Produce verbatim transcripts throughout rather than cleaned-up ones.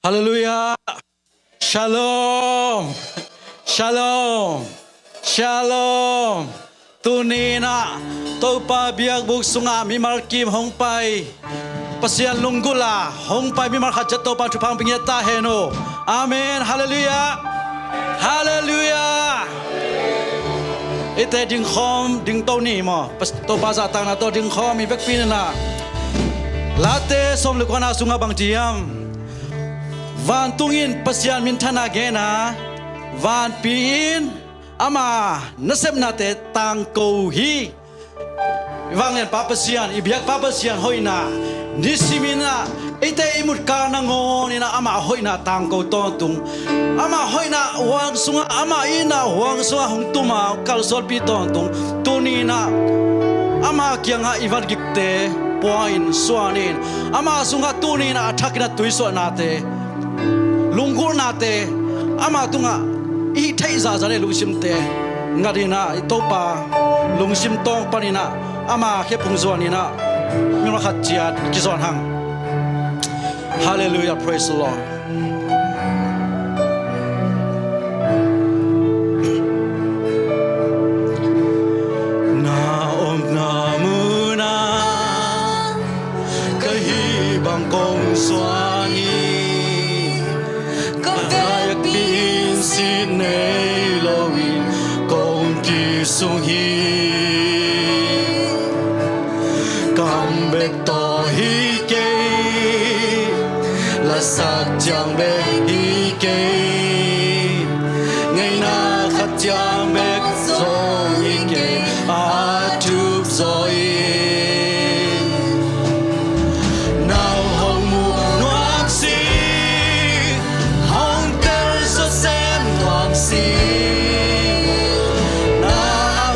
Halleluiah. Shalom. Shalom. Shalom. Tuni in ah Topa biakbuk sungah mimal kim hong pai, Pasian lunggulh a hong pai mimal khat ciat Topa thupha hong pia ta hen uh. Amen. Halleluiah. Halleluiah. Eite dingkhawm, dingto ni maw? Pas-, Topa zahtakna tawh dingkhawm i vekpi in ah, Late sawm le kuana sungah bang ci hiam? Vantung in Pasian minthanna gen a, vanpi in ama nasepnate tangko hi. I vanglianpa Pasian, i biakpa Pasian hoihna, nisimin ah eite i mutkak nangawn in ah ama hoihna tangko tawntung. Ama hoihna huang sungah, ama itna huang sungah hong tum a kalsuanpih tawntung. Tuni in ah ama kiangah i vangikte pua in, suan in, ama sungah tuni in ah a thak in ah tuisuahnate, lunggulhnate, ama tungah i theih zahzah le lungsimte ngat in ah, i Topa lungsim tawng pan in ah ama khephung zuan in ah mimal khat ciat kizawn hang. Halleluiah, praise the Lord. Na omna munah ka hih bang kong zuan hi. Ka vekpi in sin nei loin kong kisung hi. Kam bek tawh hi kei, lasak ciang bek hi kei, ngeina khat ciang bek zong hi kei, a thuk zaw in. Nang hong mu nuam si, hong tel zaw sem nuam si, na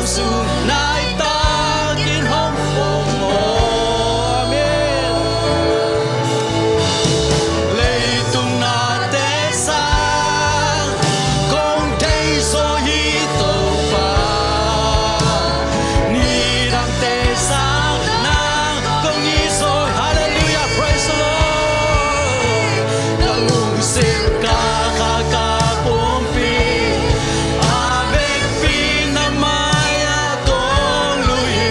au sung nai takin hong pom aw. Amen. Leitung nate sang kong thei zaw hi Topa. Nidangte sang nang kong it zaw hi. Halleluiah, praise the Lord. Ka lungsim, ka kha, ka pumpi, a vekpi na mai-ah kong lui hi.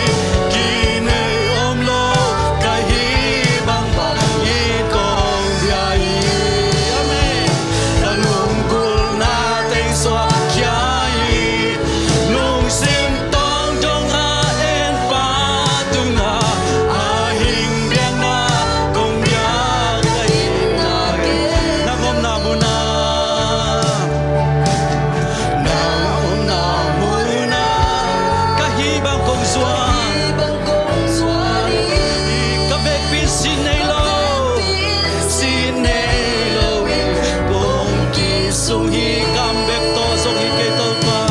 Kinei om lo, ka hih bangbang in kong bia hi. Amen. Ka lunggulhna teng suak khia hi. Lungsim tawng dong a en pa tungah a hing biakna kong bia ka hi. Nang omna munah, nang omna munah ka hih bang kong zuan. Ka vekpi in sin nei lo, sin nei lo in kong kisung hi. Kam bek tawh zong hi kei Topa,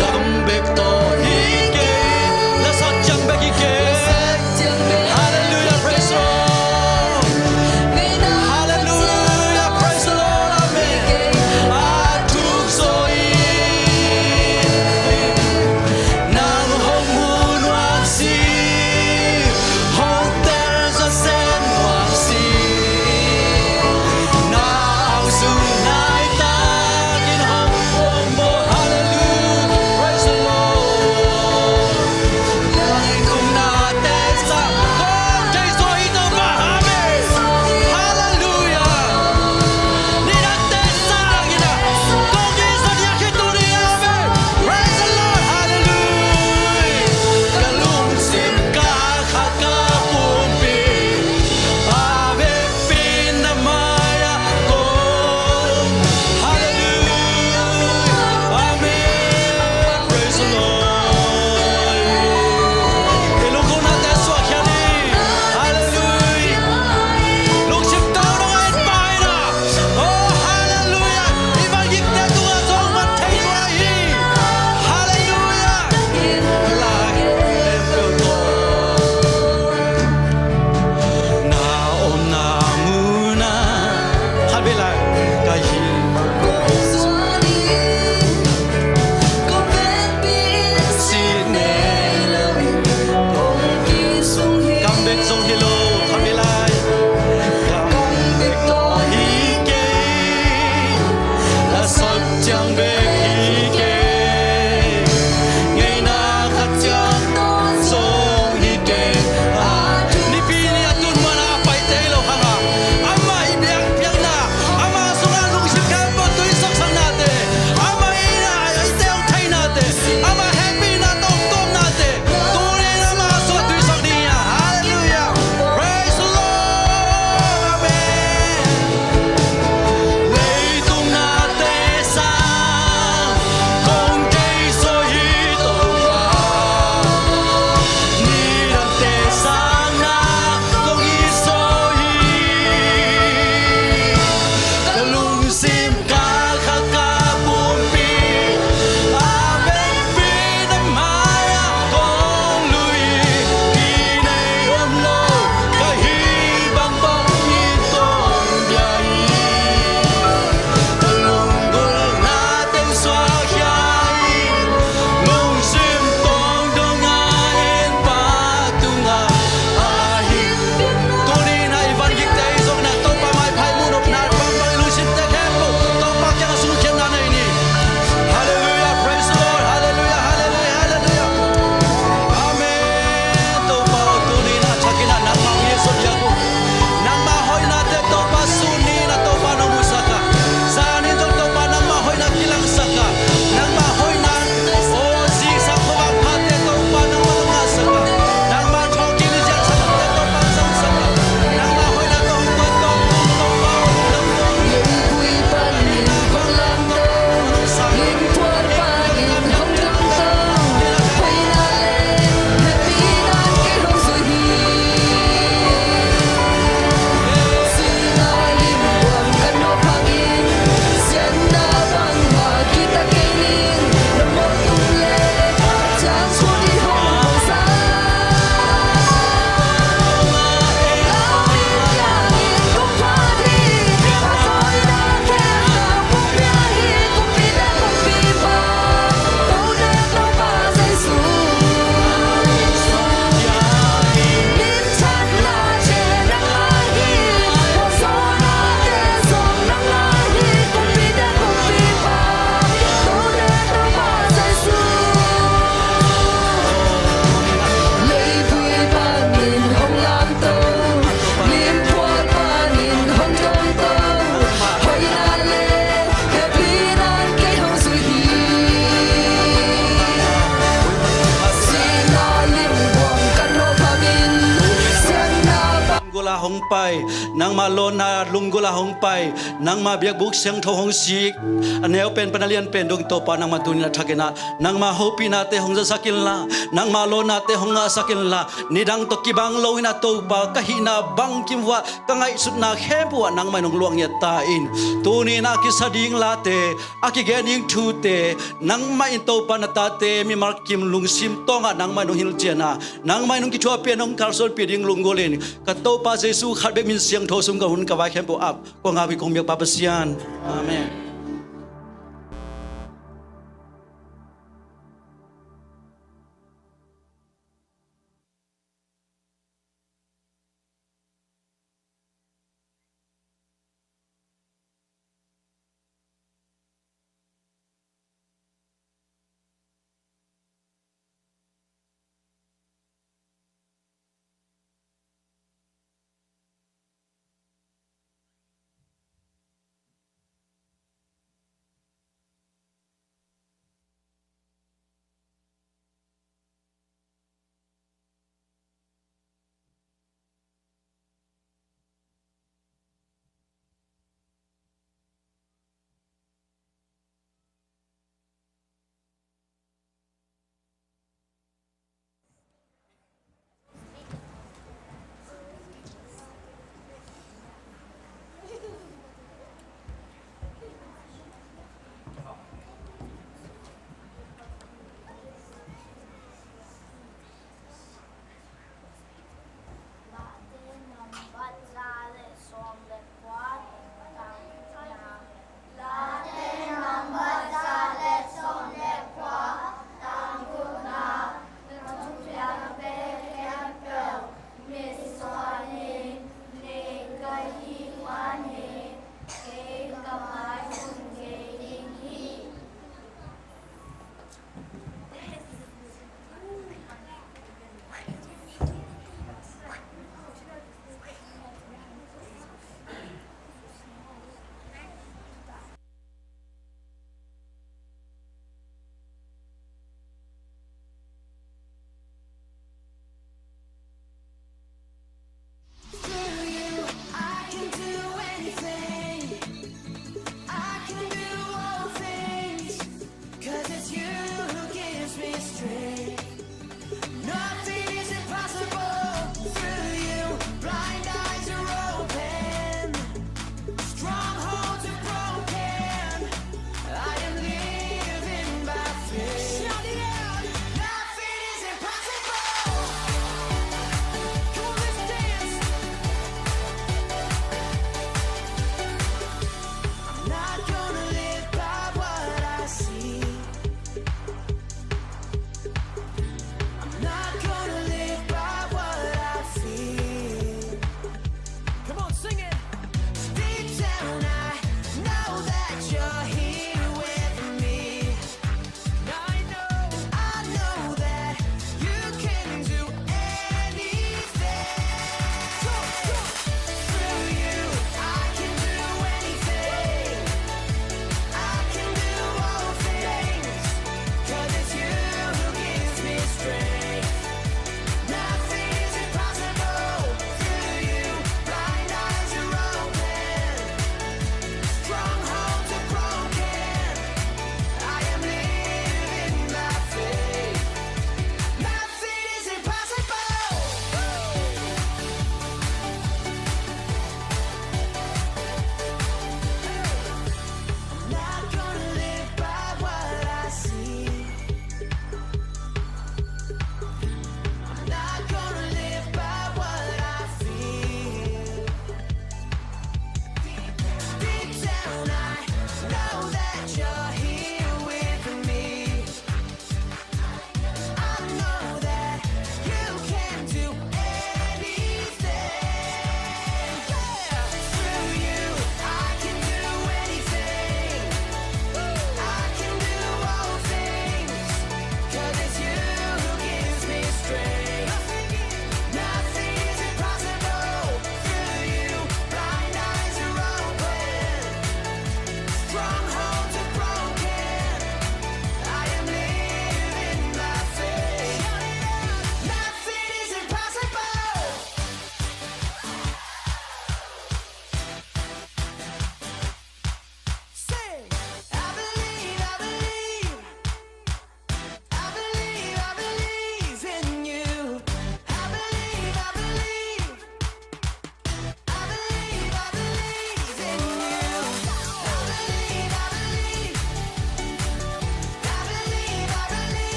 kam bek tawh hi kei, lasak ciang bek hi kei. Halleluiah, praise the Lord. Halleluiah, praise the Lord. Amen. A thuk zaw in. Nang hong mu nuam si, hong tel zaw sem nuam si, na au sung nai takin hong pom aw. Halleluiah, praise the Lord. Leitung nate sang kong thei zaw hi Topa. Amen. Halleluiah. Nidangte sang in ah kong it zaw hi a khit tuni. Amen. Praise the Lord. Halleluiah. Ka lungsim, ka kha, ka pumpi, a vekpi na mai-ah kong hong pai, nangma lawna lunggulh ah hong pai, nangma biakbuk siangtho hong sik, a neu pen pan a lian pen dong Topa nangma tuni-in a thakin ah nangma hopihnate hong zasak inla, nangma lawnate hong ngahsak inla, nidang tawh kibang loin ah Topa ka hihna bangkim uh ah ka ngaihsutna khempeuh ah nangmah in hong luah ngiat ta in. Tuni-in a kisa ding late, a kigen ding thute, nangmah in Topa na tate mimal kim lungsim tawngah nangmah in hong hilhcian a, nangmah in hong kithuahpih a, hong kalsuanpih ding lunggulh in ka Topa Jesu khat bek min siangtho sung ka hun ka vai khempeuh ap kong ap hi kong biak Pa Pasian. Amen.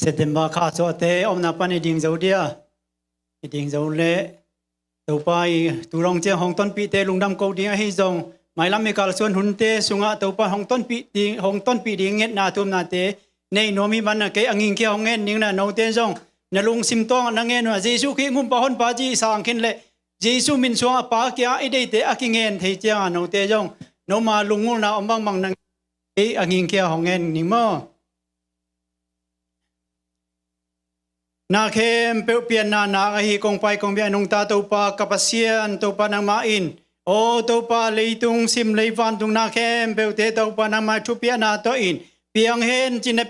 September kha suahte omna pan i ding zo dia, i ding zo le Topa i tu dong ciang hong tonpihte lungdam ko ding ahi zong, mailam i kalsuan hunte sungah Topa hong tonpih ding, hong tonpih ding ngetna thumnate nei nuam i manna kei a ngingkhia hong ngen ding na note zong na lungsim tawngah na ngen uh a Jesuh Khrih ngumpa honpa ci sang khin le Jesuh min suang a Pa kia i deite a kingen thei cianga note zong noma lungngulna om bangbang na ei a ngingkhia hong ngen ning maw? Na khempeuh pianna nak ahi kongpai kongbia nungta Topa ka Pasian Topa nangmah in, aw Topa leitung sim lei vantung na khempeuhte Topa nangmah thupiahna tawh in piang hen cin a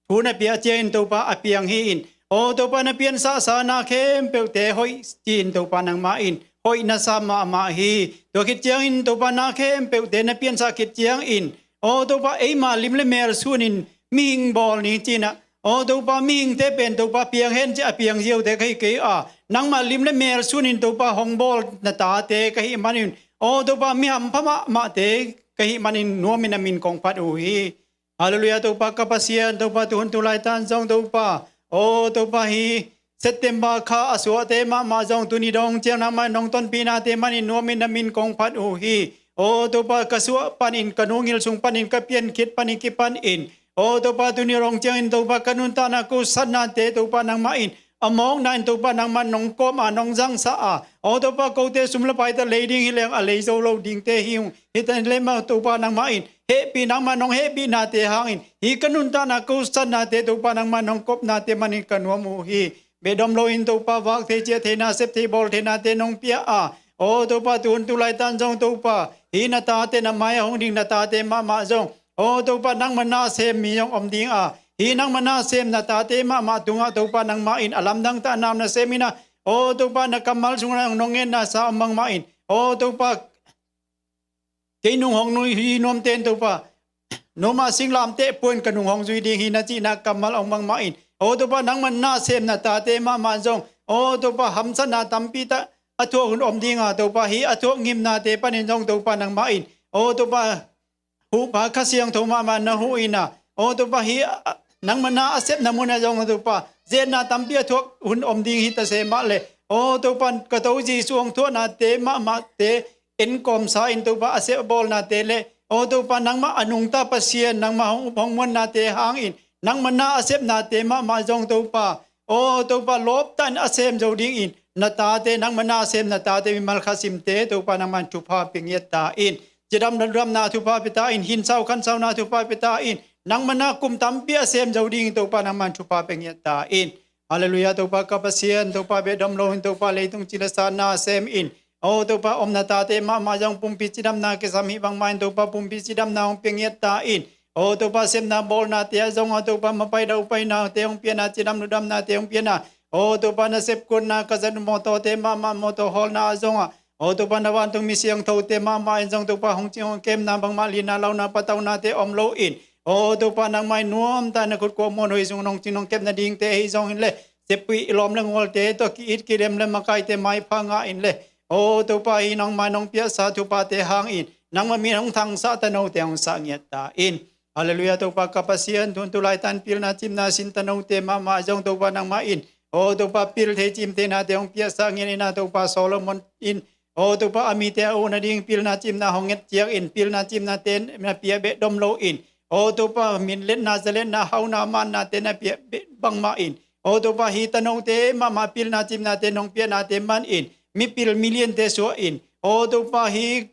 thu na piah ciangin Topa a piang hi in, aw Topa na piansahsa na khempeuhte hoih cin Topa nangmah in hoih na sa mahmah hi. Tua khit ciangin Topa na khempeuhte na piansah khit ciangin, aw Topa eima lim le mel sunin mihing bawl ni cinah, aw Topa mihingte pen Topa piang hen ci a piang ziaute ka hi kei a, nangmah lim le mel sunin Topa hong bawl na tate ka hih manin, aw Topa mi hampha mahmahte ka hih manin nuamin a min kong phat uh hi. Halleluiah Topa ka Pasian Topa tuhun tulaitan zong Topa, aw Topa hi September kha a suahte mahmah zong tuni dong ciang nangmah nong tonpihnate manin nuamin na min kong phat uh hi. Aw Topa ka suah panin ka nungil sung panin ka piankhit panin kipan in, aw Topa tuni dong ciangin Topa ka nuntakna ko satnate Topa nangmah in a mawkna in Topa nangmah nong kawm a nong zangsa a, aw Topa kote sum le paita lei ding hi leng a lei zo lo dingte hi ung. Hita le mah Topa nangmah in hehpih nangmah nong hehpihnate hangin hi ka nuntakna ko satnate Topa nangmah nong kopnate manin ka nuam uh hi. Behdom loin Topa vak thei ciah theina sep thei bawl theinate nong pia a, aw Topa tuhun tulaitan zong Topa hi na tate na mai a hong ding na tate mahmah zong, aw Topa nangmah na sem mi zong om ding a, hi nangmah na sem na tate mahmah tungah Topa nangmah in a lamdang ta nam na sem in a, aw Topa na kammal sungah nong ngetna sa om bangmah in, aw Topa kei nung hong nui hi nuamten Topa noma singlamteh puan ka nung hong zui ding hi na cihna kammal hong bangmah in, aw Topa nangmah na sem na tate mahmah zong, aw Topa hamsatna tampi ta a thuak hun om dinga Topa hi a thuak ngimnate panin zong Topa nangmah in, aw Topa huhpa Kha Siangtho mahmah na huh in a, aw Topa hi a, nangmah na a sepna munah zong Topa zetna tampi a thuak hun om ding hi ta se mah le, aw Topa ka to Jesuh hong thuahnate mahmahte enkawmsa in Topa a sep a bawlnate le, aw Topa nangmah a nungta Pasian nangmah hong up hong muannate hangin nangmah na a sepnate mahmah zong Topa, aw Topa lawptan a sem zo dingin na tate nangmah na a sem na tate mimal khasimte Topa nangmah thupha pia ngiat ta in, cidam ludamna thupha pia ta in, hinsau khansauna thupha pia ta in, nangmah na kum tampi a sem zo dingin Topa nangmah thupha pia ngiat ta in. Halleluiah Topa ka Pasian Topa behdom loin Topa leitung cila sa na sem in, aw Topa omna tate mahmah zong pumpi cidamna kisam hi bangmah in Topa pumpi cidamna hong pia ngiat ta in, aw Topa sepna bawlnate ah zong aw Topa mapai daupainate hong piana cidam ludamnate hong piana, aw Topa na sepkuatna ka zat mawtawte mahmah mawtaw hawlna ah zong ah, aw Topa na vantung mi siangthote mahmah in zong Topa hong cing hong kemna bangmah lina launa pataunate om loin, aw Topa nangmah in nuamta na khut kua muan hoih sung nong cing nong kepna dingte ahi zongin le, seppuih i lawm le ngualte tawh ki-it kilem le makaite maipha ngah in le, aw Topa hi nangmah nong piahsa thuphate hangin nangmah min hong thangsah tanote hong sah ngiat ta in. Halleluiah Topa ka Pasian tun tulaitan pilna cimna sin tanote mahmah zong Topa nangmah in, aw Topa pil thei cim theinate hong piahsa ngiat ina Topa Solomon in, aw Topa a mite a uh nading pilna cimna hong nget ciangin pilna cimnate na piah behdom loin, aw Topa minletna zaletna hauna mannate na piah beh bangmah in, aw Topa hi tanote mahmah pilna cimnate nong piahnate man in mipil miliante suah in, aw Topa hi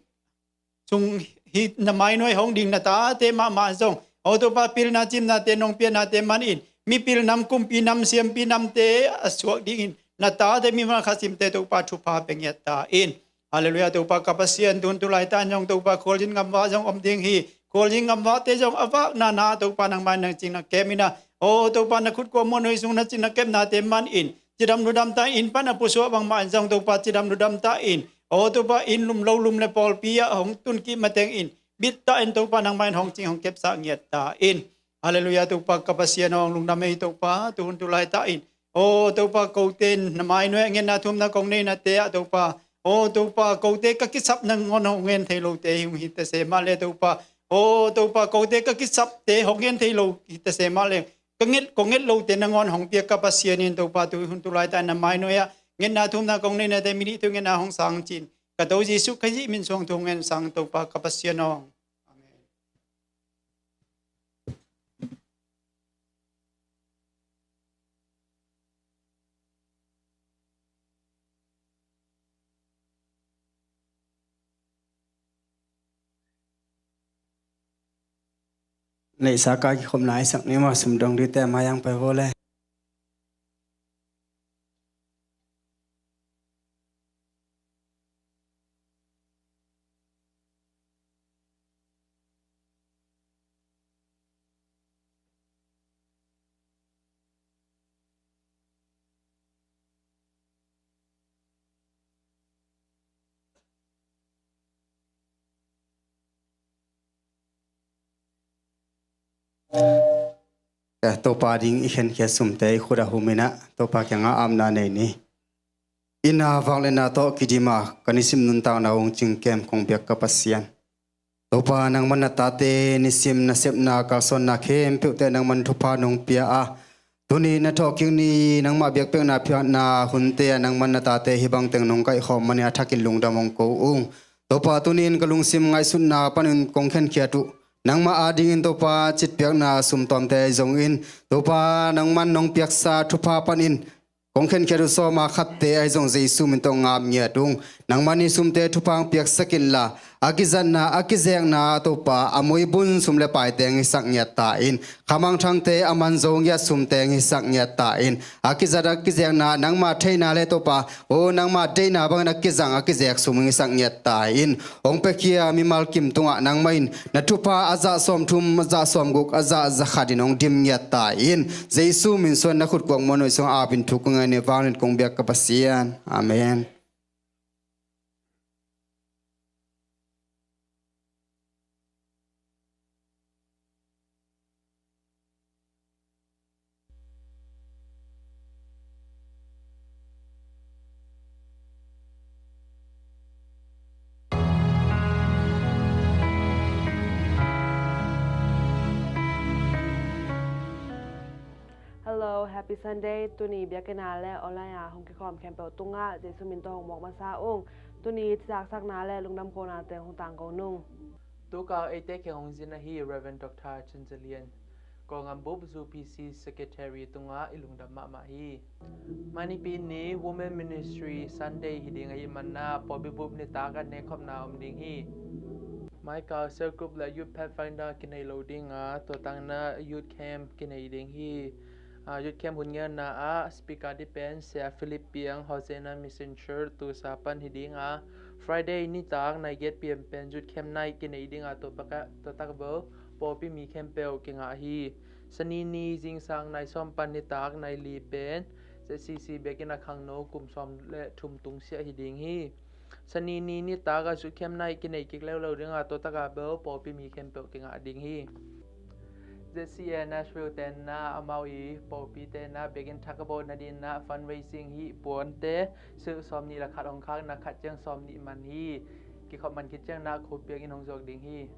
sung hi na mainuai hong ding na tate mahmah zong, aw Topa pilna cimnate nong piahnate man in mipil nam kumpi nam siampi namte a suak dingin na tate mimal khasimte Topa thupha pia ngiat ta in. Halleluiah Topa ka Pasian tun tulaitan zong Topa khualzin ngamvah zong om ding hi. Khualzin ngamvahte zong a vakna na Topa nangmah nang cing na kem ina, aw Topa na khut kua muan hoih sung na cing na kepnate man in cidam ludam ta in pan a pusuah bangmah in zong Topa cidam ludam ta in, aw Topa inn lum lo lum le pawlpi ah hong tunkih mateng in bitta in Topa nangmah in hong cing hong kepsah ngiat ta in. Halleluiah Topa ka Pasian hong lungdam ei Topa tuhun tulai ta in, aw Topa kote in na mainuai a ngetna thumna kong neinate ah Topa, aw Topa kote ka kisap nangawn hong ngen thei lote hi hong hi ta se mah le Topa, aw Topa kote ka kisapte hong ngen thei lo hi ta se mah le, ka nget, kong nget lote nangawn hong piak ka Pasian in Topa, tu hun tu laitakin na mainoi ah ngetna thumna kong neihnate mi nih thu ngetna hong sang cin. Ka To Jesuh Khazih min suang thu ngen sang Topa ka Pasian aw. Amen. Neihsa ka kikhopna i sak ni ma sum dong dite ma yang pai vo le. Eh, Topa ding i khenkhiat sumte i khut a hum in ah Topa kiangah apna nei ni. Inn a vak le na tawh kidim a ka nisim nuntakna hong cingkem kong biak ka Pasian, Topa, nangman na tate nisim nasepna kalsuanna khempeuhte nangman thupha nong pia a, tuni na thawhkik ni, nangmah biakpiakna phiatna hunte ah nangman na tate hih bangteng nong kaihkhawm manin a thakin lungdam hong ko ung. Topa, tuni in ka lungsim ngaihsutna panin kong khenkhiat uh nangmah adingin, Topa, citpiakna sumtuamte ahi zongin, Topa, nangman nong piaksa thupha panin kong khenkhiat uh sawma khatte ahi zong Jesu min tawh ngap ngiat ung. Nangman i sumte thupha hong piaksak inla, a kizatna a kizekna, Topa, a muibun sum le paite hong hisak ngiat ta in, khamangthangte a man zo ngiat sumte hong hisak ngiat ta in, a kizat a kizekna nangma theina le, Topa, o, nangma deihna bangin a kizang a kizek sum hong hisak ngiat ta in, hong piakhia mimal kim tungah nangmah in na thupha a zah sawmthum, a zah sawmguk, a zah zakhat in hong dim ngiat ta in, Jesu min suang na khut kuak muan uh sung apin thu kong ngai ni, vanglian kong biak ka Pasian. Amen. Hello, happy Sunday. Tuni biakinn ah le online ah hong kikhawm khempeuh tungah Jesu min tawh hong muak masa ung. Tuni cizaksakna le lungdam kona teng hong tangko nung. Tukal eite kheng hong zin ahi Reverend Doctor Chin Za Lian, Kawlngam Bup U P C Secretary tungah i lungdam mahmah hi. Mai Nipi ni Women Ministry Sunday hi ding ahih manin ah pawlpi bup nitak a nekkhopna om ding hi. Mai kal cell group le Youth Pathfinder kinei lo ding a, tua tangin ah Youth Camp kinei ding hi. Ah, Youth Camp hun ngeina ah speaker ding pen Sia Philip Piang, Hosanna Mission Church, Tulsa pan hi ding a, Friday nitak nai giat P M pen Youth Camp night kinei ding a, tua paka, tua tak bel pawlpi mi khempeuh kingah hi. Sani ni zingsang nai sawm pan nitak nai li pen Z C C biakinn a khangno kum sawm le thum tungsiah hi ding hi. Sani ni nitak a Youth Camp night kinei kik leuleu ding a, tua tak a bel pawlpi mi khempeuh kingah ding hi. Z C A Nashville tenna amau i pawlpi tenna biakinn thak a bawlna dingin ah fundraising hi. Puante silh sawm nih le khat hong khakna khat ciang sawm nih man hi. Kikhop man khit ciangin ah khuapiang in hong zuak ding hi.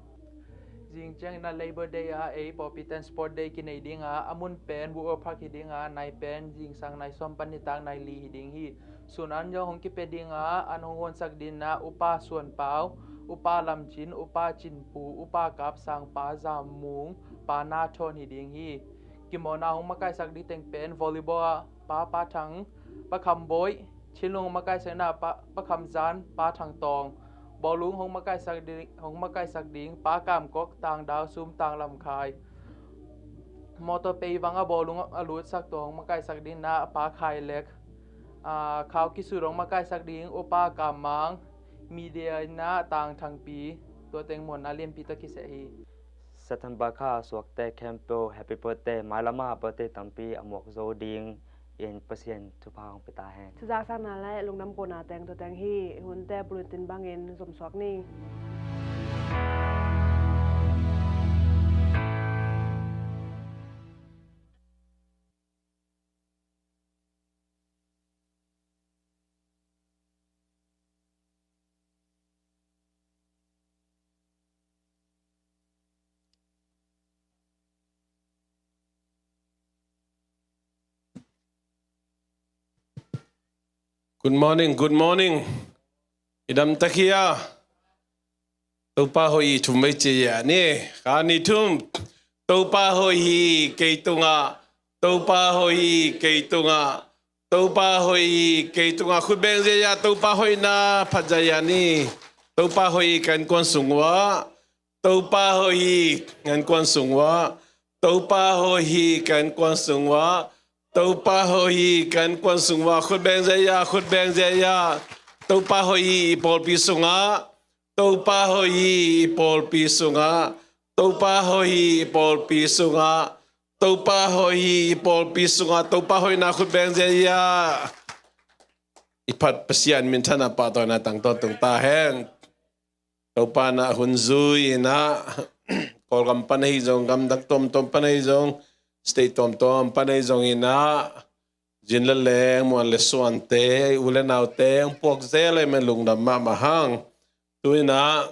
Zing ciangin ah Labor Day ah ei pawlpi ten Sport Day kinei ding a, a mun pen Borough Park hi ding a, nai pen zingsang nai sawm pan nitak nai li hi ding hi. Sun an zong hong kipia ding a, an hong huansak dingin ah Upa Suan Pau, Upa Lam Cin, Upa Cin Pu, Upa Kap Sang, Pa Za Mung, Pa Na Thawn hi ding hi. Kimawlna hong makaisak ding teng pen volleyball ah Pa Pa Thang, Pa Kham Bawi, thinlung hong makaisak dingin ah Pa, Pa Kham Zan, Pa Thang Tawng, bawlung hong makaisak ding, hong makaisak ding Pa Kam Kok, Tang Dau Sum, Tang Lam Khai, motor pei vang a bawlung a lutsak tua hong makaisak dingin ah Pa Khai Lek, ah, khau kisut hong makaisak ding Upa Kam Mang, media in ah Tang Thang Pi, tua teng muanna lianpi tawh kiseh hi. September kha a suakte khempeuh happy birthday, mailam ah birthday tampi a muak zo ding in Pasian thupha hong pia ta hen. Cizaksakna le lungdam kona teng tua teng hi. Hunte bulletin bangin zomsuak ni. Good morning, good morning. I dam ta hia? Topa hoih hi, thum vei ci-a ni. Kha ni thum. Topa hoih hi kei tungah. Topa hoih hi kei tungah. Topa hoih hi kei tungah. Khut beng zia-a Topa hoihna phat zia-a ni. Topa hoih hi ka innkuan sung uah. Topa hoih hi ka innkuan sung uah. Topa hoih hi ka innkuan sung uah. Topa hoih hi ka innkuan sung uah. Khut beng zia-a, khut beng zia-a. Topa hoih hi i pawlpi sungah. Topa hoih hi i pawlpi sungah. Topa hoih hi i pawlpi sungah. Topa hoih hi i pawlpi sungah. Topa hoihna khut beng zia-a. I phat Pasian minthanna pahtawina tang tawntung ta hen. Topa na hun zui inah, Kawlgam pan ahi zong, gamdang tuamtuam pan ahi zong, state tuamtuam pan ahi zong inah, zin le leng, muan le suante, u le naute, hong puak zel ahih man lungdam mahmah hang. Tu inah,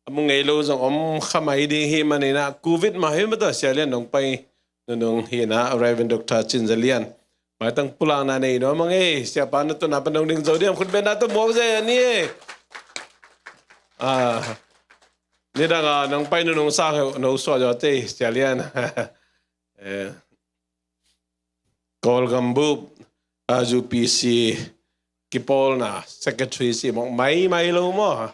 a mu ngei lo zong om kha mai ding hi man inah, covid mah hi mah ta, Sia Lian nong pai nunung hi inah, Reverend Doctor Cin Za Lian. Maitang pulakna nei nuam ing ei, siapa na tuna pan dong ding zo diam, khut bengna tawh muak zia-a ni ei. Ah, nidang a nong pai nunung sang no suah zaw tei, Sia Lian. Eh, Kawlgam bup, ah, U P C kipawlna secretary si mawk maimai lo maw?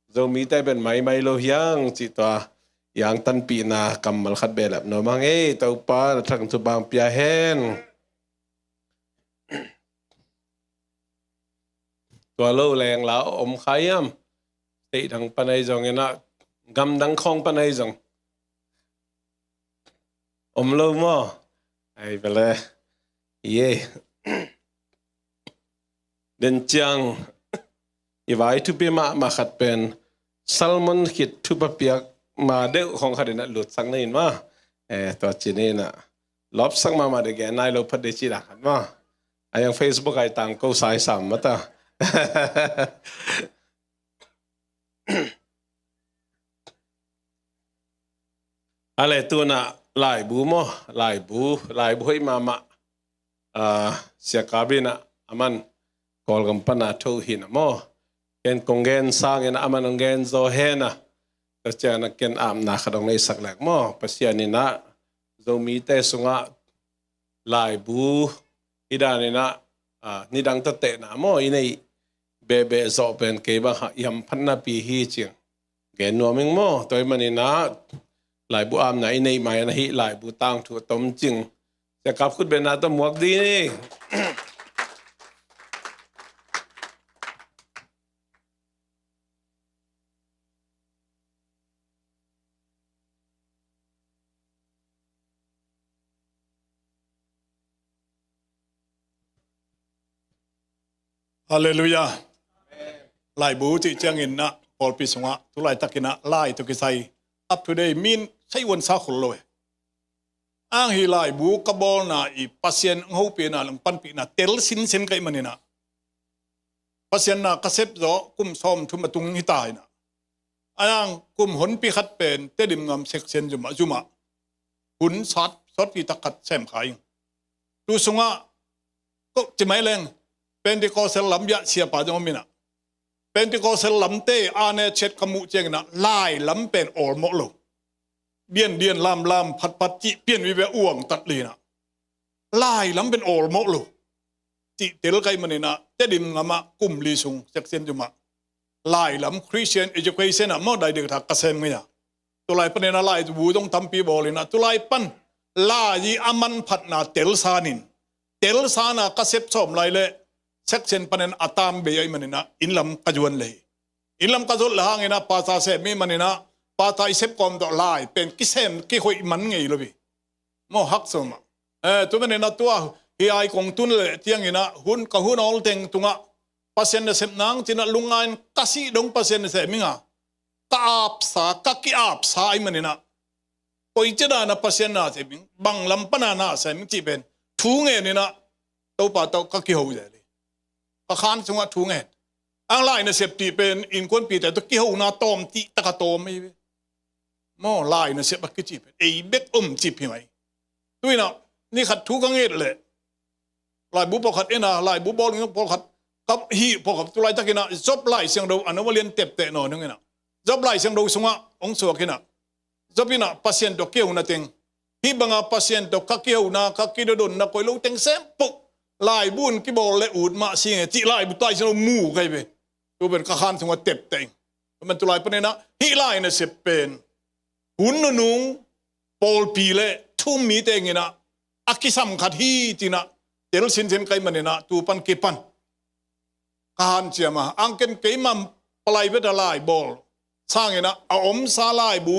Zomite pen maimai lo hiang cih tua i angtanpihna kammal khat behlap nuam ing ei. Topa na thang thupha pia hen. Tua lo leng la om kha hiam? State dang pan ahi zong inah, gamdang khawng pan ahi zong om lo maw? Ai bele. Ye. Den ciang i vai thupi mahmah khat pen sermon khit thupha piak ma deuh khawng khat inah lutsak na in maw. Eh, tua ci-in inah lawpsak mahmah deuh, gen nai lo phat deuh ci dan khat maw. A yang Facebook ah i tangko sai sam mah ta. A le tu inah laibu maw, laibu, laibu hoih mahmah. Ah, Sia Kap inah aman Kawlgam pan a tho hi inah maw. Ken kong gen sang inah aman hong gen zaw hen a. Tua ciang inah ken apna khat hong neisak leng maw. Pasian inah Zomite sungah laibu hi dan inah, ah, nidang tawh tehna maw i neih behbeh zawh pen kei bang hang i hamphatnapi hi cih gen nuam ing maw. Tua ahih man inah laibu apna i neih mai-in ahi laibu tangthu a tom cing. Sia Kap khut bengna tawh muak dih ni. Halleluiah. Laibu cih ciangin ah pawlpi sungah tu laitakin ah lai tawh kisai up to date min sai uan sa khol lo e. Ang hi laibu ka bawlna i Pasian ang hopihna lang panpihna tel sinsen ka hih manin ah, Pasian na ka sep zawh kum sawmthum a tung hi ta in ah, a nang kum honpi khat pen Tedim ngam section zumah zumah hun sat sawtpi tak khat sem kha ing. Tu sungah ko ci mai leng Pentecostal lam biah siapa zong om in ah, Pentecostal lamte a ne chet ka muh ciangin ah lai lam pen awlmawh lo. Diandian lamlam phatphat cih pian vive uang tat li in ah, lai lam pen awlmawh lo. Cih tel ka hih manin ah Tedim ngamah kum li sung section zumah lai lam Christian education ah maw dai dek tha ka sem ngei a. Tulai panin ah laibu zong tampi bawl in ah, tulai pan lai i a manphatna tel sanin, tel sana ka sep sawm lai leh section panin a tam bei ahih manin ah inn lam ka zuan le hi. Inn lam ka zuan le hangin ah pasa sem mi manin ah pasa i sep kawm tawh lai pen kisem kihoih man ngei lo hi. Maw hak sawm ah. Eh, tu manin ah tua hi ai kong tun le ciangin ah hun ka hun awl teng tungah Pasian nasep nang cin ah lungngai in ka sih dong Pasian nasem ing a, ka apsa, ka kiapsa ahih manin ah koi ci dan a Pasian nasem ing, bang lam pan a nasem ing cih pen thu ngen in ah Topa tawh ka kiho zel hi. Ka khan sungah thu ngen. Ang lai nasep cih pen innkuanpihte tawh kihona tawm cih tak a tawm hi ve. Maw lai nasep a kici pen ei bek om cip hi mai. Tu in ah ni khat thu ka nget leh laibu pawlkhat in ah, laibu bawl in pawlkhat Ka hih pawlkhat tu laitakin ah Job Lai Siangtho a noma lian tepteh nawn hong in ah, Job Lai Siangtho sungah hong suak in ah, Job in ah Pasian tawh kiho na teng, hih banga Pasian tawh ka kihona, ka kidodonna koi lo teng sempoh laibu in kibawl le ut mah si nge cih laibu tu Lai Siangtho mu ka hi ve. Tu pen ka khan sungah tepteh ing. Tua man tu lai panin ah hih lai nasep pen hun nunung pawlpi le thu-um mite in ah a kisam khat hi ci-in ah tel sinsin ka hih manin ah tu pan kipan ka hanciam a, ang ken keimah palai beta lai bawl sangin ah a omsa laibu,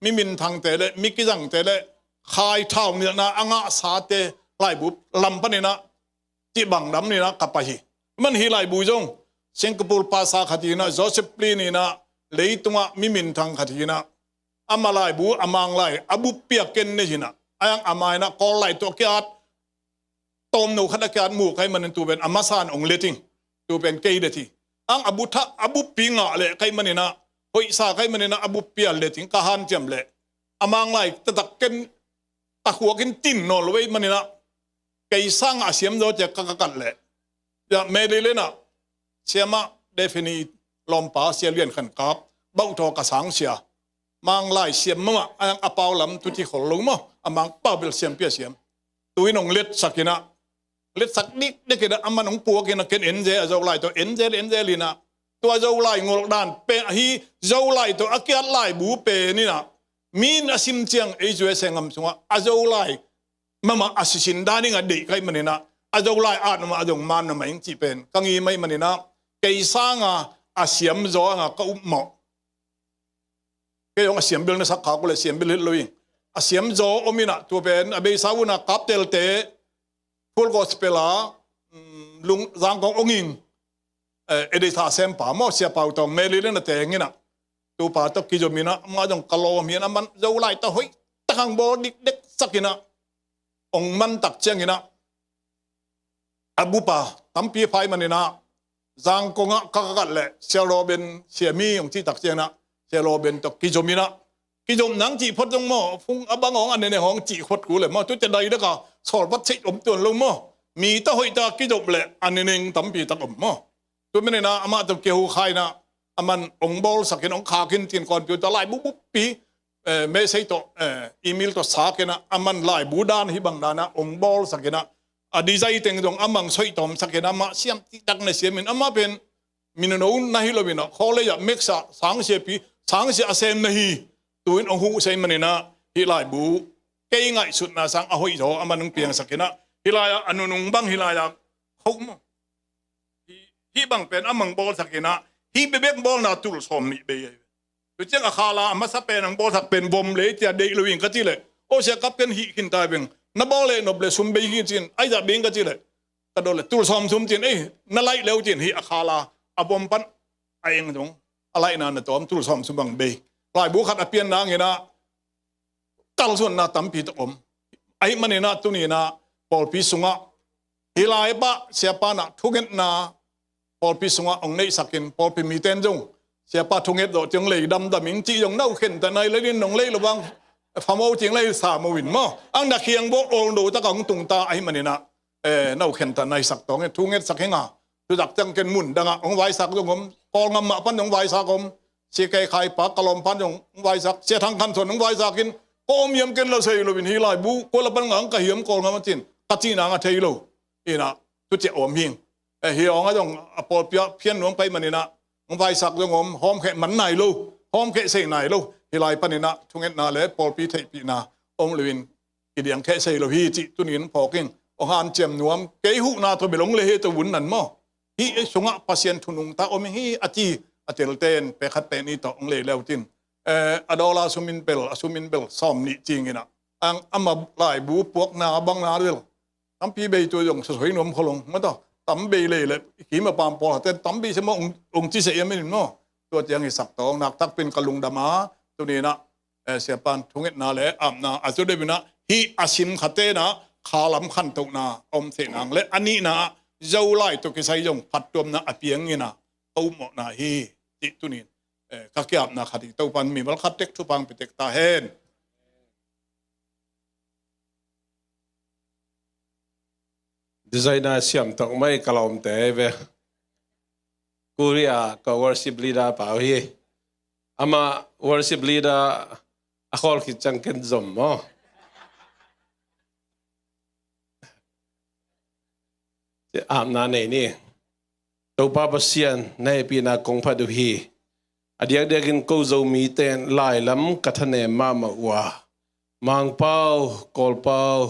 mi minthangte le mi kizangte le khai thau nilhna a ngahsate laibu lam panin ah cih bang dam in ah ka pai hi. Man hih laibu zong Singapore pastor khat in ah, Joseph Plin in ah, leitungah mi minthang khat in ah, ama laibu, a Mang lai a buppi a ken nei hi in ah, a yang ama in ah Kawl lai tawh a kiat tawmno khat a kiat mu ka hih manin tu pen a masa in hong let ing. Tu pen kei let hi. Ang a bu thak, a buppi ngah leh ka hih manin ah, hoihsa ka hih manin ah a buppi a let ing, ka hanciam leh a Mang lai taktak ken takhuak in tin nawn lo ei manin ah, kei sang a siam zaw ciah ka ka kat leh, ya, Maryland ah siamah Daphne lawmpa Sia Lian Khan Kap bauhthaw ka sang sia, Mang lai siam mahmah, a pau lam tu ci khol lo maw, a Mang pau bel siampi a siam. Tu in hong letsak in ah, letsak dikdek in ah, aman hong puak in ah ken en zel, a Zolai tawh en zel, en zel in ah, tua Zolai ngolh dan pen ahi, Zolai tawh a kiat laibu pen in ah, mi in a sim ciang ei U S A ngam sungah a Zolai mahmah a sisin dan in a deih ka hih manin ah, a Zolai at mahmah, a zong man mahmah ing cih pen ka ngim ahih manin ah, kei sanga a siam zaw anga ka up mawh. Kei zong a siam bel na sak khak uh leh siam bel hi lo ing. A siam zaw om in ah, tua pen a beisa un ah Kaptelte Full Gospel a, mm, lung Zangkong ong ing, eh, editor sempa maw, Sia Pau Tawng, Maryland a teng in ah, tupa tawh kizom in ah, amah zong ka lawm hi in ah, aman Zolai tawh hoihtak hong bawl dikdeksak in ah hong man tak ciangin ah, a bupa tampi pai manin ah, Zangkong ah ka ka kat leh Sia Law Ben, Sia Mi hong cih tak ciangin ah, Sia Law Ben tawh kizom in ah, kizom nang cih phot zong maw, phung a bang hong a neneng hong cih phot kul leh maw, tu ciah dai dek a sawl vat theih om tuan lo maw, mi tawh hoihtak kizom leh a neneng tampi tak om maw. Tu manin ah amah tawh kiho kha in ah, aman hong bawlsak in, hong khak in ci-in computer laibu buppi, eh, message tawh, eh, email tawh sak in ah, aman laibu dan hih bang dan ah hong bawlsak in ah, a design teng zong amah hong soihtawmsak in ah, amah siam cihtak na siam in, amah pen mino na hi lo in ah, college ah meksa sangsiapi, sangsia a sem na hi. Tu in hong huh sa ahih manin ah, hih laibu kei ngaihsutna sang a hoih zaw aman hong piangsak in ah, hih lai-ah a nunung bang hih lai-ah kho maw. Hih, hih bang pen amah hong bawlsak in ah, hih bekbek bawlna tul sawm nih bei ahi. Tu ciang a khala a masa pen hong bawlsak pen vom lei cia deih lo ing ka cih leh, aw Sia Kap, ken hih khin ta veng, na bawl leh nop leh sum bei hi ci-in, ahi zah bei ing ka cih leh, ka dawn leh tul sawm sum ci-in, ei, na laih leu ci-in, hih a khala a vom pan a eng zong a laihna na tawm, tul sawm sum bang bei. Laibu khat a pian nang in ah, kalsuanna tampi tak om. Ahih manin ah tuni in ah pawlpi sungah hih lai pah siapa in ah thungetna pawlpi sungah hong neihsak in, pawlpi mite in zong siapa thunget zawh ciang lei damdam ing cih zong na uh khen ta nai le in, nong lei lo bang phamo ciang lei sa mo in maw. Ang na khiang bawh awldo tak a hong tung ta ahih manin ah, eh, na uh khen ta nai sak tawng in thungetsak hi ing a. Thutak ciang ken mun dang ah hong vaisak zong om, Kawlgam mah pan hong vaisak om. Sia Kei Khai pa ka lawm pan zong hong vaisak, Sia Thang Khan Suan hong vaisak in, ka om hiam ken la sei lo in, hih laibu kua la pan ngah ka hiam Kawlgam a ci-in, ka cihna ngah thei lo. In ah tu ciah om hi ing. Eh, hih awng ah zong a pawlpi ah phian nuam ka hih manin ah hong vaisak zong om, hawmkheh man nai lo, hawmkheh sei nai lo. Hih lai panin ah thungetna le pawlpi theihpihna om lo in, kidiangkheh sei lo hi cih tuni in phawk ing. Hong hanciam nuam, kei huhna tawh bel hong lei hi, tawh vun nan maw. Hih sungah Pasian thu nungta om hi a ci a telte in pek khat pek nih tawh hong lei le uh cin. Eh, a dollar sum in bel, a sum in bel sawm nih cing in ah, ang ama laibu puakna bangna bel tampi bei, tu zong sasoi nuam kholong mataw, tam bei lei le kim a pam pawl haten tam bei se maw, ong, ong ci se iam in maw. Tua ciang hi sak tawng, naktak pen ka lungdam a, tuni in ah, eh, siapan thungetna le apna a tu deuh in ah, hih a sim khaten ah khalam khantohna om thei nang le a nihna ah Zolai tawh kisai zong phattuamna a piang in ah ka upmawhna hi, cih tuni in, eh, ka kiapna khat hi. Topan mimal khat tek thupha hong pia tek ta hen. Designer siam tak mai ka lawmte ve. Korea ka worship leader pa uh hi. Amah worship leader a khawl khit ciang ken zom maw. Apna nei ni. Topa Pasian, na hehpihna kong phat uh hi. A diakdiakin ko Zomite in lailam ka thanem mahmah uh a, Mangpau, Kawlpau,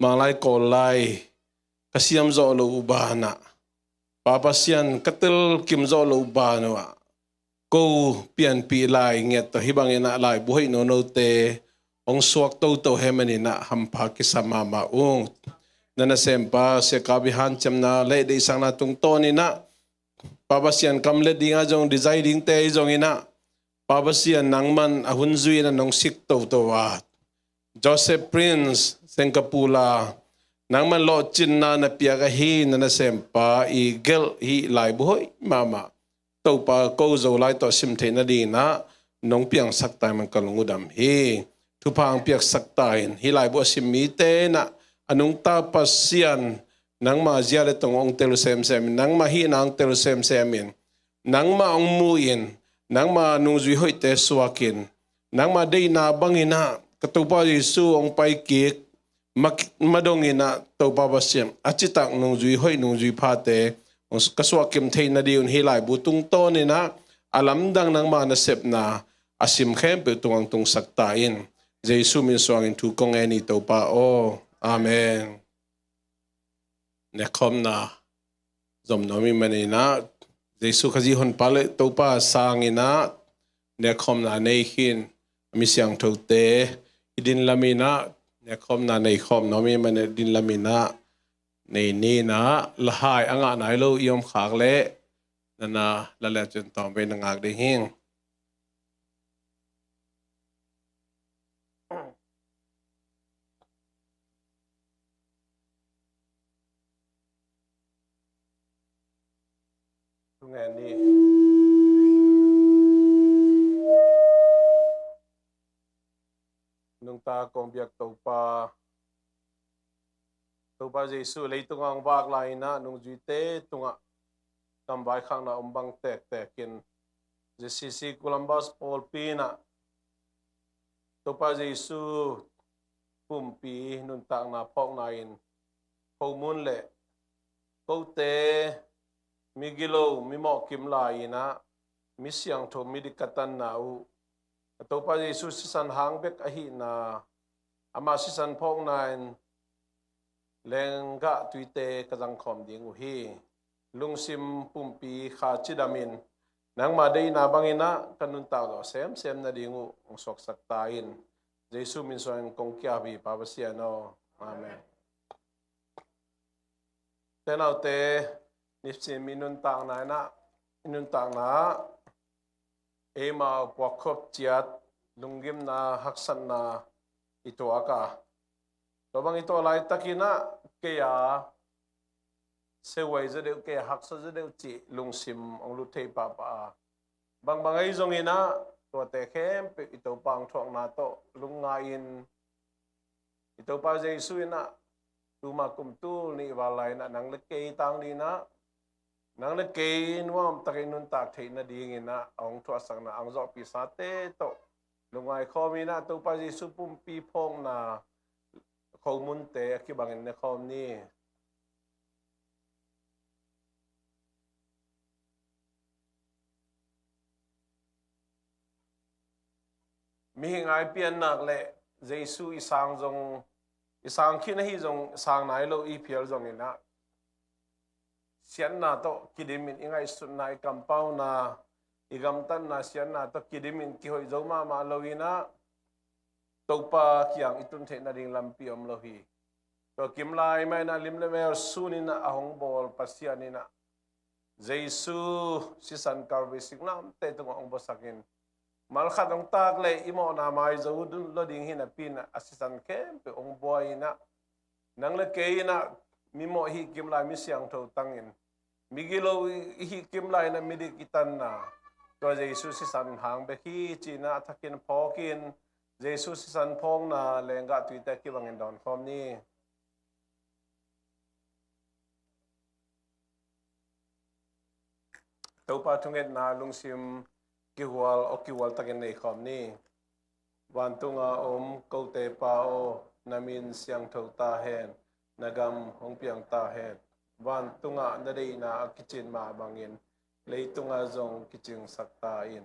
Manglai Kawllai ka siam zawh loh uh banah, Pa Pasian, ka telkim zawh loh uh banah, ko pianpih lai ngiat tawh hih bangin ah laibu hoih nonote hong suak toto hi manin ah hampha kisa mahmah ung. Na nasempa Sia Kap ii hanciamna le deihsakna tungtawnin ah, Pa Pasian, kam let ding ah zong, design dingte ii zongin ah, Pa Pasian, nangman a hun zui-in ah nong sik toto a, Joseph Prince, Singapore la, nangman lawhcinna na piak ahi, na nasempa ii gelh hih laibu hoih mahmah, Topa, ko Zolai tawh sim theih nadingin ah nong piangsak ta in, man ka lung uh dam hi. Thupha hong piaksak ta in. Hih laibu a sim mite in ah a nungta Pasian, nangma zia le tong hong tel uh semsem in, nangma hihna hong tel uh semsem in, nangmah hong mu in, nangma nungzui hoihte suak in, nangma deihna bangin ah ka Topa Jesu hong pai kik ma, ma dongin ah, Topa Pasian, a citak nungzui hoih, nungzui phate hong s-, ka suahkim theih nadingun hih laibu tungtawnin ah a lamdang nangma nasepna a sim khempeuh tungah hong tungsak ta in. Jesu min suangin thu kong ngen hi, Topa aw. Amen. Nekkhawmna zom nuam ih manin ah, Jesu Khazih honpa le Topa sangin ah nekkhawmna nei khin, a mi siangthote i din lamin ah nekkhawmna nei khawm nuam ih manin din lamin ah nei ni. In ah lahai a ngah nai lo i om khak leh na na la le cun tawmvei na ngak ding hi. Thu ngen ni. Nungta kong biak Topa, Topa Jesu leitungah hong vak lai-in ah nungzuite tungah kamvaikhakna om bang tektek in, J C C Columbus pawlpi in ah Topa Jesu pumpi nuntakna phawkna in khomun le kote, migilo, mimawh kim lai-in ah mi siangtho, midik ka tanna uh, a Topa Jesu sisan hang bek ahihna, ama sisan phawkna in lenggah tuite ka zangkhawm ding uh hi. Lungsim pumpi kha cidamin nangma deihna bangin ah ka nuntak zawh semsem nading uh hong suaksak ta in. Jesu min suangin kong ki-ap hi, Pa Pasian aw. Amen. Tenaute, nisim i nuntakna in ah, i nuntakna ah eimau puakkhop ciat, lunggimna, haksatna i tuak a, tua bang i tuah laitakin ah kei a sehuai zaw deuh, kei a haksa zaw deuh cih lungsim hong lut thei pahpah a, bangbang ahi zongin ah tuate khempeuh i Topa hong thuakna tawh lungngai-in, i Topa Jesu in ah tuma kum tul nih val lai-in ah nang le kei tang dingin ah, nang le kei nuamtakin nuntak theih nadingin ah a hong thuahsakna, a hong zawhpihsate tawh lungngai khawmin ah Topa Jesu pumpi phawkna khomunte a kibangin ne khawm ni. Mihing a i piannak le Jesu i sang zong, i sang khin ahi zong, sang nai lo i phial zongin ah, siatna tawh kidimin, i ngaihsutna, i kampauna, i gamtatna, siatna tawh kidimin kihoih zo mahmah loin ah, Topa kiang i tun theih nading lampi om lo hi. Tua kim lai mah in ah lim le mel sunin ah a hong bawl Pasian in ah, Jesu sisan Calvary singlamteh tungah hong buaisakin, malkhat hong tak leh i mawhna mai zo lo ding hi napi-in ah, a sisan khempeuh hong buai in ah, nang le kei in ah mimawh i hih kim lai, mi siangtho tangin, migilo i hih kim lai-in ah midik i tanna, tua Jesu sisan hang bek hi ci-in ah a thakin phawkin, Jesu sisan phawkna lenggah tuite kibangin dawn khawm ni. Topa thungetna lungsim kihual, aw kihual takin nei khawm ni. Vantunga om kote Pa aw, na min siangtho ta hen, na gam hong piang ta hen. Vantungah na deihna a kicin mah bangin leitunga zong kicingsak ta in.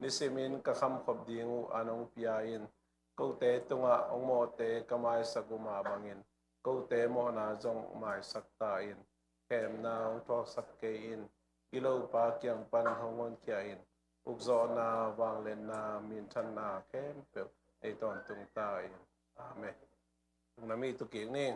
Nisimin ka khamkhop ding uh an hong pia in. Kote tungah hong mawhte ka maisak uh mah bangin kote mawhna zong maisak ta in. Khemna hong thuaksak kei in. I lopa kiang pan hong honkhia in. Ukzawhna, vangliatna, minthanna khempeuh ei tawntung ta in. Amen. Tung na mi tu kik ni.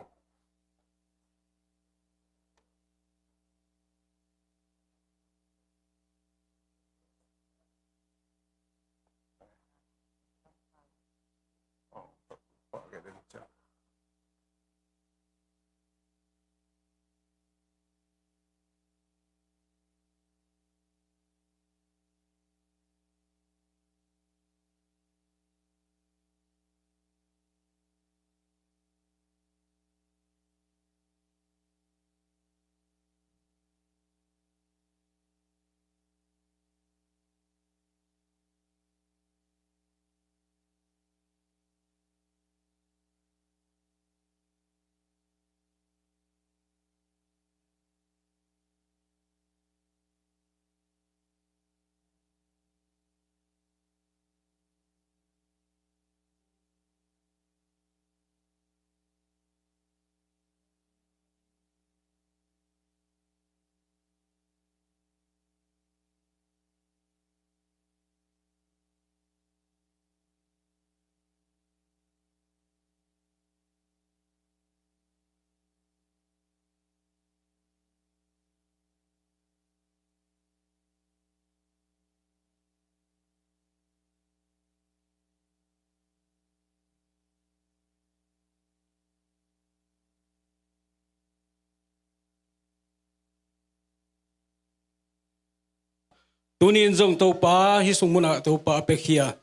Tuni in zong Topa, hih sung munah Topa a piakhia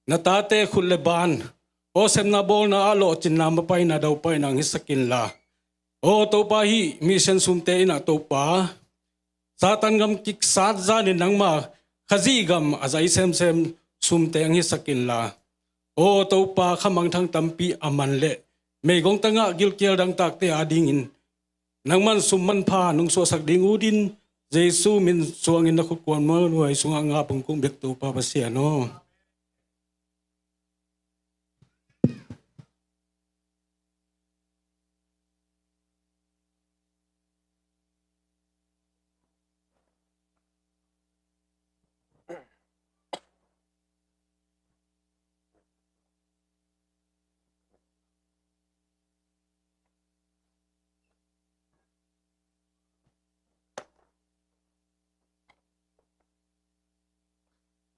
na tate khut le ban, aw sepna bawlna ah lawhcinna mapaina daupaina hong hisak inla, aw Topa, hih mission sumte in ah Topa, Satan gam kiksat zanin nangma Khazih gam a zai semsem sumte hong hisak inla, aw Topa, kha mangthang tampi a man leh meigong tangah gilkial dangtakte adingin nangman sum manpha nong suahsak ding utin, Jesu min suangin na khutkuan mualhuai sungah ngap hong kong bek Topa Pasian aw.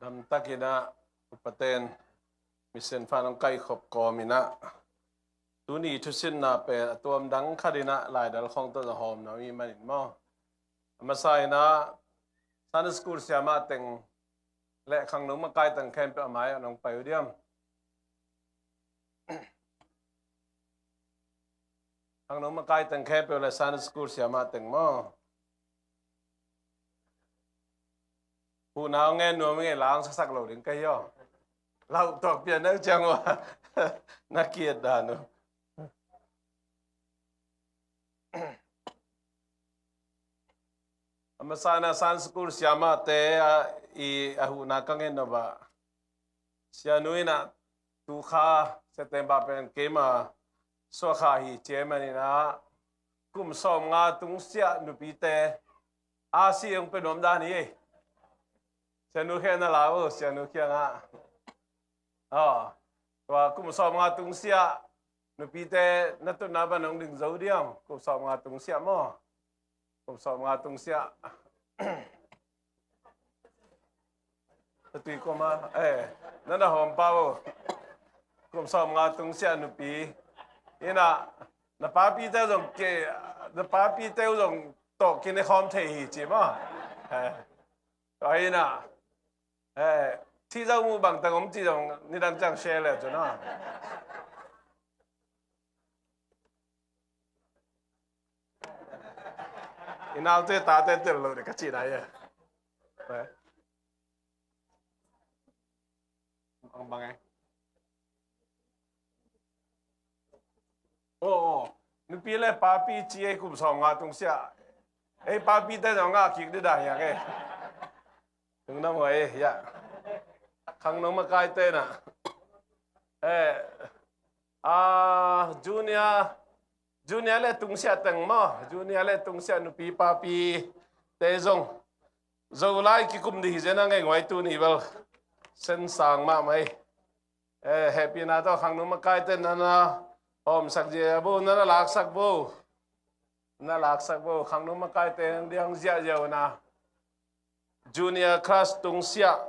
Damtakin ah upaten mission fan hong kaihkhop kawmin ah tuni thusinna pen a tuam dang khatin ah laidal khawng tawh zong hawm nuam i hih manin maw, a masa in ah Sunday school siamah teng le khangno makai teng khempeuh a mai-ah nong pai uh diam? Khangno makai teng khempeuh le Sunday school siamah teng maw? Huhna hong ngen nuam i ngei, la hong sasak lo ding ka hi aw. Lauh tuak pian na uh ciang uh a na kiat dan uh. A masa in ah Sunday school siamahte a, i a huhna ka ngen nop ah, sianu in ah tu kha September pen keima suakha hi ci ahih manin ah kum sawmnga tungsiah nupite a si hong pia nuam dan hi. Sianu Khia na la uh, Sianu Khia ngah. Aw, tua kum sawmnga tungsiah nupite na tutna pan hong ding zo diam? Kum sawmnga tungsiah maw? Kum sawmnga tungsiah. Ka tui koma, eh, na na hawm pah uh. Kum sawmnga tungsiah nupi. In ah na papite uh zong ke, na papite uh zong tawh kine khawm thei hi ci maw? Eh, tua in ah, eh, thih zo mu bangteng om ci zong nidang ciang share le cun ah. I naute tate tel lo ding ka cihna hi. Eh? Bang, bang, eh? Oh, oh. Nupi le papi ci ei kum sawm nga tung sia. Ei papi te zong nga kik di dah hiang eh. Tung nam huai eh, ya. Khangno makai te na. Eh, ah, junior, junior le tungsiah teng maw, junior le tungsiah nupi papi te zong Zolai kikum dih hi zen a ngei nguai tuni bel sen sang mahmah hi. Eh, hehpihna tawh khangno makai te nana hawmsak zia bo, nana laksak bo. Na laksak bo, khangno makai te diang ziahziah una. Junior class tungsiah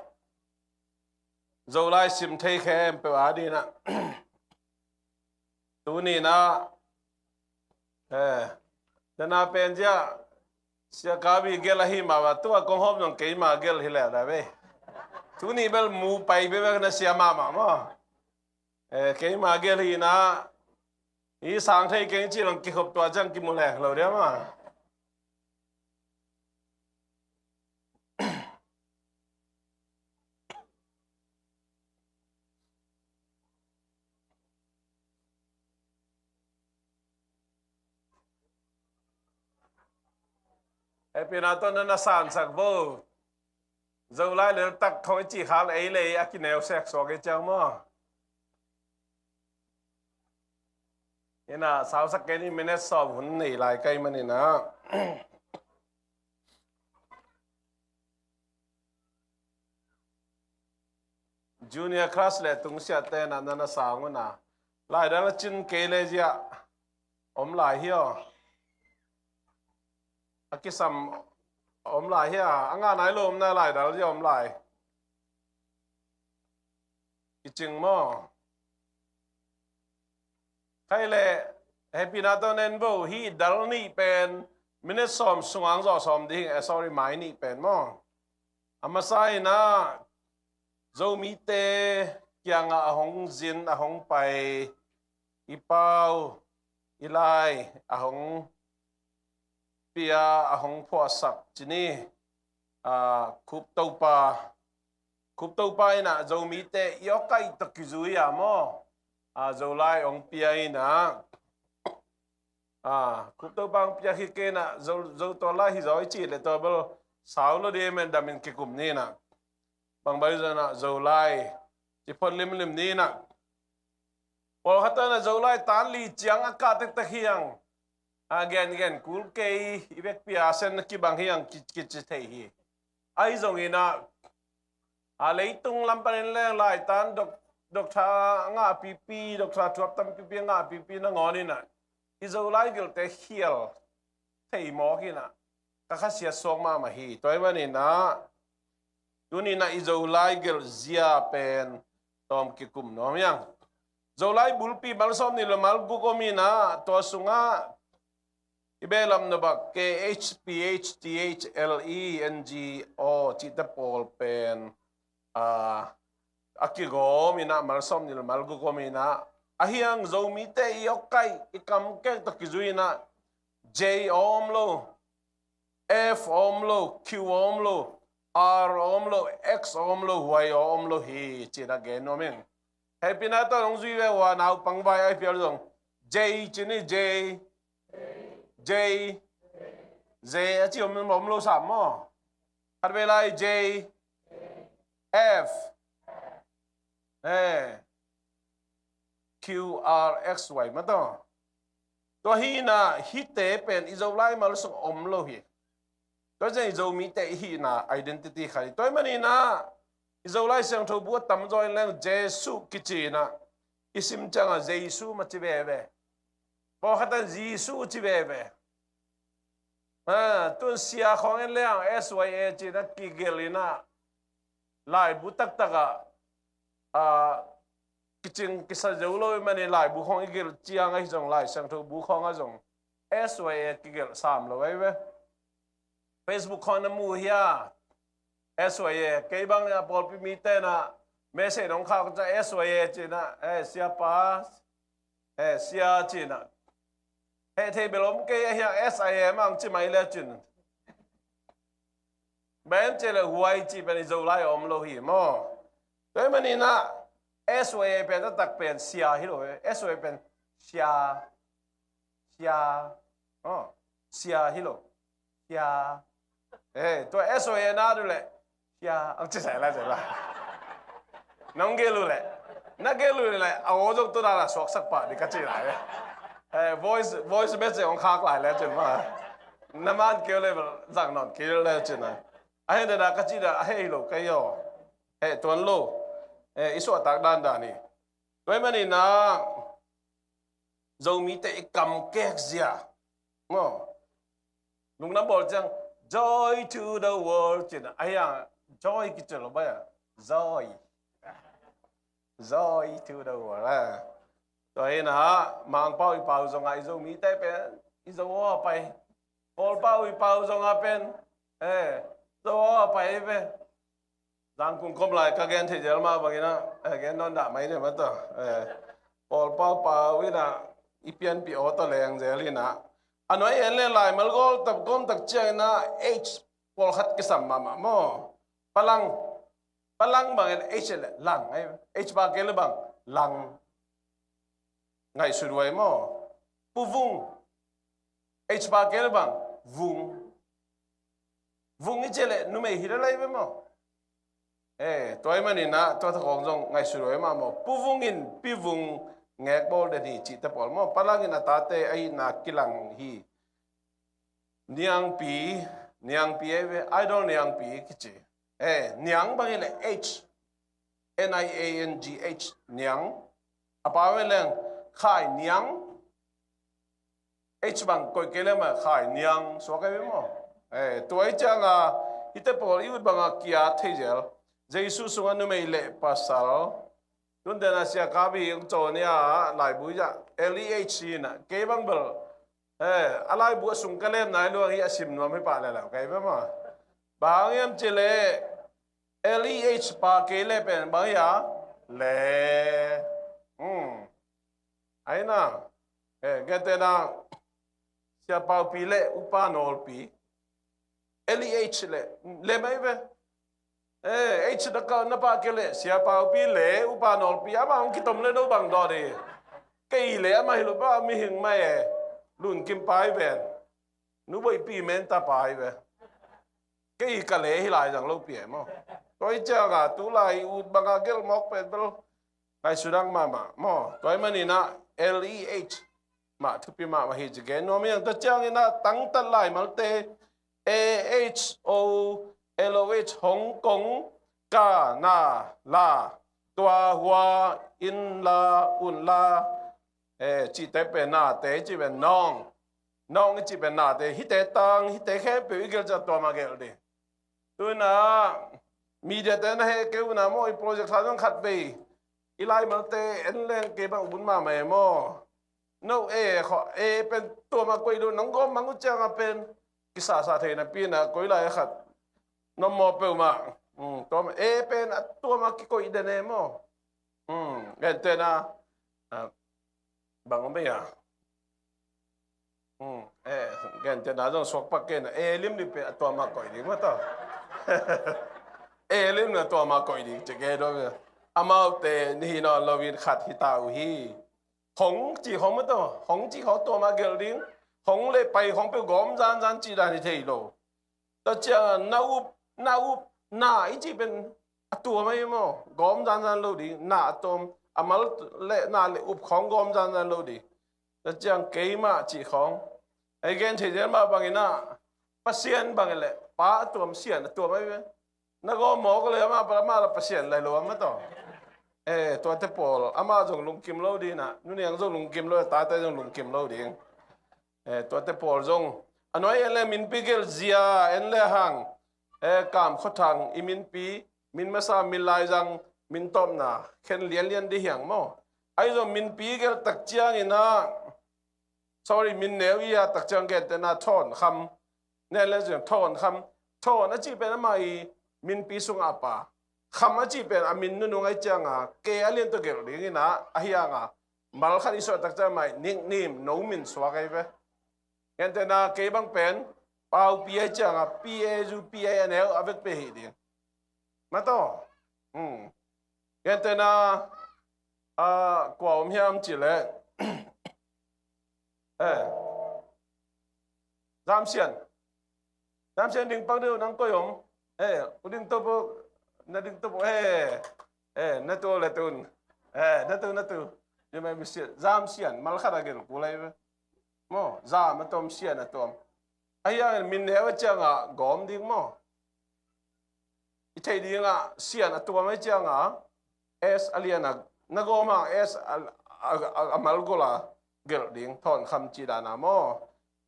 Zolai sim thei khempeuh a dina. Tuni na, eh, nana pen zia, sia kabi gel ahi mah ba, tua kong hawm zong keima gel hi leh da ve. Tuni bel mu pai bebek na sia mahmah maw. Eh, keima gel hi na, i sang thei keng ci long kikhop tua ciang kimu lek lo dia maw. Hehpihna tawh na na sansak bo. Zolai lel tak thong i cih khal ei le ei a kineu sek suak i ciang maw. Ina sausak kei ni minute sawm hun nei lai kai manina. Junior class le tungsiah te na na na sang una. Laidal a cin kei le zia om lai hi aw. A kisam om lai hi a, a ngah nai lo om na laidal zia om lai. Kicing maw? Khai le, hehpihna tawh nen bo, hih dal nih pen minute sawm sungang zawh sawm ding, eh, sorry, mai nih pen maw? A masa ina Zomite kiangah a hong zin, a hong pai, i pau, i lai, a hong pia, a hong phuahsak ci ni, ah, Khup Topa. Khup Topa ina Zomite i awkaih tawh kizui a maw? Ah, Zolai hong pia ina, ah, Khup Topa hong pia hi kei na, Zo, Zo tua lai hi zaw i cih le tua bel sau lo di men damin kikum ni na. Bang bai zana Zolai ci phot limlim ni na. Pawlkhat na Zolai tan li ciang a kah tektek hiang. A gengen kul kei i vekpi a sen kibang hiang ki, kici thei hi. Ahi zongina, a leitung lam panin leng laitan dok, dokta ngah pipi, dokta thuap tam pipi ngah pipi nangawn ina i Zolai gilte khial thei mawk ina ka khasiat suak mahmah hi. Tua hi manina, tunina i Zolai gelh zia pen tawm kikum nuam hiang. Zolai bulpi mal sawm nih le mal guk om ina, tua sungah i behlap nop ah K H P H T H L E N G O cihte pawl pen, ah, a kigawm ina mal sawm nih le mal guk om ina, ahi hang Zomite i awkaih i kamkek tawh kizui ina J om lo, F om lo, Q om lo, R om lo, X om lo, Y om lo hi cina gen nuam ing. Hehpihna tawh nong zui ve ua naupang vai ai pial zong J ci ni, J, J, J a ci om, om lo sam maw? Khat vei lai J, F, eh, Q R X Y mataw. Tua hi na hihte pen i Zolai mal sung om lo hi. Tua zeng i Zomite i hihna identity khat hi. Tua hi manina i Zolai siangtho bu a tamzaw in leng Jesu kici na i sim ciangah Jesu ma ci veve. Pawlkhat in Jesu ci veve. Ha, tun sia khawng in leng S Y A cina kigelh ina laibu taktakah, ah, kicing kisa zo lo i mani laibu khawng i gelh ciang ahi zong Lai Siangtho bu khawng a zong S Y A kigelh sam lo ahi ve. Facebook khawng na mu hia? S Y A, kei bang a pawlpi mite na message nong khak ciang S Y A cina, eh, siapa, eh, sia cina. Heh thei bel om kei a hiang S I A mang ci mai le cin. Bang hiam cih leh huai cih pen i Zolai a om lo hi maw. Tua ahih manin ah S O A pen a tak pen sia hi lo. S O A pen sia, sia, oh, sia hi lo. Sia. Eh, tua S O A na duh leh sia ang ci sai lai, sai lai. Nong gel uh leh, na gel uh leh a aw zong tu dan a suaksak pah ding ka ci lai. Eh, voice, voice message hong khak lai le cin maw. Na man keu leh zang nawn kei le cin a. A hih dan a ka cih dan a heh hi lo kei aw. Heh tuan lo. Eh, i suahtak dandan hi. Tua ahih manin ah Zomite i kamkek zia maw. Lungdam bawl ciang, "Joy to the world," ci-in a, ahi a, joy kici lo bang a, joy. Joy to the world, eh. Tua hi-in ah Mangpau i pau zong a i Zomite pen i Zo aw a pai. Kawlpau i pau zong a pen, eh, Zo aw a pai ve. Zangkung kom lai ka gen thei zel mah bangin ah, eh, gen nawn dah mai ding mah tawh, eh, Kawlpau pau in ah i pianpih aw tawh leng zel in ah. A nuai en leh laimal gawl tak, gawm tak ciangin ah H pawlkhat kisam mahmah maw. Palang, palang bangin H leh lang, eh, H pa kei leh bang, lang. Ngaihsut huai maw. Puvung. H pa kei leh bang, vung. Vung i cih leh numei hi lel lai ve maw. Eh, tua ahih manin ah tua tawh khawng zong ngaihsut huai mah maw. Puvung in pivung ngek bawl den hi cihte pawl maw. Palang in a tate ahihna kilang hi. Niangpi, niangpi ahi ve, idol niangpi kici. Eh, niang bang hi leh H, N I A N G H, niang. A pau hi leng, Khai Niang. H bang koih kei leh mah Khai Niang suak ahi ve maw. Eh, tua ahih ciang a, hihte pawl i ut bang a kia thei zel. Jesu sungah numei leh pasal. Tun den a sia ka bi hong caw ni a, laibu i zah, L E H hi in ah, kei bang bel. Eh, a laibu a sung ka lem nai lua hi a sim nuam hi pah leh lau kei ve maw. Bang hiam cih leh, L E H pa kei leh pen bang hi a, leh. Hmm. Ahi na. Eh, gentehna, Sia Paupi leh Upa Nawlpi. L E H leh, leh mai ve. Eh, H na ka, na pa kei leh, Sia Paupi leh Upa Nawlpi, amah hong kitom leh no bang dawh ding. Kei leh amah hi lo bang, mihing mah e. Lunkim pa hi ven. Nu Boipi menta pa hi ve. Kei ka leh hi lai zang lo pi e maw. Tua ahih ciang a, tu lai i ut bang a gelh mawk pen bel ngaihsut mahmah maw. Tua ahih manin ah L E H mah thupi mahmah hi ci gen nuam hi ing. Tua ciangin ah tangtat laimalte, A H O L O H, Hong Kong, ka na la, tua hua in la, un la, eh, cihte pen nate, cih pen nawng. Nawng i cih pen nate, hihte tang, hihte khempeuh i gelh ciang tua mah gelh ding. Tu-in ah media te na heh kei un ah maw, i project sa zong khat vei i laimalte en leng kei bang un mahmah e maw. No, eh, kho, eh, pen tua mah koih lo, nang gawm mang uh ciang a pen kisasa thei napi in ah koi lai a khat na maw peuhmah. Hmm, tua mah, eh, pen a tua mah kikoih den e maw. Hmm, gentehna, ah, bang om ei a. Hmm, eh, gentehna zong suak pak kei na, eh, lim lim pen a tua mah koih ding mah tawh. Eh, lim na tua mah koih ding ci kei dawh. Amaute ni hi nawn lo in khat hi ta uh hi. Hong cih khawng mah tawh, hong cih khawng tua mah gelh ding. Hong leh pai khawng peuh gawm zanzan cih dan hi thei lo. Tua ciang na up, na up, na i cih pen a tuam ahi maw, gawm zanzan lo ding, na a tuam, a mal leh na leh up khawng gawm zanzan lo ding. Tua ciang keimah cih khawng. Ei gen thei zel mah bangin ah, Pasian bangin leh, Pa a tuam, Sian a tuam ahi ve. Na gawm mawk leh amah, amah la Pasian lai lo amah tawh. Eh, tuate pawl, amah zong lungkim lo ding ah, nu niang zong lungkim lo, tate zong lungkim lo ding. Eh, tuate pawl zong a nuai en leh minpi gelh zia en leh hang, eh, Kam Khua Thang i minpi, min masa, min laizang, min tawpna khen lianlian ding hi hang maw. Ahi zong minpi gelh tak ciangin ah, sorry, min neu i a tak ciang gentehna Thawn Kham. Nen leh zong Thawn Kham. Thawn a cih pen amah i minpi sungah a pa. Kham a cih pen a min nunung ahih ciang a, ke a lian tawh gelh ding in ah, ahi hang a, mal khat i suah tak ciang mah i nickname, no min suak ahi ve. Gentehna kei bang pen Paupi a ciangah P A U P A a neu a vekpi hi ding. Mataw. Hmm. Gentehna, ah, kua om hiam cileh. Eh. Zamsian. Zamsian ding pang deuh nang koi om. Eh, u ding to bo, na ding to bo. Eh. Eh, na tu le tun. Eh, na tu, na tu. Zamsian, malkhat a gel kulai. Maw, zam a tom, sian a tom. Ahi hangin min neu a ciangah gawm ding maw. I theih dingah sian a tuam a ciangah S a lian a, na gawm hang S a, a, a, a malgol a gelh ding, thawnkham cih dan a maw.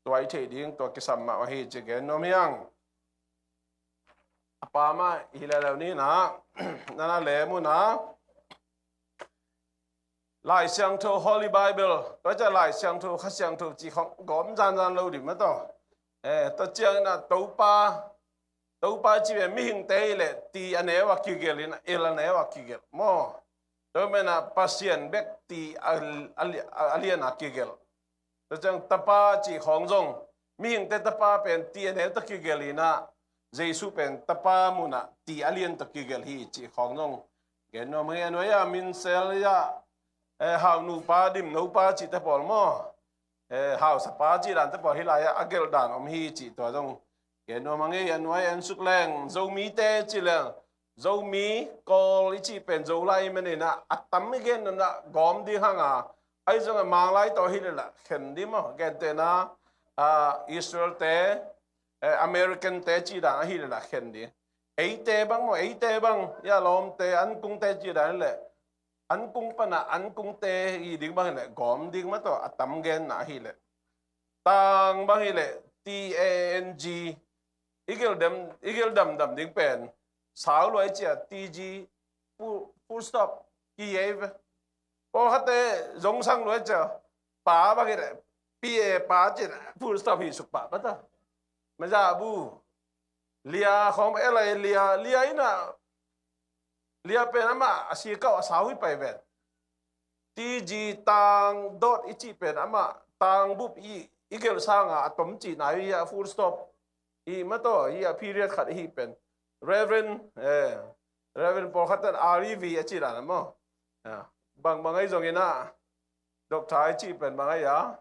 Tua i theih ding, tua kisam mah ahi ci gen nuam hiang. A pa mah hi leleu ni na, nana lem uh na. Lai Siangtho, Holy Bible, tua ciah Lai Siangtho, Kha Siangtho cih khong gawm zanzan lo dih mataw. Eh, tua ciangin ah Topa, Topa cih pen mihingte hi leh ti a neu a kigelh in ah, el a neu a kigelh maw. Tua menah Pasian bek ti a, a, a lian a kigelh. Tua ciang Tapa cih khawng zong, mihingte Tapa pen ti a neu tawh kigelh hi-in ah, Jesu pen Tapa munah ti a lian tawh kigelh hi cih khawng zong gen nuam hi. A nuai-ah minsel hi-ah, eh, haunupa, dimnopa cihte pawl maw, eh, hausapa cih dante pawl hih lai-ah a gelh dan om hi cih tua zong gen nuam hang ei. A nuai en suk leng, Zomite ci leng, Zomi, Kawl i cih pen Zolai manin ah a tam i gen nuam in ah gawm ding hang a, ahi zongin Manglai tawh hi leh lah khen ding maw. Gentehna, ah, Israel-te, eh, American-te cih dan ahi leh lah khen ding. Eite bang maw, eite bang, ya lawmte, ankungte cih dan hi leh, ankung pan ah ankungte hi ding bang hi leh gawm ding mataw, a tam genna ahi leh. Tang bang hi leh, T A N G, i gelh dem, i gelh damdam ding pen, sau luai ciah T G, full, full stop, ki ei ve. Pawlkhatte zongsang luai ciah, pa bang hi leh, P A pa cih leh, full stop hi suk pah mataw. Maza bu. Lia khawng, L A Lia, Lia in ah, Lia pen amah a sikauh a sau hi pai ven. T G tang dot i cih pen amah tang bup i, i gelh sangin a tom cihna hi a, full stop. I mataw, i a period khat i hi pen. Reverend, eh, Reverend pawlkhat ten R E V a cih dan a maw. Ah, bangbang ahi zongin ah, Doctor i cih pen bang ahi a,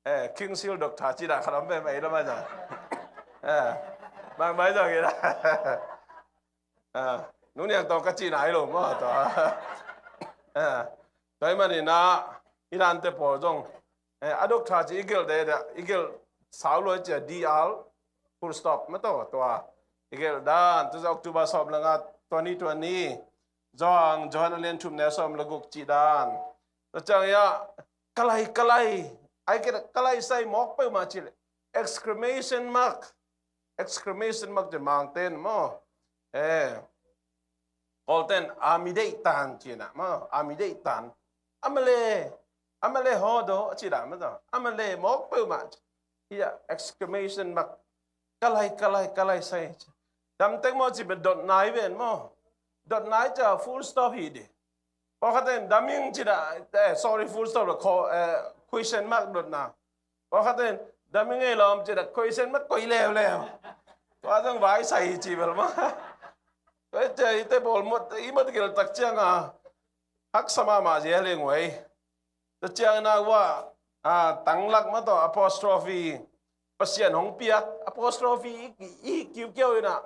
eh, King Seal Doctor cih dan khat om pen mah i lam ahi zong. Eh, bangbang ahi zongin ah. Ah, Nu Niang Tawng ka cihna hi lo maw, tua. Eh, tua ahih manin ah, i dante pawl zong, eh, a doctor cih i gelh dede, i gelh sau luai ciah D R, full stop mataw, tua i gelh dan. Tua zah October sawm le nga, twenty twenty, Johan, Johan a lian thum neu sawm le guk cih dan. Tua ciang hi-ah, kalai, kalai, ai kei kalai sai mawk peuhmah cih leh, exclamation mark. Exclamation mark cih Mangte'n maw. Eh. Kawlte'n a mi deih tan cihna maw, a mi deih tan. A male, a male haw daw a cih dan mataw. A male mawk peuhmah. Hi-ah exclamation mark. Kalai, kalai, kalai sai. Dam teng maw cih pen dotna hi ven maw. Dotna hi ciah full stop hi ding. Pawlkhat in dam ing cih dan, eh, sorry, full stop lo, ko, eh, question mark dotna. Pawlkhat in dam ing ei lawm cih dan question mark koih leuleu. Tua zong vai sai hi ci bel maw. Tua ciah i te pawl mawk, i mawk gelh tak ciangin haksa mahmah zel hi ing ei. Tua ciangin ah, ah, tanglak mataw apostrophe, Pasian hong piak, apostrophe i, i kiukiau in ah,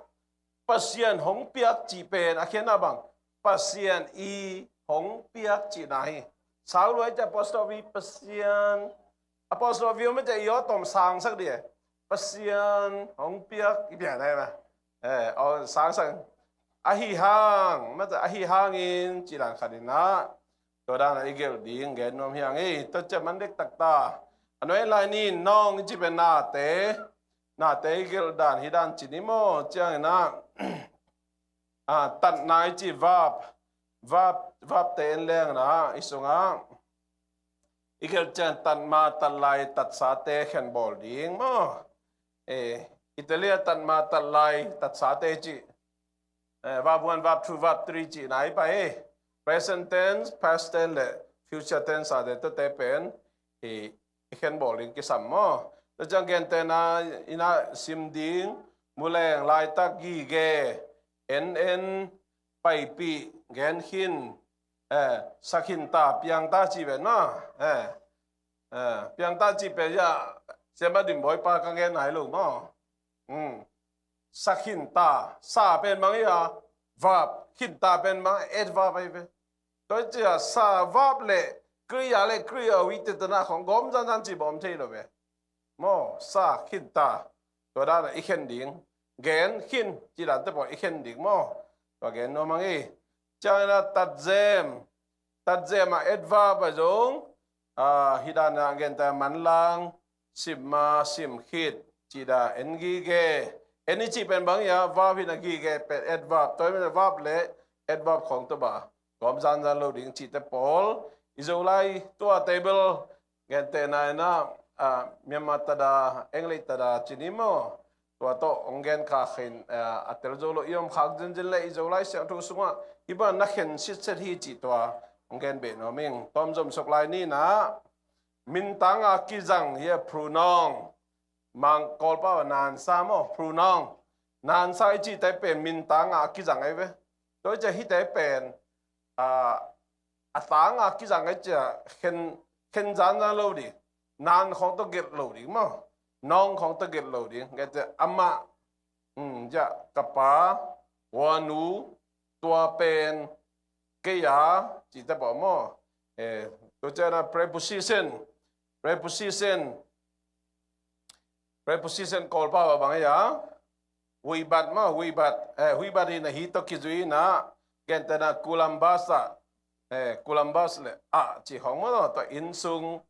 Pasian hong piak cih pen a khiatna bang, Pasian i hong piak cihna hi. Sau luai ciah apostrophe, Pasian, apostrophe om ciah i aw tom sangsak dih e. Pasian hong piak i piak nai ma. Eh, aw sangsak. Ahi hang, mataw, ahi hangin cih dan khat in ah, tua dan a i gelh ding gen nuam hi ing ei. Tua ciah man dektak ta. A nuai lai ni, nawng i cih pen nate, nate i gelh dan hi dan ci ni maw. Ciangin ah, ah, tatna i cih verb, verb, verb-te en leng in ah, i sungah i gelh ciang tatma, tatlai, tatsate khenbawl ding maw. Eh, Italy-a tatma, tatlai, tatsate cih. Eh, verb one, verb two, verb three cihna hi pah hi. Present tense, past tense le future tense a te, tuate pen i, i khenbawl ding kisam maw. Tua ciang gentehna in ah sim ding, muleng, laitak, gige, en en, paipih, gen khin, eh, sa khin ta, piang ta ci pen maw. Eh, eh, piang ta ci pen ya, Siama Dim Bawi pa ka gen nai lo maw. Hmm. Sa khin ta, sa pen bang hi a, verb, khin ta pen bang, adverb ahi ve. Tua hi cia sa, verb le kriya le kriya wittetana khong gawm zanzan ci bawm thei lo ve. Maw, sa khin ta. Tua dan a i khen ding. Gen khin ci dan te pawh i khen ding maw. Tua gen nuam ang i. Ciangin a tatzem. Tatzem a adverb a zong, ah, hi dan a gen ta manlang, simma, simkhit, ci dan en gige. En i ci pen bang hi a, verb hi na gige pen adverb. Tua hi pen verb le adverb khong tua ba. Gawm zanzan lo ding ci te pawl. I Zolai tua table gentehna in ah, ah, Myanmar tada, English tada ci ni maw. Tua tawh hong gen kha khin, ah, a tel zo lo i om khak zenzen le i Zolai Siangtho sungah hih bang na khen sitset hi ci tua hong gen beh nuam ing. Tawm zom suk lai ni in ah, mintang a kizang hi a pronoun. Mang Kawlpau a nansa maw, pronoun. Nansa i ci te pen mintang a kizang ahi ve. Tua hi cia hih te pen, ah, a tang a kizang ahi cia khen, khen zanzan lo ding. Nan khong tawh gelh lo ding maw. Nong khong tawh gelh lo ding. Gentehna amah, um, ya, ka pa, wa nu, tua pen, kei a, ci te pawh maw. Eh, tua ciangin a preposition, preposition, preposition Kawlpau a bang hi a, huibat maw, huibat, eh, huibat hi na hi tawh kizui in ah, gentehna kulambas a, eh, kulambas le a ci khong maw, tua inn sung,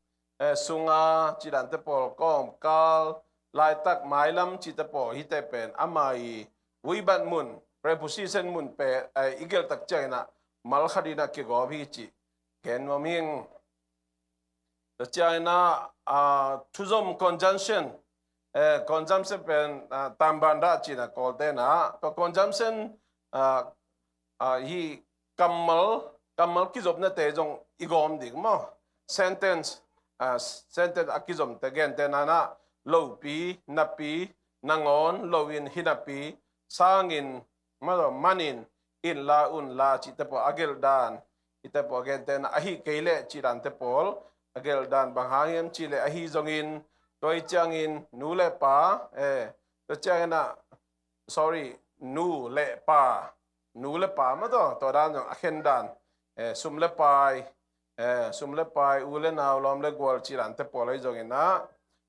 eh, sunga, ci dan te pawl, kawmkal, laitak, mailam, ci te pawl, hih te pen, ama i huibat mun, preposition mun pen, eh, i gelh tak ciangin ah, mal khat in ah kigawm hi ci. Gen nuam ing. Tua ciangin ah, ah, thuzom conjunction, eh, conjunction pen, ah, tamban dah ci in ah Kawlte in ah. Tua conjunction, ah, ah, hi kammal, kammal kizopnate zong i gawm ding maw. Sentence, ah, sentence a kizopnate gentehna in ah lopi, napi, nangawn, loin, hi napi, sangin, maw, manin, inla, unla, ci te pawh a gelh dan, hi te pawh a gentehna, ahi kei leh ci dan te pawl, a gelh dan bang hang hiam ci leh, ahi zongin, tua hi ciangin, nu le pa, eh, tua ciangin ah, sorry, nu le pa, nu le pa maw tua, tua dan zong a khen dan, eh, sum le pai, eh, sum le pai, u le nau, lawm le gual ci dan te pawl ahi zongin ah,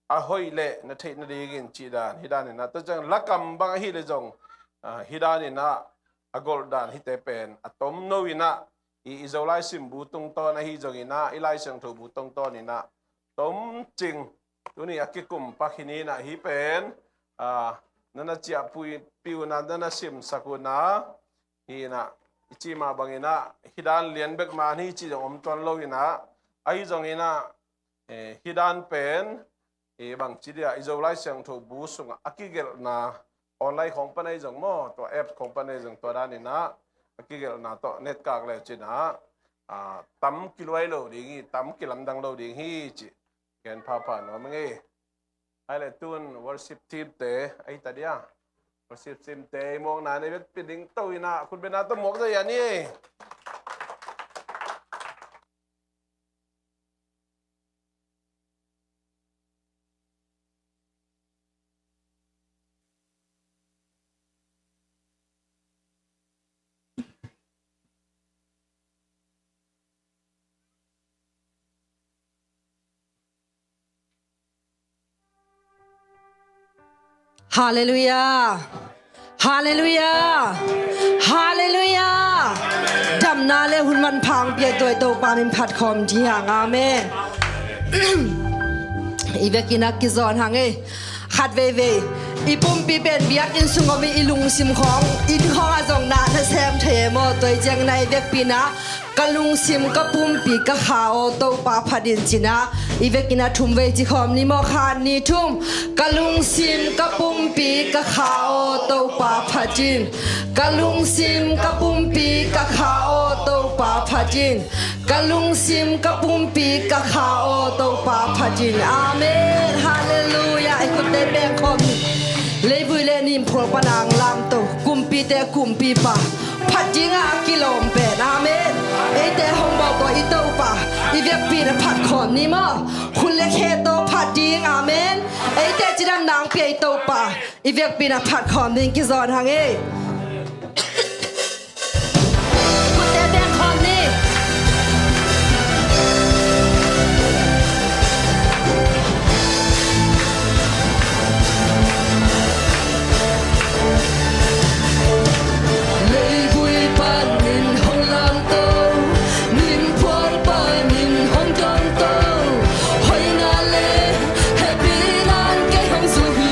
a hoih leh na theih nadingin ci dan, hi dan in ah, tua ciang lakam bang ahi leh zong, ah, hi dan in ah, a golh dan hite pen, a tomno in ah, i, i Zolai simbu tungtawn ahi zongin ah, i Lai Siangtho bu tungtawn in ah, tomcing, tuni a kikum pak hi ni in ah hih pen, ah, na na ciahpih un ah, na na simsak un ah, hi in ah, i cih mah bangin ah, hih dan lian bek mah hi cih zong om tuan lo in ah, ahi zongin ah, eh, hih dan pen, eh, bangci dia, i Zolai Siangtho bu sungah a kigelhna, online khong pan ahi zong maw, tua app khong pan ahi zong tua dan in ah, a kigelhna tawh netkak le cin ah, ah, tam kiluai lo ding hi, tam kilamdang lo ding hi cih gen phapha nuam ing ei. Ai le tun worship team te, ai ta dia. Worship team te, mawkna nei bek pia ding to in ah, khut bengna tawh mawk zai a ni ei. Halleluiah. Halleluiah. Halleluiah. Damna le hun manpha hong pia tuai Topa min phat khawm ding hi hang. Amen. I vekin a kizawn hang ei. Khat veivei. I pumpi pen biakinn sung om i, i lungsim khawng, inn khawng ah zong na nasem thei e maw? Tua i ciangin ah i vekpi in ah, ka lungsim ka pumpi ka kha aw Topa phat in ci-in ah, i vekin ah thum vei ci khawm ni maw? Khat, nih, thum. Ka lungsim ka pumpi ka kha aw Topa phat in. Ka lungsim ka pumpi ka kha aw Topa phat in. Ka lungsim ka pumpi ka kha aw Topa phat in. Amen. Halleluiah. I khutte beng khawm ni. Leivui le nimphual pan a lamto kumpite kumpipa, phat dingah a kilawm pen. Amen. Eite hong bawlbawl i Topa, i vekpi in ah phat khawm ni maw? Khut le khe tawh phat ding. Amen. Eite cidamna hong pia i Topa, i vekpi in ah phat khawm ding kizawn hang ei. Khutte beng khawm ni. Leivui panin hong lamto, nimphual panin hong dawngto, hoihna le hehpihna in kei hong zum hi.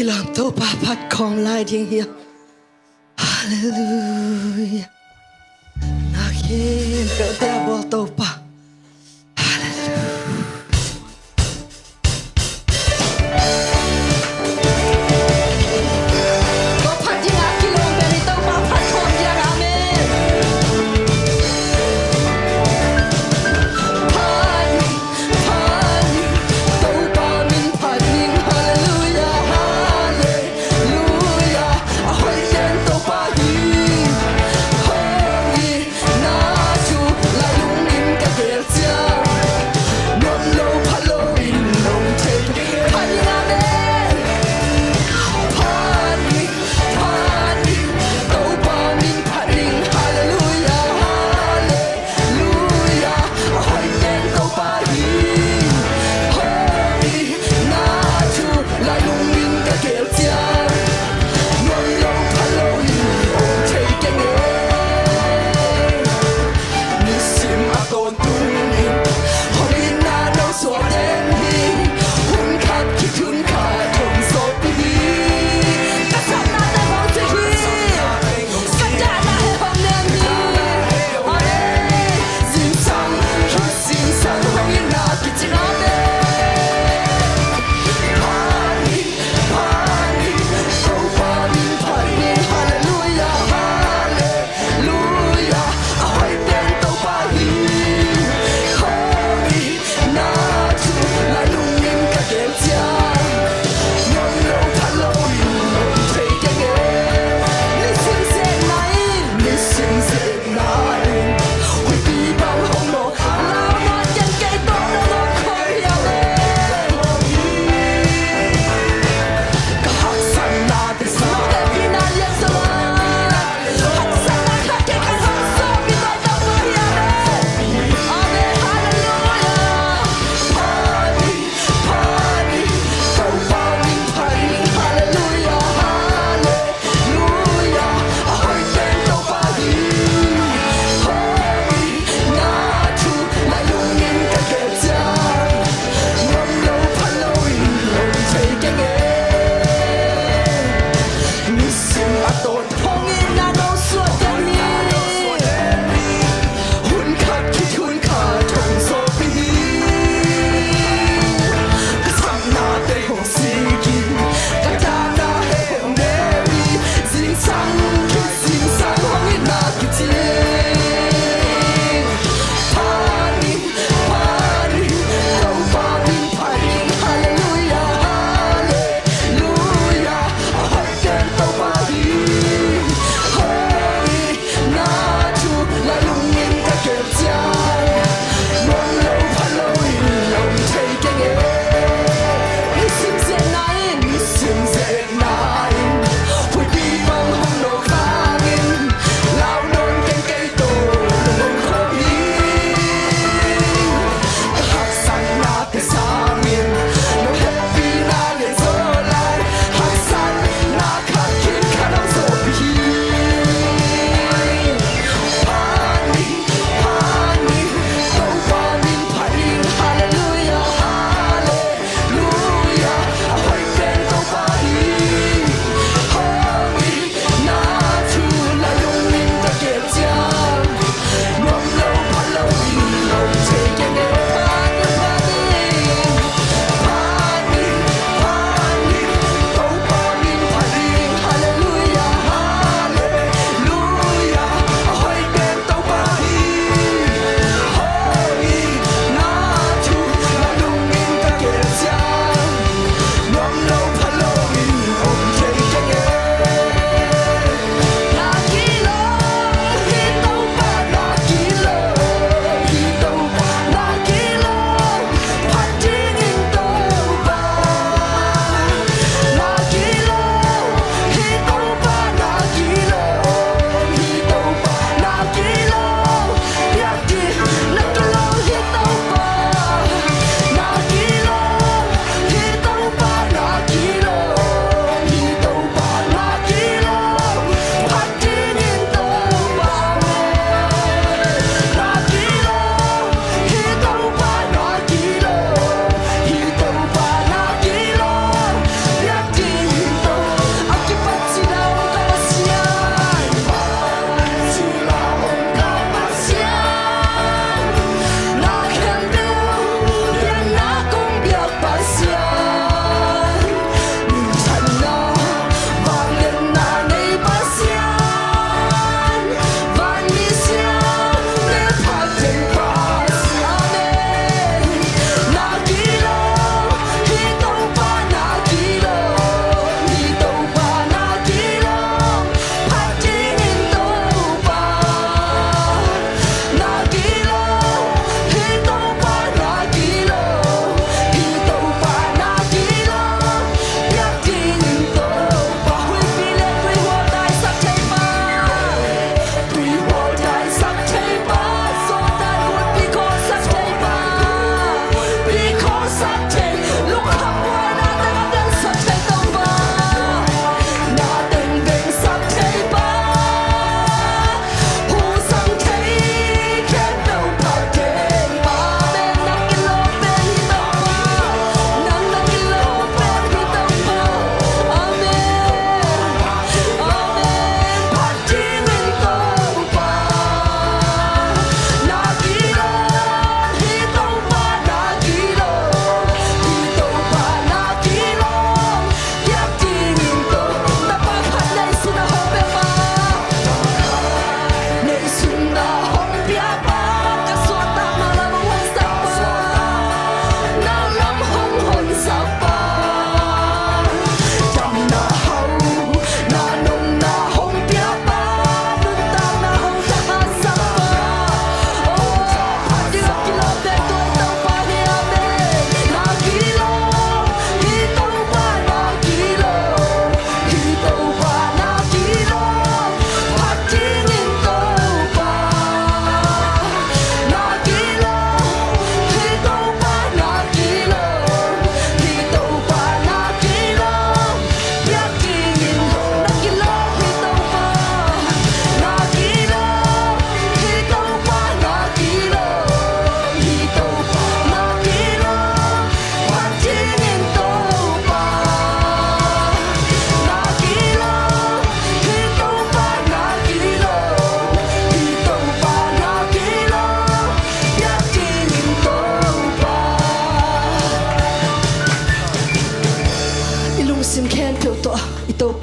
Kilawm Topa phat khawm lai ding hi. Halleluia. Na khempeuhte a bawl Topa. Halleluia. Tua phat ding a kilawm pen i Topa phat khawm ding. Amen. Phat ni, phat ni, Topa min phat ni. Halleluia, halleluia. A hoih pen Topa hi. Hoihna thu la lungkim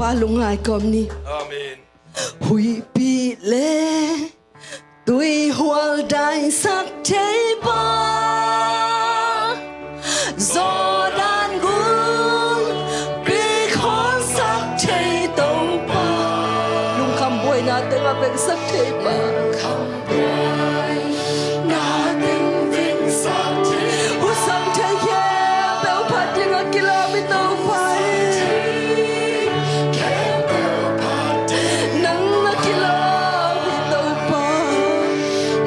A lungngai kawm ni. Amen. Huihpi le tuihual daisak thei pa, Jordan gung pi khawlsak thei Topa, lungkham buaina tengah veksak thei pa. Husang thei khempeuh phat dingah kilawm hi Topa hi. Nang na kilawm hi Topa.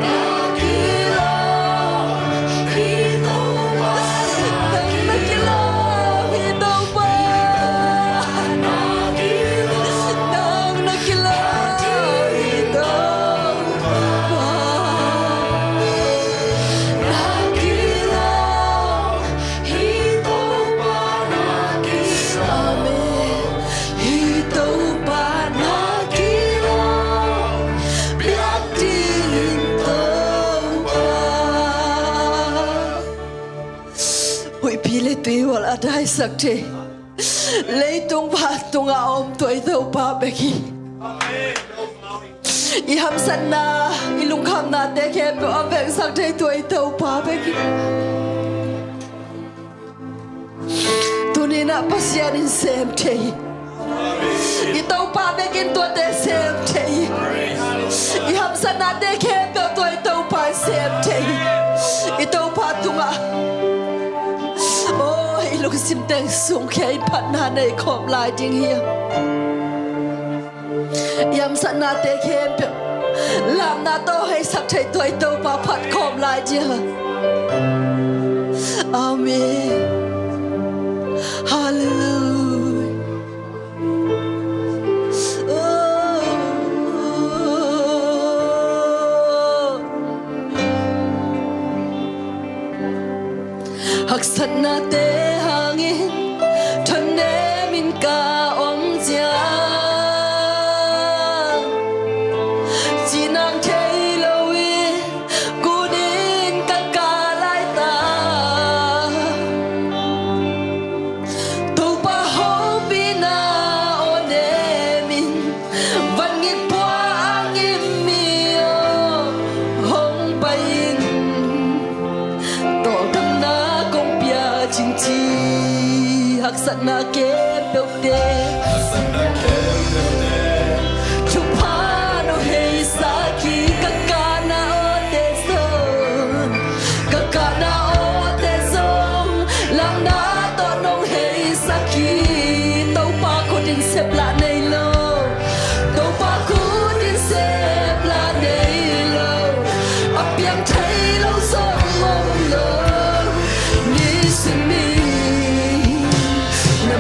Nang na kilawm hi Topa. Nang na kilawm hi Topa. Na kilawm hi Topa, na kilawm. Amen. Hi Topa, na kilawm. Biak ding in Topa. Huihpi le tuihual a daisak thei, leitung pha tungah a om tua i Topa bek hi. I hamsatna, i lungkhamnate khempeuh a veksak thei tua i Topa bek hi. Tuni-in ah Pasian in sem thei hi. I Topa bek in tuate sem thei hi. I hamsatnate khempeuh tua i Topa in sem thei hi. I Topa tungah, oh, i lungsim teng sung khia in phatna nei khawm lai ding hi. I hamsatnate khempeuh lamna tawh heisak thei tua i Topa phat khawm lai ding hi. Amen. Halleluiah. Oh. Haksatnate hangin thanem in ka om ciang, cinang thei lo in kun in ka kah laitak. Topa hopihna aw nem in, vangik pua a ngim mi aw hong pai in. Tawldamna kong pia cing ci, haksatna khempeuhte, thupha no heisak hi. Ka kahna awte zong, ka kahna awte zong, lamna tawh nong heisak hi. Topa khut in sep lah nei lo. Topa khut in sep lah nei lo. A piang thei lo zong om lo. Nisim in na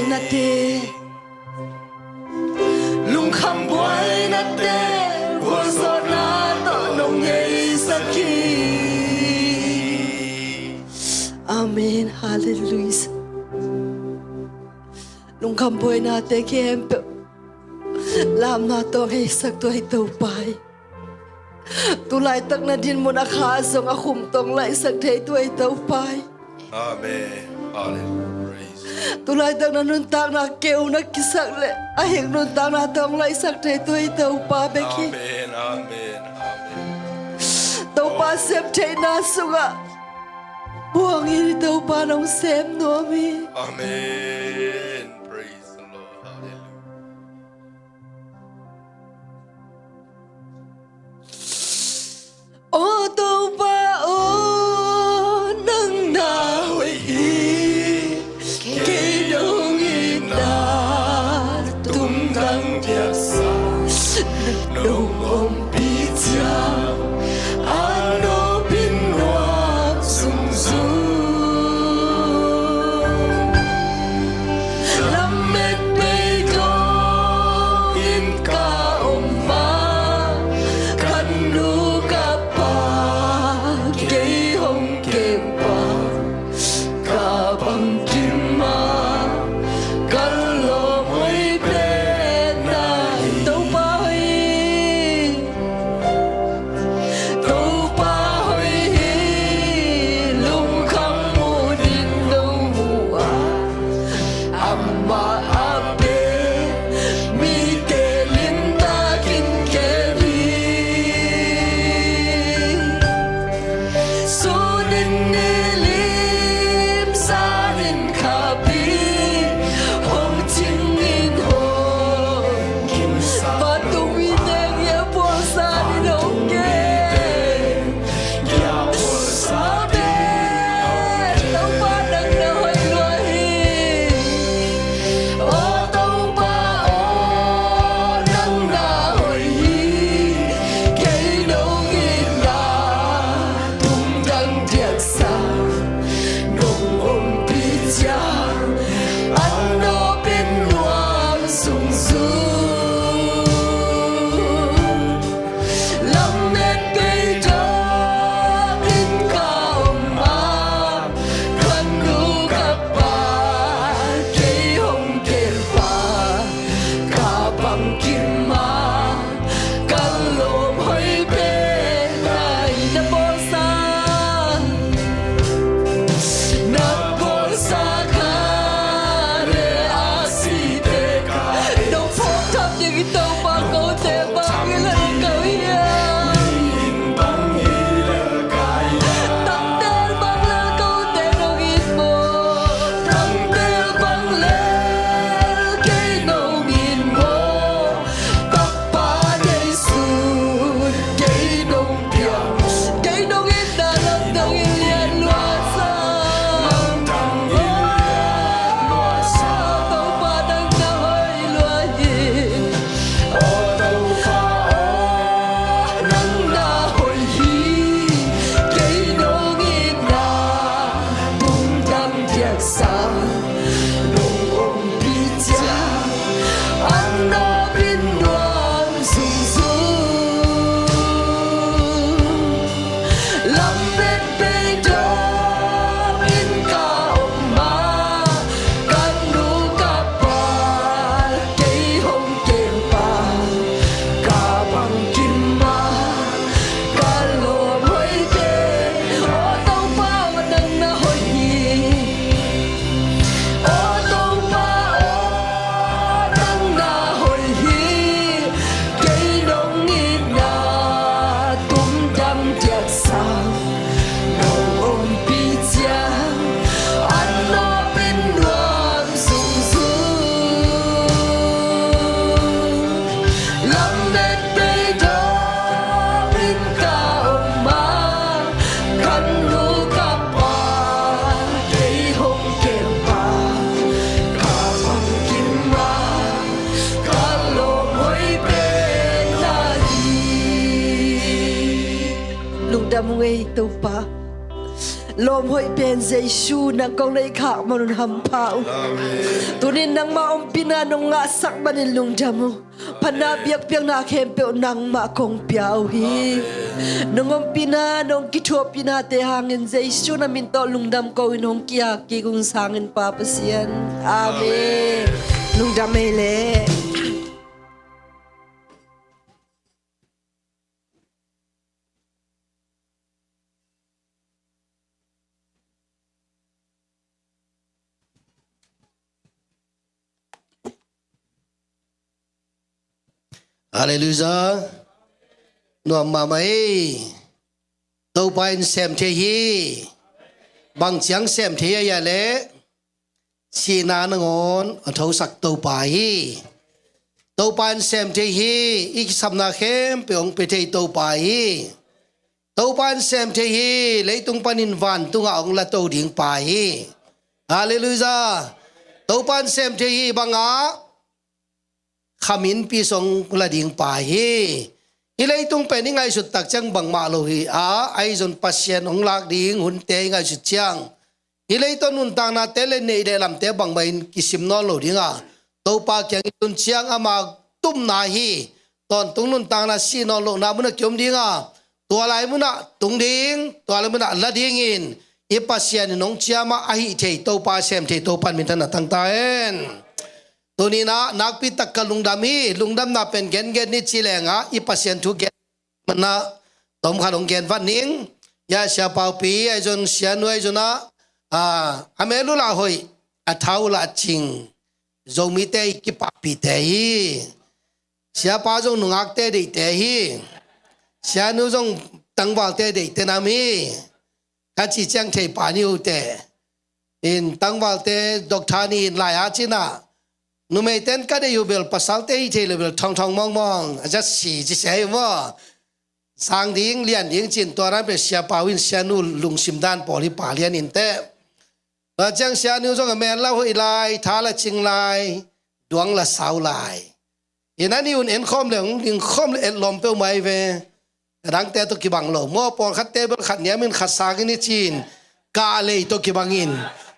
Nate, lungkham buainate, gualzawhna tawh nong neisak hi. Amen. Halleluiah. Lungkham buainate khempeuh lamna tawh neisak tua i Topa hi. Tulaitak na dinmun a kha zong a khum tawh hong laihsak thei tua i Topa hi. Amen. Hallelujah. Praise. Tulaitak na nuntakna keu na kisak le a hing nuntakna tawh hong laihsak thei tua i Topa bek hi. Amen. Amen. Amen. Topa sem theihna sungah buang in, i Topa nong sem nuam hi. Amen. Praise the Lord. Hallelujah. Aw Topa aw, nang na hoih hi. Kei nong itna tungdang diaksa, nong ompih ciang a nopin nuam zungzung. Lamet beidong in ka om ma, ka nu ka pa kei hong kempa, ka bangkim ma, ka lawm hoih pen na hi. Topa hoih, Topa hoih hi. Lungkham muh ding nong mu a, amah a pen mite limtakin kem hi. Sun in ni lim, zan in khap hi, hong cing in hong kim, vantung mite ngiaphual zan in hong kem. Topa nang na hoih lua hi. Aw Topa aw, nang na hoih hi. Kei nong itna tungdang diaksa, nong ompih ciang a nopin nuam zungzung. Lamet beidong in ka om ma, ka nu ka pa kei hong kempa, ka bangkim ma, ka lawm hoih pen na hi. Na bawlsa, na bawlsa kha le a site ka, nong phawk tham ding i Topa, kote bang hi lel ko hiam? Tangtel bang lel kote nong it maw? Tangtel bang lel kei nong it maw? Takpa nei sun kei nong piang, kei nong itna lam dang in lian lua sa. Topa nang na hoih lua hi. Aw Topa aw, nang na hoih hi. Kei nong itna tungdang diaksa, nong ompih ciang a nopin nuam zungzung. Lamet beidong in ka om ma, ka nu ka pa kei hong kempa, ka bangkim ma, ka lawm hoih pen. Aw Topa aw, nang na hoih hi. Aw Topa aw, nang na hoih hi. Kei nong itna tungdang diaksa, nong ompih ciang a nopin nuam zungzung. Lamet beidong in ka om ma, ka nu ka pa kei hong kempa, ka bangkim ma, ka lawm hoih pen na hi. Lungdam ung ei Topa. Lawm hoih pen Jesu, nang kong neih khak man un hampha uh. Tunin nangmah ompihna nong ngahsak manin lungdam uh. Phatna biakpiakna khempeuh nangmah kong pia uh hi. Nong ompihna, nong kithuahpihnate hangin Jesu na min tawh lungdam ko-in hong ki-ap kik ung, sanginn Pa Pasian. Amen. Lungdam ei leh. Halleluiah. Nuam mahmah ei. Topa in sem thei hi. Bang ciang sem thei a hia leh, sihna nangawn a thosak Topa hi. Topa in sem thei hi. I kisapna khempeuh hong pia thei Topa hi. Topa in sem thei hi. Leitung panin vantungah hong la to ding Pa hi. Halleluiah. Topa in sem thei hi. Bangah, khamin pi song la ding Pa hi. Hih leitung pen i ngaihsut tak ciang bangmah lo hi a, ahi zong Pasian hong lak ding hunte i ngaihsut ciang, hih leitung nuntaknate le neih le lamte bangmah in kisim nawn lo ding a, Topa kiang i tun ciang ama tupna hi. Tawntung nuntakna sih nawn lohna munah kiom ding a, tua lai munah tung ding, tua lai munah la dingin i Pasian in hong ciam a, a hih thei Topa, a sem thei Topa in minthanna tang ta hen. Tuni-in ah nakpi tak ka lungdam hi. Lungdamna pen gengen ni ci leng ah, i Pasian thu gen manah tom khat hong gen vat ning. Ya, Sia Paupi ahi zong, Sia Nu ahi zong ah, a, a mel uh lah hoih, a thau lah cing, Zomite i kipahpihte hi. Siapa zong nungakte deihte hi. Sia Nu zong tangvalte deihte nam hi. Ka cih ciang thei pan hi uh teh. In tangvalte doctor ni in lai a cin ah, numeite in ka deih uh bel pasalte hi thei lo bel thongthong mawngmawng a za si ci se hi uh maw. Sang ding, lian ding cin tua dan pen Sia Pau in Sia Nu lungsim dan pawl hi pah lian in teh. Tua ciang Sia Nu zong a mel lah hoih lai, tha lah cing lai, duang lah sau lai. In a ni un en khawm le hong ding khawm le etlawm peuhmah hi ve. A dangte tawh kibang lo maw, pawlkhatte bel khat niamin khat sangin hi cin, kah lei tawh kibangin,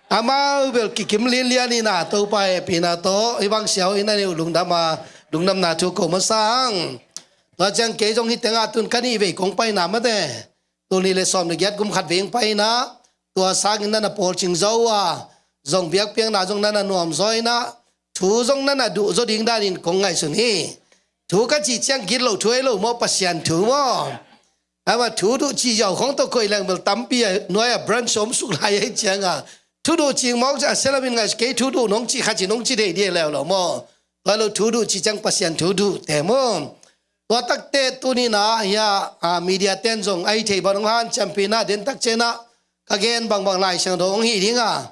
amau bel kikim linlian in ah, Topa hehpihna tawh hih bang Sia uh in a ni uh lungdam a, lungdamna thu ko masa hang. Tua ciang kei zong hih tengah tun ka nih vei kong paina mate. Tul nih le sawm le giat kum khat vei hong pai in ah, tua sangin na na pawlcing zo a, zong biakpiakna zong na na nuam zaw in ah, thu zong na na duh zaw ding danin kong ngaihsun hi. Thu ka cih ciang gitloh thu ei lo maw, Pasian thu maw? Amah thu duh cih ziau khong tawh koih leng bel tampi a nuai a branch om suk lai ei ciang a, thu duh cih mawk ciang a sia lamin ngaihsun kei, thu duh nong cih khat cih nong ci dei dih leuleu maw? Tua lo thu duh cih ciang Pasian thu duhte maw? Tua takte tuni-in ah hia, a, media ten zong a hi thei bang hong hanciampih in ah, den tak ciang ah ka gen bangbang Lai Siangtho hong hi ding a,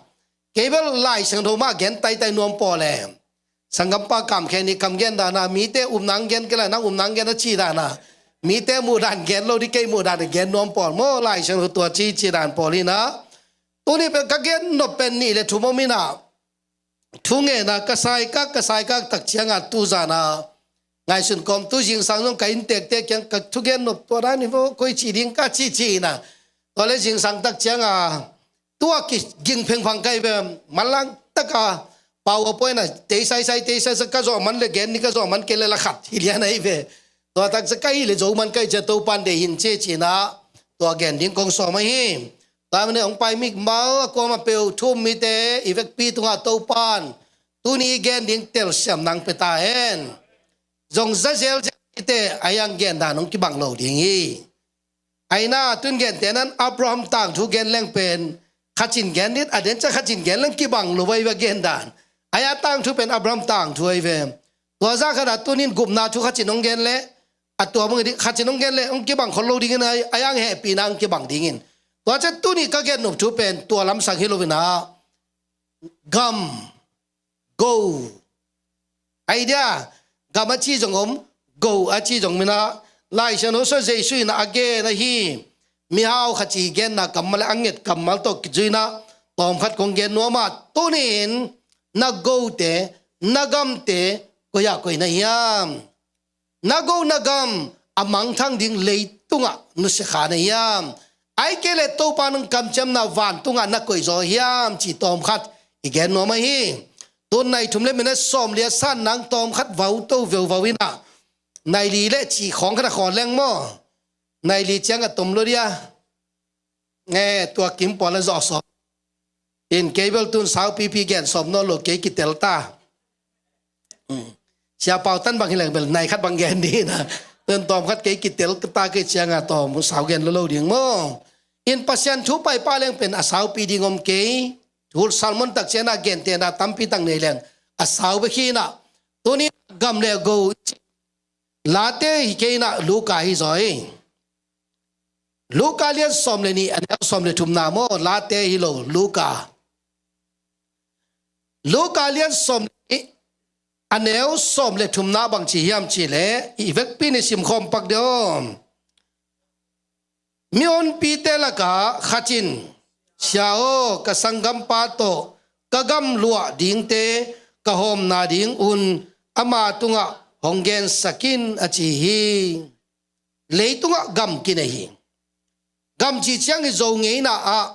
kei bel Lai Siangtho mah gen taitai nuam pawl e. Sanggampa Kam Khen nih kam gen dan a, mite upna hong gen kei lai, nang upna hong gen a ci dan a, mite muhdan gen lo dih, kei muhdan a gen nuam pawl maw, Lai Siangtho tua ci ci dan pawl hi in ah. Tuni pen ka gen nop pen nih le thum om in ah, thungetna ka saikak, ka saikak tak ciang a, tuzan a ngaihsun kawm tu zingsang zong ka inntekte kiang ka thugen nop tua dan hi vo, koi ci ding ka ci ci in ah. Tua le zingsang tak ciang a, tua kiging phengphang ka hi ve, manlang tak a PowerPoint a tei saisai, tei saisai, ka zawh man le gen ni, ka zawh man kei le la khat hi lian ahi ve. Tua tak ciang ka hih le zo man ka hi ciang Topa'n deih hi ci ci in ah, tua gen ding kong sawm ahi. Tua manin hong pai mik mau a kuamah peuh thu um mite i vekpi tungah Topa'n tuni i gen ding telsiam nang pia ta hen. Zong za zelzel mite a hiang gen dan hong kibang lo ding hi. Ahi na, tun gente nan Abraham tangthu gen leng pen khat cin gen dih, a den ciang khat cin gen leng kibang lo vai va gen dan. Ahi a tangthu pen Abraham tangthu ahi ve. Tua zah khat a tunin gupna thu khat cin hong gen leh, a tua bang dih khat cin hong gen leh hong kibang khol lo dingin, ahi a hehpihna hong kibang dingin. Tua ciang tuni ka gen nop thu pen tua lamsang hi lo in ah, gam, go. Ahi dia, gam a ci zong om, go a ci zong om in ah, Lai Siangtho sung Jesu in a gen ahi, mihau khat ci genna kammal le a nget kammal tawh kizui in ah, tawm khat kong gen nuam a, tunin na gote, na gamte koi ah koih na hiam? Na go na gam a mangthang ding leitungah nusia kha na hiam? Ai kei le Topa nang kamciamna vantungah na koih zaw hiam ci tawm khat i gen nuam ahi. Tun nai thum le minute sawm liat san nang tawm khat vau to veu vau inah nai li le ci khawng khat a khaw leng maw? Nai li ciang a tom lo dia. Nge tua kim pawl a zawh sawm. In kei bel tun saupipi gen sawm nawn lo kei kitel ta. Sia pau tan bang hileng bel nai khat bang gen dina. Tun tawm khat kei kitel ta kei cianga tawm sau gen lo lo ding maw? In Pasian thu pai pa leng pen a saupi ding om kei. Hul salmon tak ciana gen tena tampi tang nei leng a sau bek hina. Tuni gam le go late hi keina Luka hi zaw hi. Luka lian sawm le nih a neu sawm le thumna maw? Late hi lo Luka. Luka lian sawm le nih a neu sawm le thumna bang ci hiam ci le i vekpi ni simkhawm pak deuh. Mi honpite lakah khat in, Sia aw, ka sanggampa tawh ka gam luah dingte ka hawmna ding un ama tungah hong gensak in a ci hi. Leitungah gam kinei hi. Gam ci ciang hi zo ngeina ah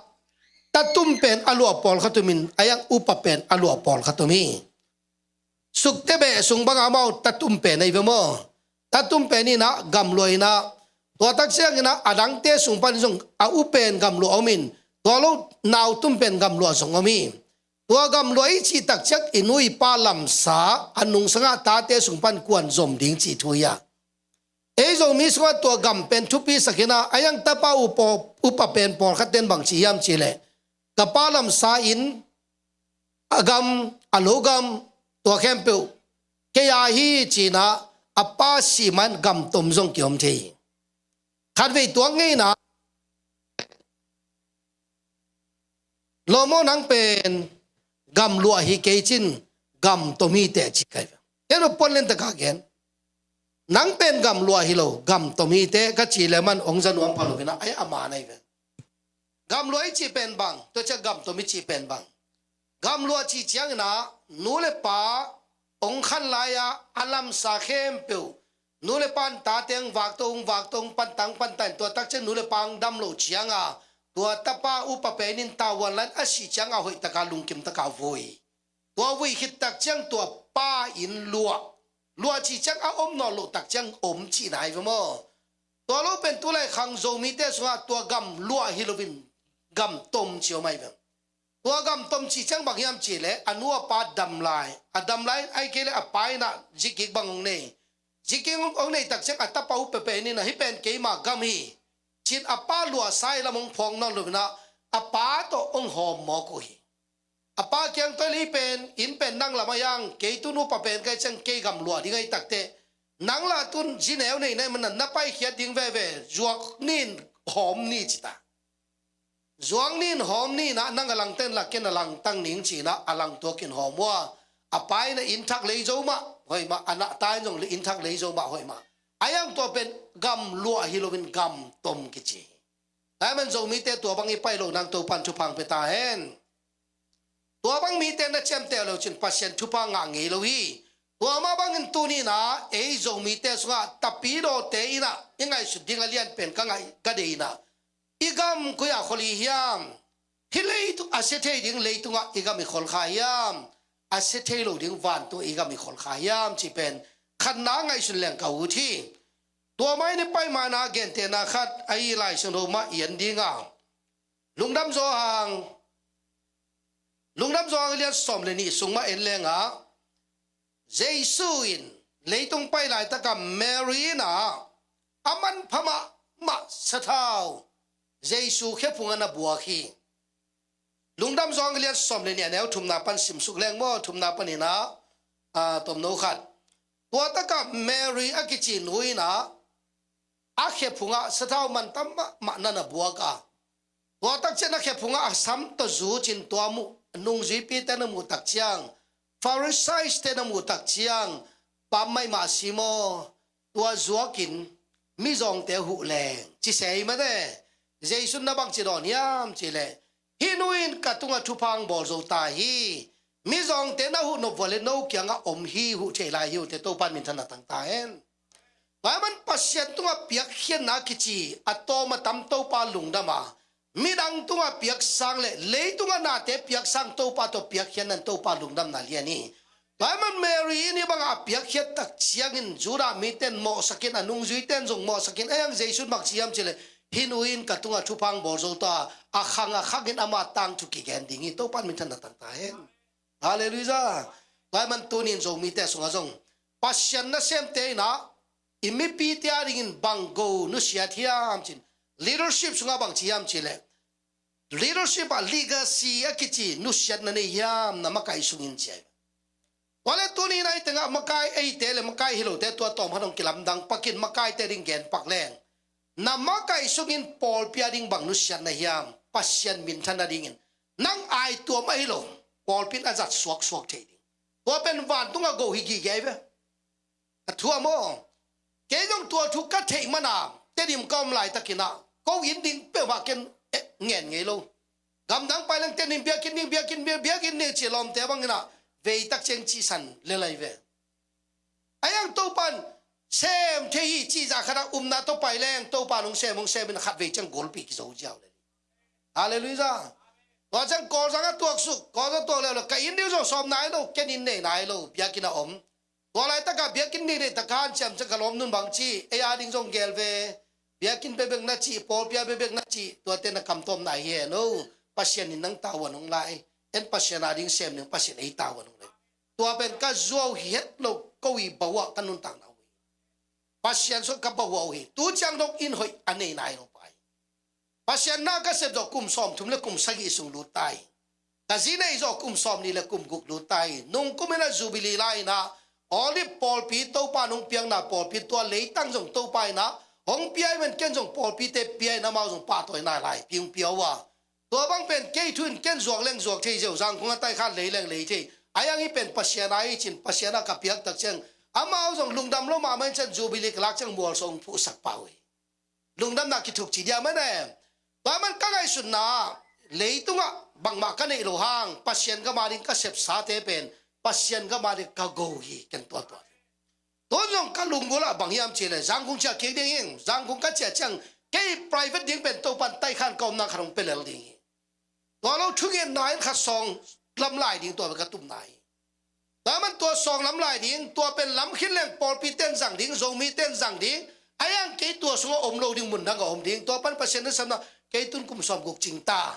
tatum pen a luah pawlkhat umin a yang upa pen a luah pawlkhat um hi. Sukte beh sung banga amau tatum pen ahi ve maw? Tatum pen inah gam luah inah tua tak ciang inah a dangte sung pan zong a u pen gam luah om in tua lo nautum pen gam luah zong om hi. Tua gam luah i cih tak ciang i nu i pa lamsa a nungsangah tate sung pan kuan zom ding cih thu hi a. Ei Zomi sungah tua gam pen thupi sak inah a yang tapa upa, upa pen pawlkhat ten bang ci hiam ci leh ka pa lamsa in a gam a lo gam tua khempeuh kei a hi cinah a pa sih man gam tom zong kiom thei hi. Khatvei tuak ngeina lawmaw nang pen gam luah hi kei cin gam tom hi teh ci kai. Ken puan len taka gen nang pen gam luah hi lo gam tom hi teh ka ci le man ong za nuam pha lo inah ai a man ahi ve. Gam luah i cih pen bang tua ciah gam tom i cih pen bang. Gam luah cih ciang inah nu le pa ong khan lai-ah a lamsa khempeuh nu le pan tate ang vak to ang vak to ang pantang pantang tua tak ciang nu le pa ang dam lo cianga tua tapa upa pen in tavuan lan a sih cianga hoih taka lungkim taka vui. Tua vui khit tak ciang tua pa in luah. Luah cih ciang a om nawn loh tak ciang om cihna ahi ve maw? Tua lo pen tulai khang Zomite sungah tua gam luah hi loin gam tom ci om ahi ve. Tua gam tom cih ciang bang hiam cih leh a nu a pa dam lai. A dam lai ai kei leh a pa inah zikik bang hong nei. Zikik hong nei tak ciang a tapa upa pen inah hih pen keima gam hi. Cin a pa luahsa i lam hong phawk nawn lo inah a pa tawh hong hawm mawk uh hi. A pa kiang tawh lei pen inn pen nang lam a yang kei tun upa pen kai ciang kei gam luah ding ahi takteh nang lah tun zineu nei nai mana na paikhiat ding veve zuak nin hawm ni cita. Zuak nin hawm ni na nang a langten lak ken a langtang ning cina a langtuakin hawm ua. A pa in a inn thak lei zo mah hoih mah a nahta in zong le inn thak lei zo mah hoih mah. A yang tua pen gam luah hi loin gam tom kici hi. Nai man Zomite tua bang i pai lo nang Topan thupha hong pia ta hen. Tua bang mite na ciamteh lo cin Pasian thupha ngah ngei lo hi. Tua mah bangin tuni na ei Zomite sungah tapidawte inah i ngaihsut ding a lian pen ka ngaih ka deih inah i gam koi-ah khol hi hiam? Hih leitung a sia thei ding leitungah i gam i khol kha hiam? A sia thei lo ding vantung i gam i khol kha hiam cih pen khatna ngaihsun leng ka ut hi. Tua mai ni pai mana gentehna khat ahi Lai Siangtho mah i en dinga Lungdam Zawhang Lungdam Zawhang lian sawm le nih sung mah en lenga Jesu in leitung pai laitaka Mary inah a manpha mahmah sathau Jesu khephung a na buak hi. Lungdam Zawhang lian sawm le nih a neu thumna pan simsuk leng maw thumna pan inah a tomno khat. Tua taka Mary a kici nu inah a khephungah sathau mantam mahmah na na buak a. Tua tak cian a khephungah a sam tawh zucin tua muh nungzuipite na muh tak ciang Pharisaite na muh tak ciang pammaih mah si maw? Tua zuakin mizawngte huh leng ci sei mate. Jesu na bangci dawn hiam cihleh hih nu in ka tungah thupha hong bawl zo ta hi. Mizawngte na huh nop vua le no kiangah om hi huh thei lai hi uh te Topan minthanna tang ta hen. Tua ahih man Pasian tungah piakkhiatna kici a tawm a tam Topa lungdam a, midang tungah piaksang le leitungah nate piaksang Topa tawh piakkhiatna in Topa lungdamna lian hi. Tua ahih man Mary in hih bangah a piakkhiat tak ciangin Judah mite in mawhsak in, a nungzuite in zong mawhsak in, a hiang Jesu in bang ci hiam cih leh, "Hih nu in ka tungah thupha hong bawl zo ta a, a khang a khang in ama tangthu kigen ding hi." Topa in minthanna tang ta hen. Halleluiah. Tua ahih man tuni in Zomite sungah zong Pasian nasemte in ah i mipite a dingin bang go nusiat hiam ci-in, leadership sungah bang ci hiam cih leh, leadership ah legacy a kici nusiatna nei hiam, na makai sungin ci hi. Tua leh tuni in ah ei tengah makai, eite le makai hi lote tua tawm khat hong kilamdang pak in, makaite ding gen pak leng, na makai sungin pawlpi a ding bang nusiatna hiam, Pasian minthan a dingin nang aituam ahi lo, pawlpi in a zat suaksuak thei ding. Tua pen vantungah go hi gige hi ve. A thuam aw. Kei zong tua thu ka theih man a, Tedim ka om laitakin ah, ko inn ding peuhmah ken, eh, ngen ngei lo. Gamdang pai leng Tedim biakinn ding, biakinn, bia-, biakinn ding ci lawmte bangin ah, vei tak ciang cihsan lel ahi ve. A hiang Topa in sem thei hi cih zah khat ah upna tawh pai leng, Topa in hong sem, hong sem in khatvei ciang golpi kizo ziau le. Halleluiah. Tua ciang Kawlzang a tuaksuk, Kawlzang tuak leuleu, ka inn ding zong sawm nai lo, ken inn nei nai lo, biakinn a om. Tua laitak ah biakinn ding neih tak a hanciam ciang ka lawmnu'n bang ci, "Ei a ding zong gel ve, biakinn bekbek na cih, pawlpi a bekbek na cih, tuate na kamtawmna hi hen aw. Pasian in nang tavuan hong la hi. En Pasian a ding sem ding, Pasian ei tavuan hong la hi." Tua pen ka zuau hi het lo, ko i bau ah ka nuntakna uh hi. Pasian sung ka bau uh hi. Tu ciang dong inn hoih a nei nai lo pa hi. Pasian na ka sep zawh kum sawmthum le kum sagih sung lut ta hi. Ka zi neih zawh kum sawmnih le kum guk lut ta hi. Nung kum in ah Jubilee lai in ah, Olive pawlpi Topa in hong piakna pawlpi, tua leitang zong Topa in ah hong pia hi, men ken zong pawlpite pia in amau zong pahtawina lai pi hong pia uh a. Tua bang pen kei thu in ken zuak leng zuak thei ziau, Zangkong a taikhan lei leng lei thei. A hiang hih pen Pasian a hi ci-in Pasian a ka piak tak ciang, amau zong lungdam lo mahmah in ciang Jubilee ka lak ciang mualsuah hong phuhsak pah uh hi. Lungdamna kithuk ci dia mah ne. Tua man ka ngaihsutna, leitungah bangmah ka neih loh hang, Pasian gam a ding ka sepsate pen Pasian gam a ding ka go hi, ken tuatua. Tun zong ka lunggulh ah bang hiam cih leh, Zangkong ciah kik ding hi, Zangkong ka ciah ciang, kei private ding pen Topa in taikhan ka omna khat hong pia lel ding hi. Tua lo thungetna in khat sawng lam lai ding tua bek ka tupna hi. Tua man tua sawng lam lai ding, tua pen lam khin leng pawlpite in zang ding, Zomite in zang ding, a hiang kei tua sungah om lo ding, mun dang ah om ding, tua pan Pasian in sepna, kei tun kum sawmguk cing ta.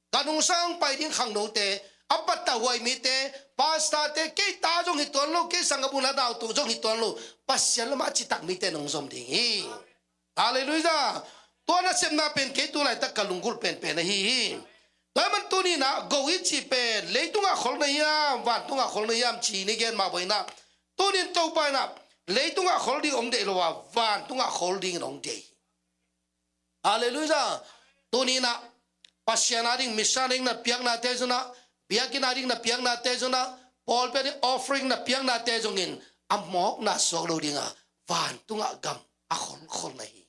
Ka nungsang pai ding khangnote, a pattahuai mite, pastorte, kei ta zong hi tuan lo, kei sanggam u le nau tu zong hi tuan lo, Pasian lamah citak mite in hong zom ding hi. Halleluiah. Tua nasepna pen kei tu laitak ka lunggulh penpen ahi hi. Tua man tuni in ah go i cih pen leitungah khol na hiam, vantungah khol na hiam ci-in i gen mah bang in ah, tuni in Topa in ah leitungah khol ding hong deih lo a, vantungah khol dingin hong deih hi. Halleluiah. Tuni in ah Pasian a ding mission ding na piaknate zong ah, biakinn a ding na piaknate zong ah, pawlpi a ding offering na piaknate zongin a mawkna suak lo ding a, vantungah gam a kholkhol na hi.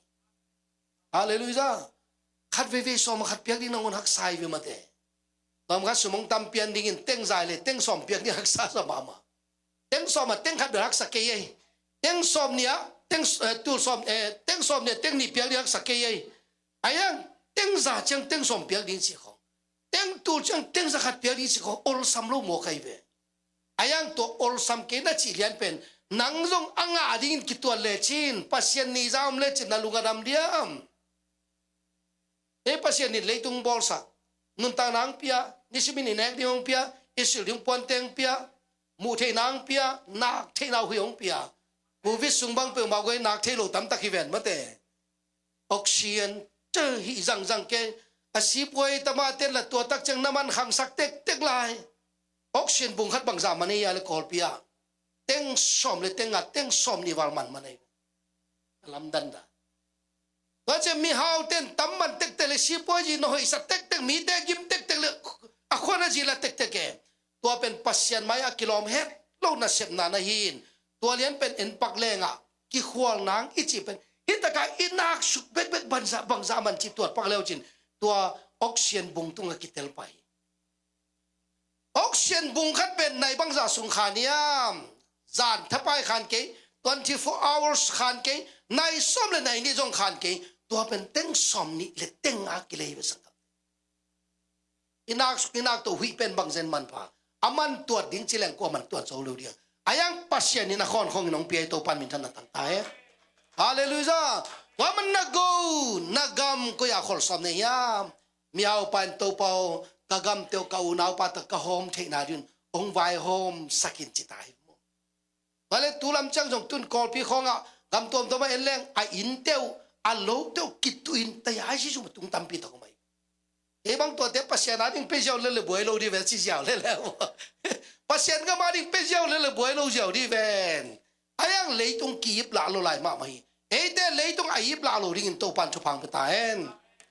Halleluiah. Khat veivei sawm a khat piak ding nangawn haksa hi ve mate. Tawm khat sum hong tam pian dingin teng za le teng sawm piak ding haksa sa mahmah. Teng sawm a teng khat bel haksa kei ei. Teng sawm nih a teng, eh, tul sawm, eh, teng sawm nih a teng nih piak ding haksa kei ei. A hiang teng za ciang teng sawm piak ding cih khawng, teng tul ciang teng za khat piak ding cih khawng olsam lo mawk ahi ve. A hiang tua olsam kei na cih lian pen, nang zong a ngah dingin kituat lecin, Pasian ni za om lecin na lung a dam diam? Ei Pasian in leitung bawlsak, nuntakna hong pia, nisimin i nek ding hong pia, i silh ding puante hong pia, muh theihna hong pia, nak theihna uh hi hong pia. Covid sung bang peuhmah guai nak thei lo tamtak hi ven mate. Oxygen te hih zangzang kei, a sipuai tama ten la tua tak ciang na man khangsak tektek lai. Oxygen bung khat bangzah man ei a le Kawlpi ah, teng sawm le teng nga, teng sawm nih val man man ei. A lamdan da. Tua ciang mihau ten tam man tektek le sipuai zi na hoihsa tektek, mite gim tektek le a khuan a zi la tektek e. Tua pen Pasian mai a kilawm het lo nasepna na hi in, tua lian pen en pak lengah kikhual nang i cih pen, hi takah i nak suk bekbek bangzah, bangzah man cih tuat pak leu cin, tua oxygen bung tungah kitel pai. Oxygen bung khat pen nai bangzah sung khan hiam? Zan thapai khan kei, twenty four hours khan kei, nai sawm le nai nih zong khan kei, tua pen teng sawm nih le teng a kilei ve sangkam. I nak, i nak tawh huih pen bangzen manpha. A man tuat ding ci leng kua man tuat zo lo ding. A yang Pasian in a khawn khawng in hong pia i Topan minthanna tangta hen. Halleluiah. Tua man na go, na gam koi a kholsawm nei hiam? Mihau pa in Topa aw, ka gamte uh ka unaupa tawh ka hawm theihna ding un hong vaihawm sakin ci ta hi maw. Tua le tu lam ciang zong tun Kawlpi khawngah gam tuamtuam ah en leng a innte uh a lote uh kituh in taya a si sum a tung tampi tak om ahi. Kei bang tuate Pasian a ding pe ziau le le buai lo di ven, ci ziau le le. Pasian gam a ding pe ziau le le buai lo ziau di ven. A yang leitung ki-ip lah lo lai mahmah hi. Eite leitung a ip lah lo dingin Topan thupha hong pia ta hen.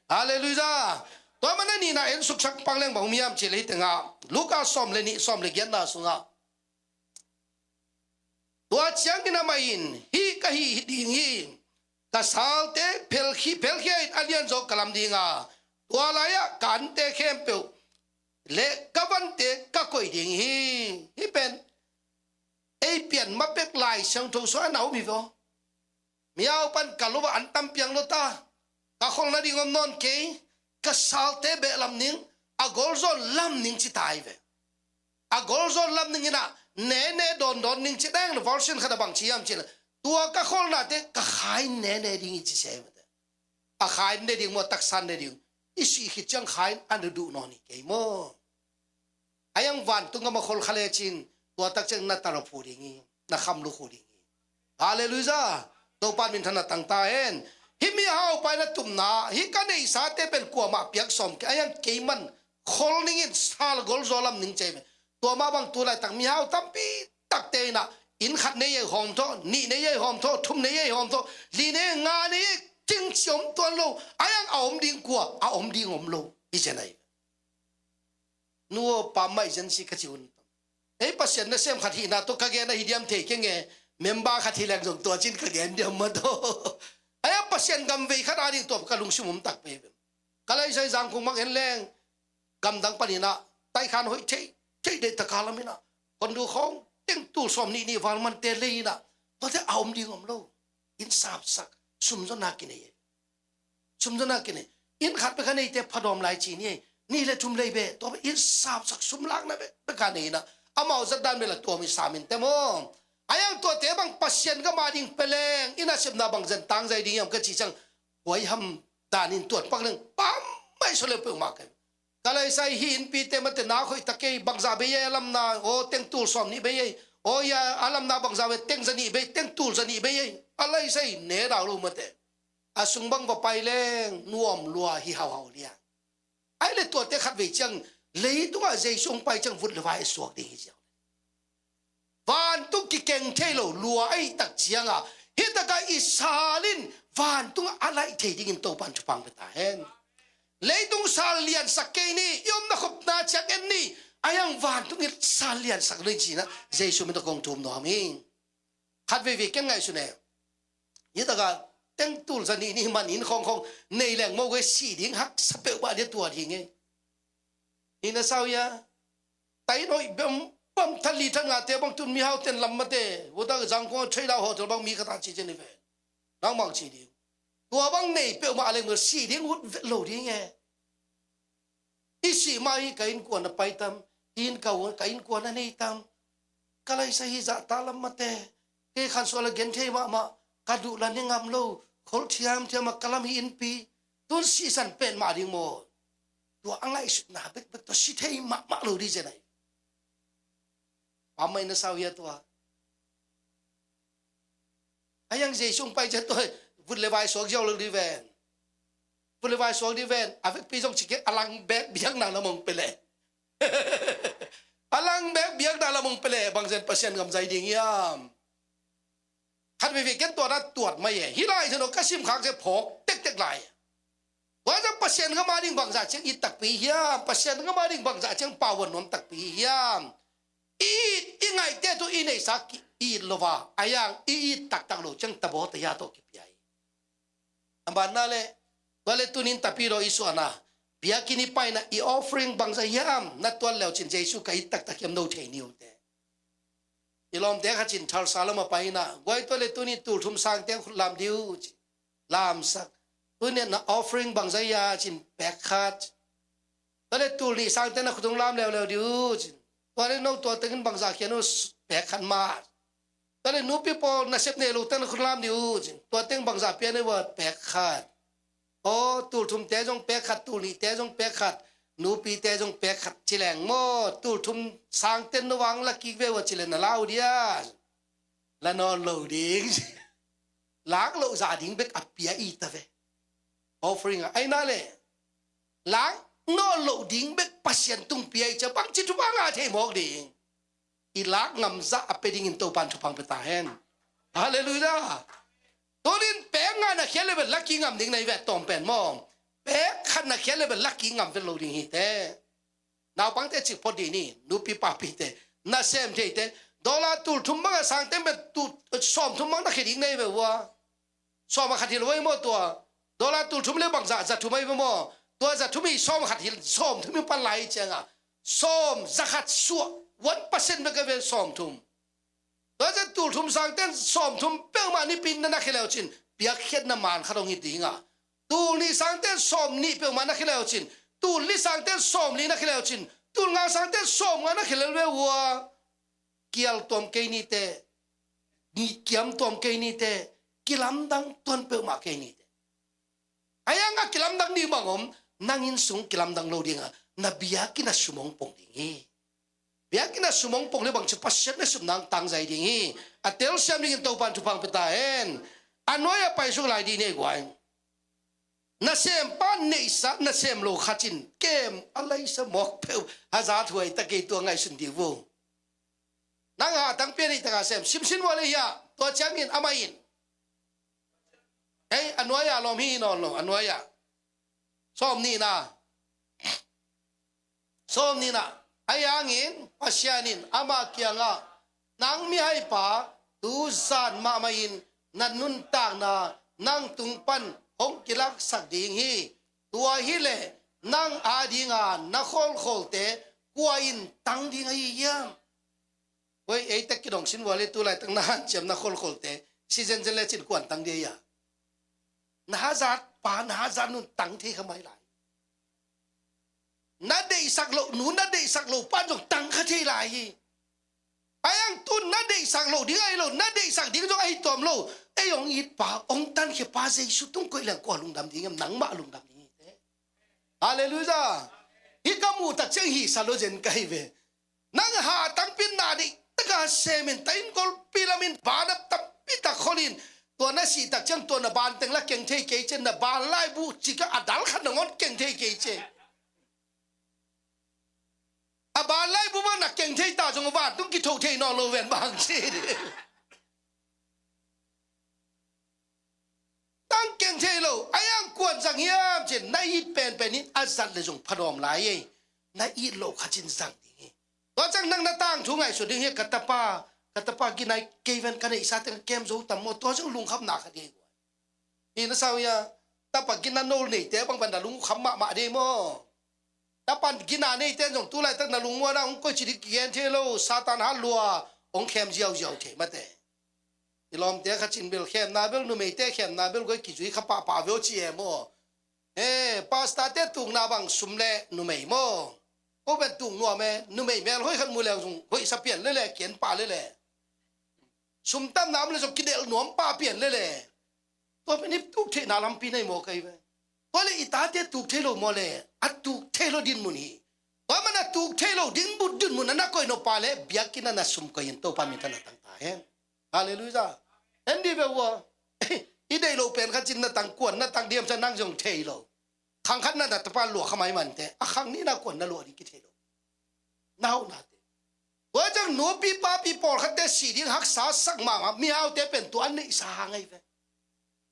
Halleluiah. Tua man a nihna en suksak pang leng bang om hiam cih leh hih tengah Luka sawm le nih, sawm le giatna sungah, tua ciangin amah in, hih ka hih ding hi, ka salte phelkhia, phelkhia in a lianzaw ka lam ding a, tua lai-ah ka ante khempeuh le ka vante ka koih ding hi. Hih pen ei pian ma pek Lai Siangtho sungah na om hi ve aw. Mihau pan ka lo ah an tam piang lo ta, ka kholna ding om nawn kei, ka salte beh lam ning, a golzaw lam ning ci ta hi ve. A golzaw lam ning in ah nene dawndawn ning ci deng, version khat ah bang ci hiam cih leh, tua ka kholnate ka kha in nene ding hi ci sia hi mate. A kha in ne ding maw, taksa in ne ding? I sih khit ciang kha in a na duh nawn hi kei maw? A yang vantung gam a khol kha lecin, tua tak ciang na taraphu ding hi, na khamlukhu ding hi. Halleluiah. Topan minthanna tangta hen. Hih mihau pa in a tupna, hih ka neihsate pen kuamah piak sawm kei, a yang kei man khol ning in sal golzaw lam ning ci hi ve. Tua mah bang tu laitak mihau tampi takte in ah inn khat nei ei hawm thaw, nih nei ei hawm thaw, thum nei ei hawm thaw, li nei, nga nei ei, cingci om tuan lo. A yang a om ding kua, a om ding om lo. Hi zen ahi. Nu aw, pa mah hi zen si ka ci un. Ei Pasian nasem khat hihna tawh ka gen ahi diam thei keng e, member khat hi leng zong tua cin ka gen diam mah tawh. A yang Pasian gam vei khat a ding tua ka lungsim om tak pei ve. Ka laisai Zangkong mang en leng, gamdang panin ah taikhan hoih thei, thei deih taka lam in ah, khondu khawng teng tul sawm nih nih val mante lei in ah, tuate a om ding om lo. Inn sapsak, sum zonna kinei. Sum zonna kinei. Inn khat bek a neite phadawm lai ci ni. Nih le thum lei beh, tua beh inn sapsak, sum lakna bek bek a nei in ah, amau zat dan beh la tuam i sam in te maw. A yang tuate bang Pasian gam a ding pia leng, i nasepna bang zen tangzai ding hiam ka ci ciang, huai ham danin tuat pak leng, pam mai so leng peuhmah kei. Ka laisai hih innpite mate na khoih ta kei, bangzah bei ei a lamna, aw teng tul sawm nih bei ei, aw ia a lamna bangzah bei, teng za nih bei, teng tul za nih bei ei. A laisai ne dau lo mate. A sung bang va pai leng nuam lua hi hauhau liang. Ai le tuate khat vei ciang, leitungah Jesu hong pai ciang vut le vai a suak ding hi ziau. Vantung kikeng thei lo lua ahih tak ciangah, hih takah i sal in vantungah a laih thei dingin Topan thupha hong pia ta hen. Leitung sal liansak kei ni, i omna khopna ciang en ni, a yang vantung i sal liansak ni ci-in ah Jesu min tawh kong thum nuam hi. Khat veivei keng ngaihsun e. Hih takah teng tul za nih nih man inn khawngkhawng nei leng maw, guai sih ding haksa peuhmah dia tua ding e. Hi na sau ia. Tain hoih bem bam than li than ngate bang tun mihau ten lam mate. Vuta Zangkong Trade Hotel bang mi khat a ci cian hi ve. Nang mang ci ding. Tua bang nei peuhmah leng sih ding ut vet lo ding e. I sih mah hi ka innkuan a pai tam, hi in ka, ka innkuan a nei tam. Ka laisa hi zahta lam mate. Kei khansual a gen thei mahmah, ka duh la ne ngam lo, khol thiamthiam a ka lam hi inpi. Tun sihsan pen mah ding maw. Tua a ngaihsutna bekbek tua si thei mahmah lo ding zen ahi. Pammaih na sau hia tua. A yang Jesu hong pai ciang tua vut le vai suak ziau lo ding ven. Vut le vai suak ding ven. A vekpi zong ci kei a lang bek biakna lam hong pia leh. A lang bek biakna lam hong pia leh bang zen Pasian gam zai ding hiam. Khat veivei ken tua na tuat mai e. Hih lai zen aw ka sim khak zen phawk tektek lai. Tua zong Pasian gam a ding bangzah ciang it takpi hiam, Pasian gam a ding bangzah ciang power nuam takpi hiam. I it, i ngaihte tu i neihsa ki it lo va, a yang i it taktak lo ciang tabaw taya tawh kipia hi. A banna le, tua le tunin tapidaw i suahna, biakinn i paina i offering bangzah hiam, na tuat leucin Jesu ka it taktak hiam no thei ni uh te. I lawmte khat cin Tulsa lam a pai inah, guai, tua le tuni tul thum sangteng khut lam dih uh ci. Lamsak. Tuni na offering bangzah hia ci-in pek khat. Tua le tul nih sangteng na khut hong lam leuleu dih uh ci. Tua le no tua tengin bangzah khian uh, pek khat mah. Tua le nupi pawl nasep nei lo teng na khut lam dih uh ci. Tua teng bangzah pia na uh a, pek khat. Aw, tul thumte zong pek khat, tul nihte zong pek khat, nupite zong pek khat ci leng maw, tul thum sangten na vang la kik ve uh a ci le na la uh dia? La nawn lo ding. Lak loh zah ding bek a pia i ta ve. Offering a, aina le lak nawn loh ding bek Pasian tung pia i cia, bangci thupha ngah thei mawk ding. I lak ngam zah a pia dingin Topan thupha pia ta hen. Halleluiah. Tunin pek nga na khial le bel lak i ngam ding na hi ve, tawm pen maw. Pek khat na khial le bel lak i ngam vet lo ding hi te. Naupangte cik phot dih ni, nupi papite, nasem theite, dollar tul thum bang a sangteng pen tu, sawm thum bang na khia ding na hi ve uh a. Sawm a khat hi lo ei maw tua. Dollar tul thum le bangzah, za thum ei ve maw. Tua za thum i sawm a khat hi, sawm thum i pan lai i cianga, sawm za khat suah, one percent bek a ve sawm thum. Tua ciang tul thum sangten sawm thum peuhmah nipi in na na khia leu cin, piakkhiatna man khat hong hi ding a. Tul nih sangten sawm nih peuhmah na khia leu cin, tul li sangten sawm li na khia leu cin, tul nga sangten sawm nga na khia leu ve uh a. Kial tuam kei nite, kiam tuam kei nite, kilamdang tuan peuhmah kei nite. A iang a kilamdang ding bang om, nang inn sung kilamdang lo ding a, na biakinn a sum hong pong ding hi. Biakinn a sum hong pong le bangci Pasian na sum nang tangzai ding hi. A telsiam dingin Topan thupha pia ta hen. A nuai a pai suk lai dih nei guai. Nasempa neihsa, nasem lo khat cin kem a laisa mawk peuh, hazat huai ta kei tua ngaihsun dih uh. Nang hatang pia nih taka sem, simsin vua le hia, tua ciangin amah in. Ei, a nuai a lawm hi nawn lo, a nuai a. Sawm nihna. Sawm nihna. Ahi hangin Pasian in amah kiangah, nang mihaipa, tu zan mahmah in na nuntakna nang tung pan hong kilaksak ding hi. Tua hileh nang adinga na kholkholte kua in tang ding ahi hiam? Hoi, ei tek kidong sin vua le tu laitak na hanciam na kholkholte si zenzen le cin kuan tang dia ia? Na hazat pa, na hazat nun tang thei kha mai lai. Na deihsak loh nu, na deihsak loh pan zong tang kha thei lai hi. Ai ang tun na deihsak loh ding ahi lo, na deihsak ding zong ahi tuam lo. Ei hong it pa, hong tankhia pa Jesu tung koih leng kua lungdam ding em? Nangmah lungdam ding hi te. Halleluiah. Hi ka muh tak ciang hi sa lo zen ka hi ve. Nang hatang pin na deih taka semin ta in golpi lamin bana tampi tak kholin, tua na sih tak ciang tua na ban teng la keng thei kei ce, na ban laibu cika a dal khat nangawn keng thei kei ce. A ban laibu bang na keng thei ta zong a vantung kitho thei nawn lo ven bang ci dih. Tang keng thei lo, ai ang kuan zang hiam cin, na it penpen in a zat le zong phadawm lai ei. Na it loh khat cin zang ding hi. Tua ciang nang na tangthu ngaihsut ding hi, ka tapa, ka tapa ginai kei ven ka neihsa teng kem zo tam maw, tua ciang lungkhapna khat hi. Hi na sau hia, tapa gina nol neite bang ban na lungkham mahmah dei maw. Tapa gina neite zong tu laitak na lungmuan ah hong koici ding kigen thei lo, Satan hat lua, hong khem ziauziau thei mate. I lawmte kha cin bel khemna bel, numeite khemna bel goi kizui kha pahpah veu ci e maw. E, pastorte tukna bang sum le numei maw. Ko ben tuk nuam e, numei mel hoih khat mu leng zong hoih sa pian lele, kian pah lele. Sum tamna om le zong kidelh nuam pah pian lele. Tua pen i tuk theihna lampi nei maw kei ve. Tua le i tate tuk thei lo maw le, a tuk thei lo dinmun hi. Tua man a tuk thei lo ding but dinmun a na koih nop pa le, biakinn a na sum koih in Topa min than a tang ta hen. Halleluiah. En dih ve ua. I deih loh pen kha cin na tang kuan, na tang diam sa nang zong thei lo. Khang khat na na tapa lua kha mai mante, a khang nih na kuan na lua ding kithei lo. Na hauh nate. Tua ciang nupi papi pawlkhatte si ding haksa sak mahmah, mihaute pen tua an neihsa hang ahi ve.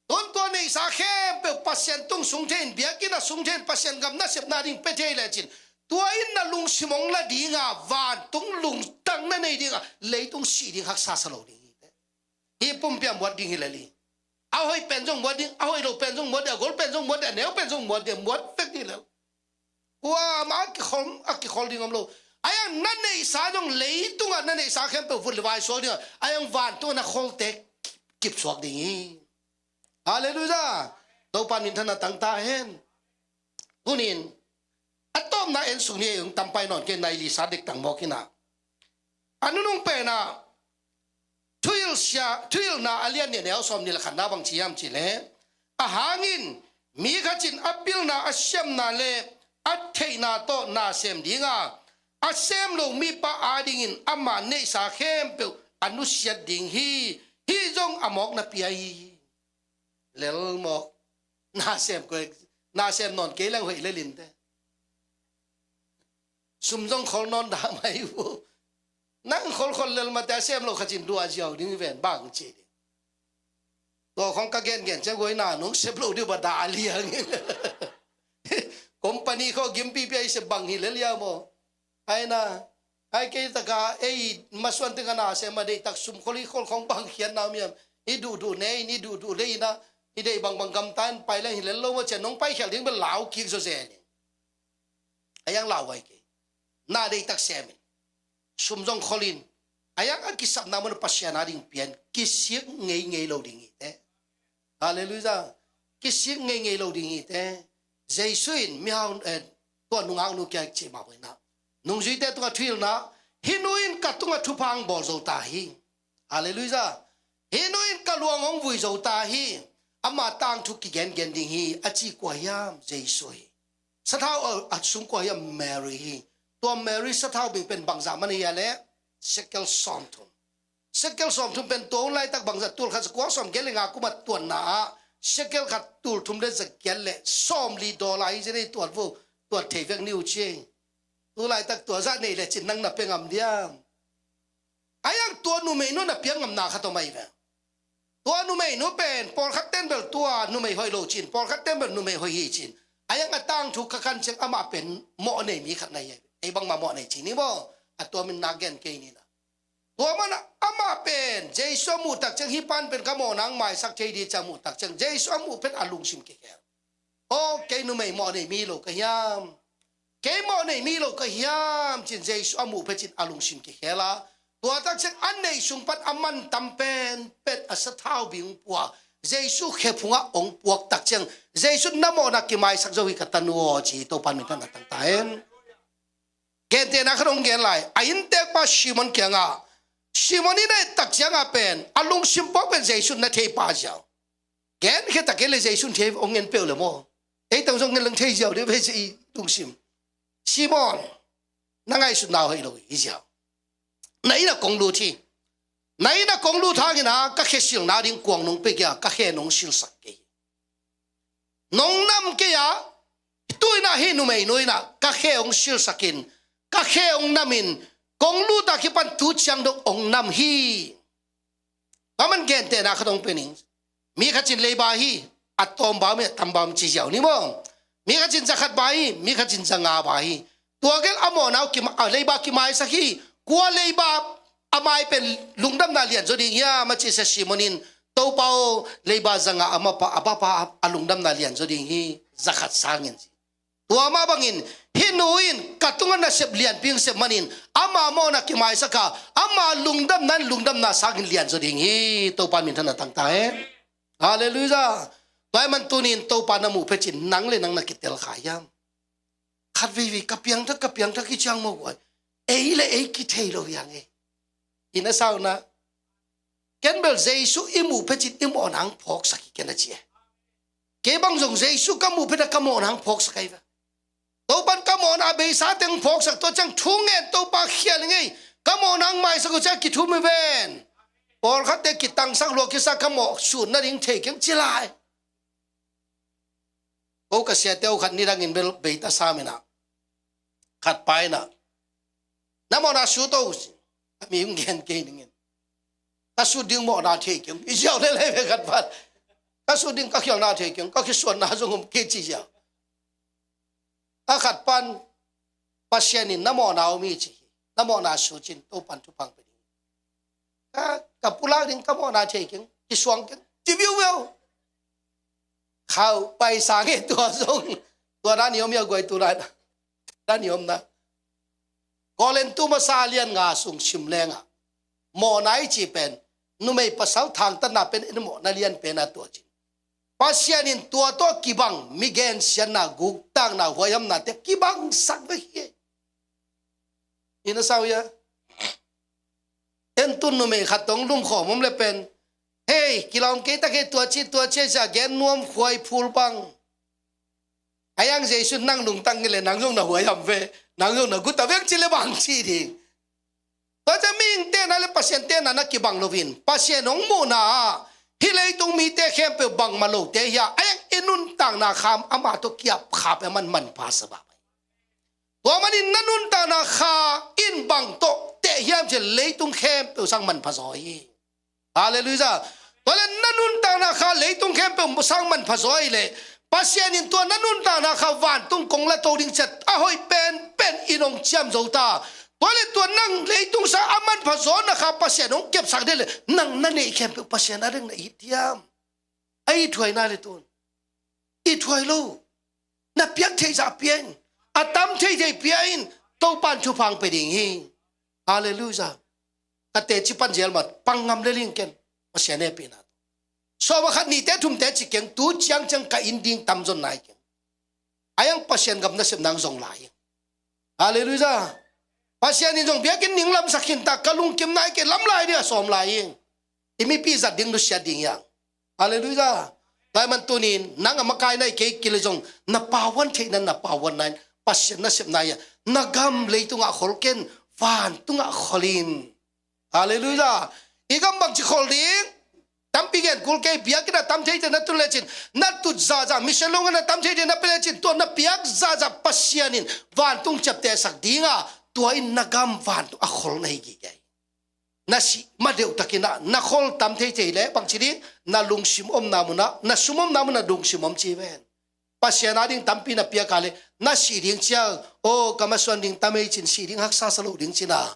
Tun tua neihsa khempeuh Pasian tung sung thei in, biakinn a sung thei in, Pasian gam nasepna ding pia thei lecin, tua in na lungsim hong la dinga, vantung lungtang na nei dinga, leitung si ding haksa sa lo ding hi te. Hi pumpi a muat ding hi lel hi. A hoih pen zong muat ding, a hoih lo pen zong muat ding, a gol pen zong muat ding, a neu pen zong muat ding, muat vek ding hi lel. Kuamah a kikhol, a kikhol ding om lo. Ahi hang na neihsa zong leitungah na neihsa khempeuh vut le vai suak dingah, ahi hang vantungah na kholte kipsuak ding hi. Halleluiah. Topa minthan a tangta hen. Tunin a tawpna en suk ni ei hong tampai nawn kei nai lisa dek tang mawk inah. A nunung penah thuhilhsia, thuhilhna a lian nih a neu sawm nih le khatna bang ci hiam cihleh, a hangin mi khat in a pilna a siamna le a theihna tawh na sem dinga, a sem lo mipa adingin ama neihsa khempeuh a nusiat ding hi. Hih zong a mawkna pia hi. Lelmawk. Na sem koi, na sem nawn kei leng hoih lelinte. Sum zong khol nawn dah mai uh. Nang kholkhol lel mate a sem lo khat in duah ziau ding ven bang ci ding. Tua khong ka gengen ciang huai na nong sep lo dih ba dah liang. Company kho gimpipi a i sep bang hi lel ia maw? Aina ai kei taka ei masuan teng a na sem a deihtak sum khol i khol khong bang khiat na miam. I duhduh nei, i duhduh lei ina i deih bangbang gamta in pai leng hi lel lo maw cian nong pai khial ding bel lau kik zaw zen in. A iang lau ai kei. Na deihtak semin. Sum zong kholin. A iang a kisapna mun Pasian a ding pian kisik ngeingei lo ding hi te. Halleluiah. Kisik ngeingei lo ding hi te. Jesu in mihau, eh, tua nungak nu kia cih mah boina. Nungzuite tungah thuhilhna. Hih nu in ka tungah thupha hong bawl zo ta hi. Halleluiah. Hih nu in ka luang hong vui zo ta hi. Ama tangthu kigengen ding hi a ci kua hiam? Jesu hi. Sathau a, a sung kua hiam? Mary hi. Tua Mary sathau bing pen bangzah man hi a le sekel sawmthum. Sekel sawmthum pen tua hun laitak bangzah tul khat za kua sawm giat le nga kuma tuanna ah sekel khat tul thum le za giat le sawmli dollar hi zen ei tuat vo, tuat thei vek ni uh ci. Tu laitak tua zah nei le cin nang na pia ngam diam? A iang tua numei nu na piak ngamna khat om ahi ve. Tua numei nu pen pawlkhat ten bel tua numei hoih lo cin, pawlkhat ten bel numei hoih hi cin. A iang a tangthu ka kan ciang amah pen mawh nei mi khat na hi. Ei bangmah mawh nei ci ni maw? A tua min nak gen kei ni na. Tua mana amah pen Jesu a muh tak ciang hih pan pen ka mawhna hong maisak thei di ciang muh tak ciang Jesu a muh pen a lungsim kikhel. Aw, kei numei mawh nei mi lo ka hiam? Kei mawh nei mi lo ka hiam? Cin Jesu a muh phet cin a lungsim kikhel a. Tua tak ciang a neih sung pan a man tam pen pet a sathau bing pua. Jesu khephungah ong puak tak ciang Jesu na mawhna kimaisak zo hi ka tanu aw ci Topan min than a tangta hen. Gentehna khat ong gen lai a inntekpa Simon kiangah Simon in a et tak ciangah pen a lungsim puak pen Jesu na thei pa ziau. Gen khia tak kei le Jesu thei ong ngen peuh le maw? Ei tong zong ngen leng thei ziau deuh ve ci i lungsim. Simon, na ngaihsutna hoih lo hi ziau. Na inn a kong lut hi. Na inn a kong lut hangin a ka khe silna ding kuang nong pia kei a ka khe nong silsak kei hi. Nong nam kei a tu inn ah hih numei nu inn ah ka khe ong silsakin ka khe ong namin kong lut a kipan tu ciang dong ong nam hi. Ka man gentehna khat ong pe ning. Mi khat cin leiba hi, a tawmba mi a tamba mi ci ziau ni maw? Mi khat cin zakhat ba hi, mi khat cin zanga ba hi. Tua gel a mawhna uh kima, a leiba kimaisak hi. Kua leiba a mai pen lungdamna lian zaw ding hiam a ci sia Simon in Topa aw leiba zanga a mapa a bapa a lungdamna lian zaw ding hi zakhat sangin ci. Tua mah bangin hih nu in ka tungah nasep lianpi hong sep manin ama mawhna kimaisak a ama lungdamna in lungdamna sangin lian zaw ding hi. Topa min than a tangta hen. Halleluiah. Tua hi man tunin Topa na muh phet cin nang le nang na kitel kha hiam? Khat veivei ka piangthak ka piangthak hi ciang maw guai. Ei le ei kithei lo hiang ei. Ina sauna. Ken bel Jesu i muh phet cin i mawhna hong phawksak hi ken a ci e. Kei bang zong Jesu ka muh phet a ka mawhna hong phawksak ahi ve. Topan ka mawhna a beisa teng phawksak tua ciang thu ngen Topa khial ngei ka mawhna hong maisak uh ciang kithum hi ven. Pawlkhatte kitangsak lua kisa ka mawh sun nading thei keng ci lai. Ko ka siate uh khat nidangin bel beita saminah khat painah na mawhna sut o a mi hong gen kei ningin ka sut ding mawhna thei keng i ziau lelei ve khat pan ka sut ding ka khialna thei keng ka khisuanna zong om kei ci ziau. A khat pan Pasian in na mawhna om hi ci hi. Na mawhna su cin Topan thupha pe ding. Ka, ka pulak ding ka mawhna thei keng kisuang keng ci viu viu. Khau paisa nge tua zong tua dan i om ia guai tu dan dan i om na. Korintu masa lian nga sung sim lengah mawhna i cih pen, numei pasal thangtatna pen en mawhna lian pen a tua cin. Pasian in tua tawh kibang mi gensiatna, guktakna, huaihamnate kibangsak vek hi. Ina sau ia. En tun numei khat tawh lumkhawm om le pen, hei, kilawm kei tak hei, tua ci, tua ci, sia gen nuam khuai phul bang. A iang Jesu nang lungtang nge le nang zong na huaiham ve, nang zong na guta vek ci le bang ci ding. Tua ciang mihingte na le Pasian te na na kibang loin, Pasian hong muhna ah hih leitung mite khempeuh bangmah lote hi a, a iang i nuntakna kha ama tawh kiap kha pen man manpha sa bang. Tua manin na nuntakna kha in bang tawh teh hiam cih leh leitung khempeuh sang manpha zaw hi. Halleluiah. Tua le na nuntakna kha leitung khempeuh sang manpha zaw hi leh, Pasian in tua na nuntakna kha vantung kong la to ding ciat a hoih penpen in hong ciam zo ta. Tua le tua nang leitung sang a manpha zawna kha Pasian hong kepsak ding le, nang na neih khempeuh Pasian a ding na it hiam? A ithuai na le tun. Ithuai lo. Na piak theih zah pia in. A tam theithei pia in. Topan thupha hong pe ding hi. Halleluiah. Ka teci pan zial mat pang ngam le ling ken. Pasian hehpihna. Sawm a khat nite thumte ci keng, tu ciangciang ka inn ding tam zon nai keng. A iang Pasian gam nasepna hong zong lai hi. Halleluiah. Pasian in zong biakinn ning lamsak khin ta, ka lungkim nai kei, lam lai ding a sawm lai hi. I mipi zat ding nusiat ding hi hang. Halleluiah. Tua ahih man tunin nang a makai nai kei kei le zong na pauan theihna, na pauan nai, Pasian nasepna hi a, na gam leitungah khol ken, vantungah khol in. Halleluiah. I gam bangci khol ding? Tampi gen kul kei, biakinn a tam theite na tun lecin, na tut zahzah, mission lo ngan a tam theite na pe lecin, tua na piak zahzah Pasian in vantung ciaptehsak ding a, tua in na gam vantung a khol na hi gige hi. Na sih ma deuh takin ah na khol tam theithei le bangci ding? Na lungsim omna munah, na sum omna munah lungsim om ci ven. Pasian a ding tampi na piak a le, na sih ding ciang, o, ka masuan ding tam ei cin, sih ding haksa sa lo ding cin a.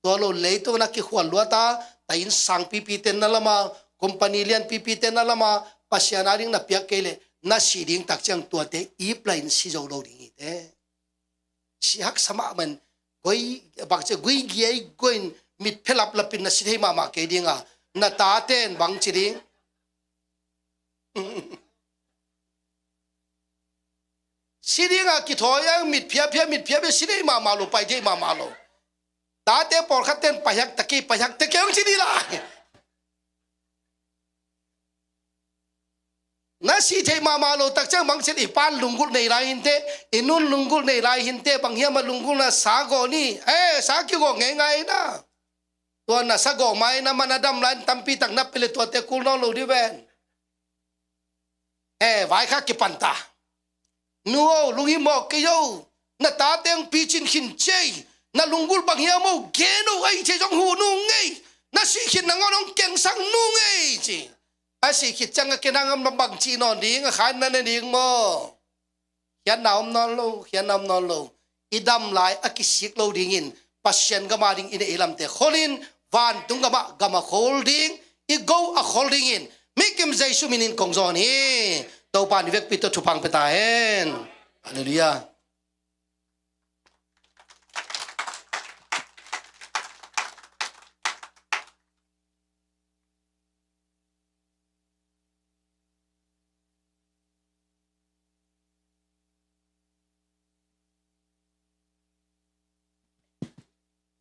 Tua lo leitung na kikhual luat a, ta inn sang pipi ten na lam a, company lian pipi ten na lam a, Pasian a ding na piak kei le, na sih ding tak ciang tuate ip la in si zo lo ding hi te. Si haksa mahmah in, goi, bangci gui giai goi in, mit phelap lapin na si thei mahmah kei ding a, na taten bangci ding? Si ding a kithawi ang, mit phiaphia, mit phiaphia, si thei mahmah lo, pai thei mahmah lo. Tate pawlkhat ten paihiak ta kei, paihiak ta kei hong ci ding lai. Na si thei mahmah lo tak ciang bangci ding? I pan lunggulh nei lai hinte, i nun lunggulh nei lai hinte, bang hiam a lunggulhna sa gawh ni, eh, sa kigawh ngeingai na. Tua na sa gawh mai na man a dam lai in tampi tak na pe le tuate kul nawn lo ding ven. Eh, vaikhak kipan ta. Nu o, lunghimawh kei o. Na tate hong picin khin cei. Na lunggulh bang hiam o, gen o, a hih thei zong huh nung ei. Na sih khit nangawn hong kengsak nung ei ci. A sih khit ciang a ken hang am na bangci nawn ding, a khan na ne ding maw? Khiatna om nawn lo, khiatna om nawn lo. I dam lai a kisik lo dingin, Pasian gam a ding i neih i lamte kholin, vantung gamah gam a khol ding, i go a khol dingin, mikim Jesu minin kong zawn hi. Topa in i vekpi tawh thupha hong pia ta hen. Halleluiah.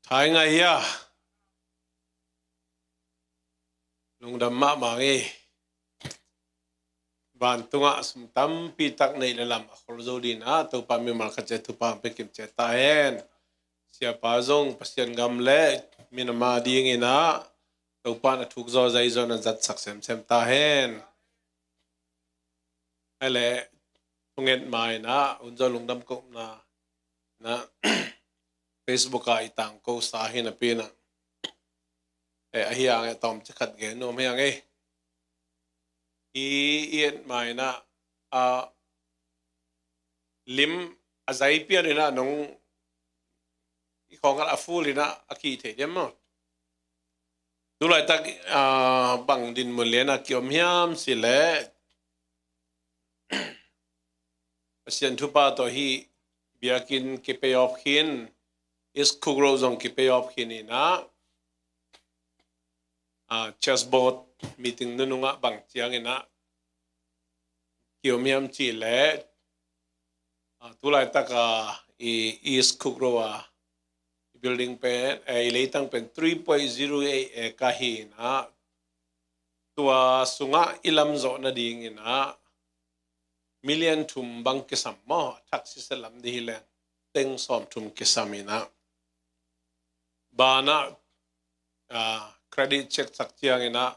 Thai ngai hia. Lungdam mahmah ngei. Vantungah sum tampi tak neih le lam a khol zo dingin ah, Topa mimal khat ciat thupha hong pia kim ciat ta hen. Siapa zong Pasian gam le minam a dingin ah, Topa in a thuk zaw zai zaw na zatsak semsem ta hen. Ai le, thunget ma in ah, hun zaw lungdam kohna, na, Facebook ah i tangko sa hi napi in ah. Eh, ahi hang e, tawm ci khat gen nuam hi hang e. I, i et ma in ah, a, lim a zai pian in ah nong i khawng a full in ah a ki thei diam maw? Tulaitak, a, bang dinmun lian a ki om hiam cih leh Pasian thupha tawh hih biakinn ki pay off khin, East Cook Road zong kipay off khin inah, ah, church board meeting nunungah bang cianginah kiom hiam cih leh, ah, tulaitaka i East Cook Road a i building pen, eh, i leitang pen three point zero eight acre hi inah, tua sungah i lamzawh nadinginah million thum bang kisam maw, a thak sitset lam dih hileh teng sawm thum kisam inah, banah, ah, credit check sak cianginah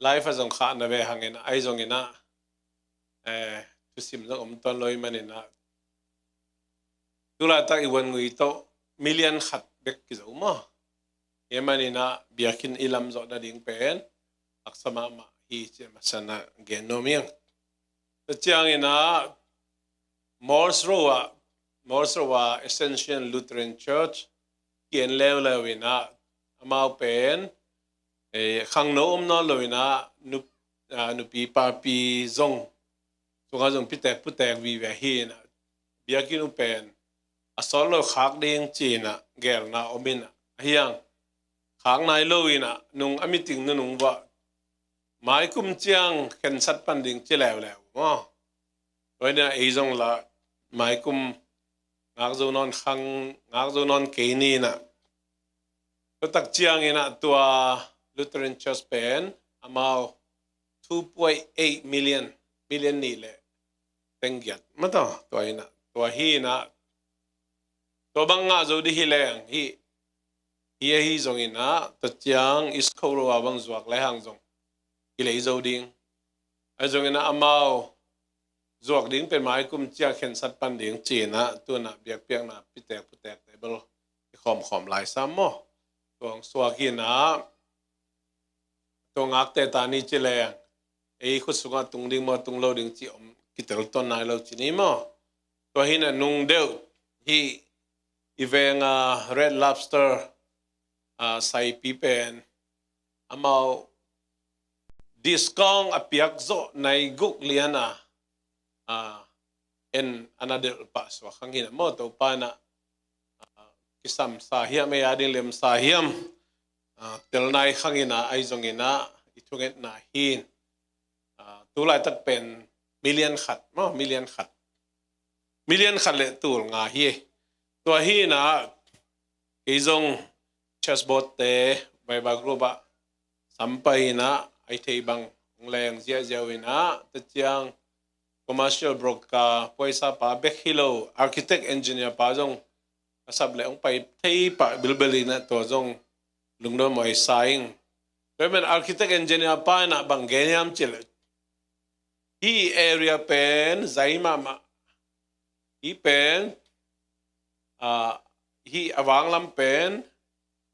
life a zong khahna ve hanginah, ahi zonginah, eh, thusim zong om tuan lo ahih maninah, tulaitak i vuan ngui tawh million khat bek kizo maw. Ahih maninah biakinn i lamzawh nading pen haksa mahmah hi cih a masa inah gen nuam ing. Tua cianginah Morse Road ah, Morse Road ah Ascension Lutheran Church ki-en leuleu inah, amau pen, eh, khangno om nawn lo inah, nup-, ah, nupi papi zong sungah zong pitek putek vive hi inah, biakinn uh pen a sawt lo khak ding ci inah gelna om inah, ahi hang khak nai lo inah, nung a meeting nunung uah maikum ciang khensat pan ding ci leuleu maw. Tua inah ei zong lah maikum ngak zo nawn khang, ngak zo nawn kei ni inah. Tua tak cianginah tua Lutheran Church pen amau two point eight million, million nih leh teng giat mataw, tua inah, tua hi inah, tua bang ngah zo dih hileng hi, hi ahi zonginah, tua ciang East Coast Road a bang zuak lehang zong kilei zo ding. Ahi zonginah amau zuak ding pen maikum ciang khensat pan ding ci inah, tu inah biakpiakna pitek putek table i khawmkhawm lai sam maw. Tua hong suak inah, tua ngakte ta ni ci leng, ei khut sungah tung ding maw, tung lo ding ci om kitel tuan nai lo ci ni maw. Tua hi inah nung deuh hi i venga Red Lobster, ah, saipi pen amau discount a piak zawh nai guk lian a, ah, en a na delh pah suak hang hi inah maw, Topa inah, ah, kisam sa hiam, ei a ding lem sa hiam, ah, tel nai hang inah, ahi zonginah i thungetna hi. Ah, tulaitak pen million khat maw, million khat, million khat leh tul nga hi. Tua hi inah kei zong church board te, Bible group ah sam pai inah, ahi thei bang hong leng ziahziah uh inah, tua ciang commercial broker, puaisa pa bek hi lo, architect engineer pa zong a sap leh hong pai thei pah bilbel inah, tua zong lungdam huai sa ing. Tua ahih manin architect engineer pa inah bang gen hiam cih leh, hih area pen zai mahmah, hih pen, ah, hih a vanglam pen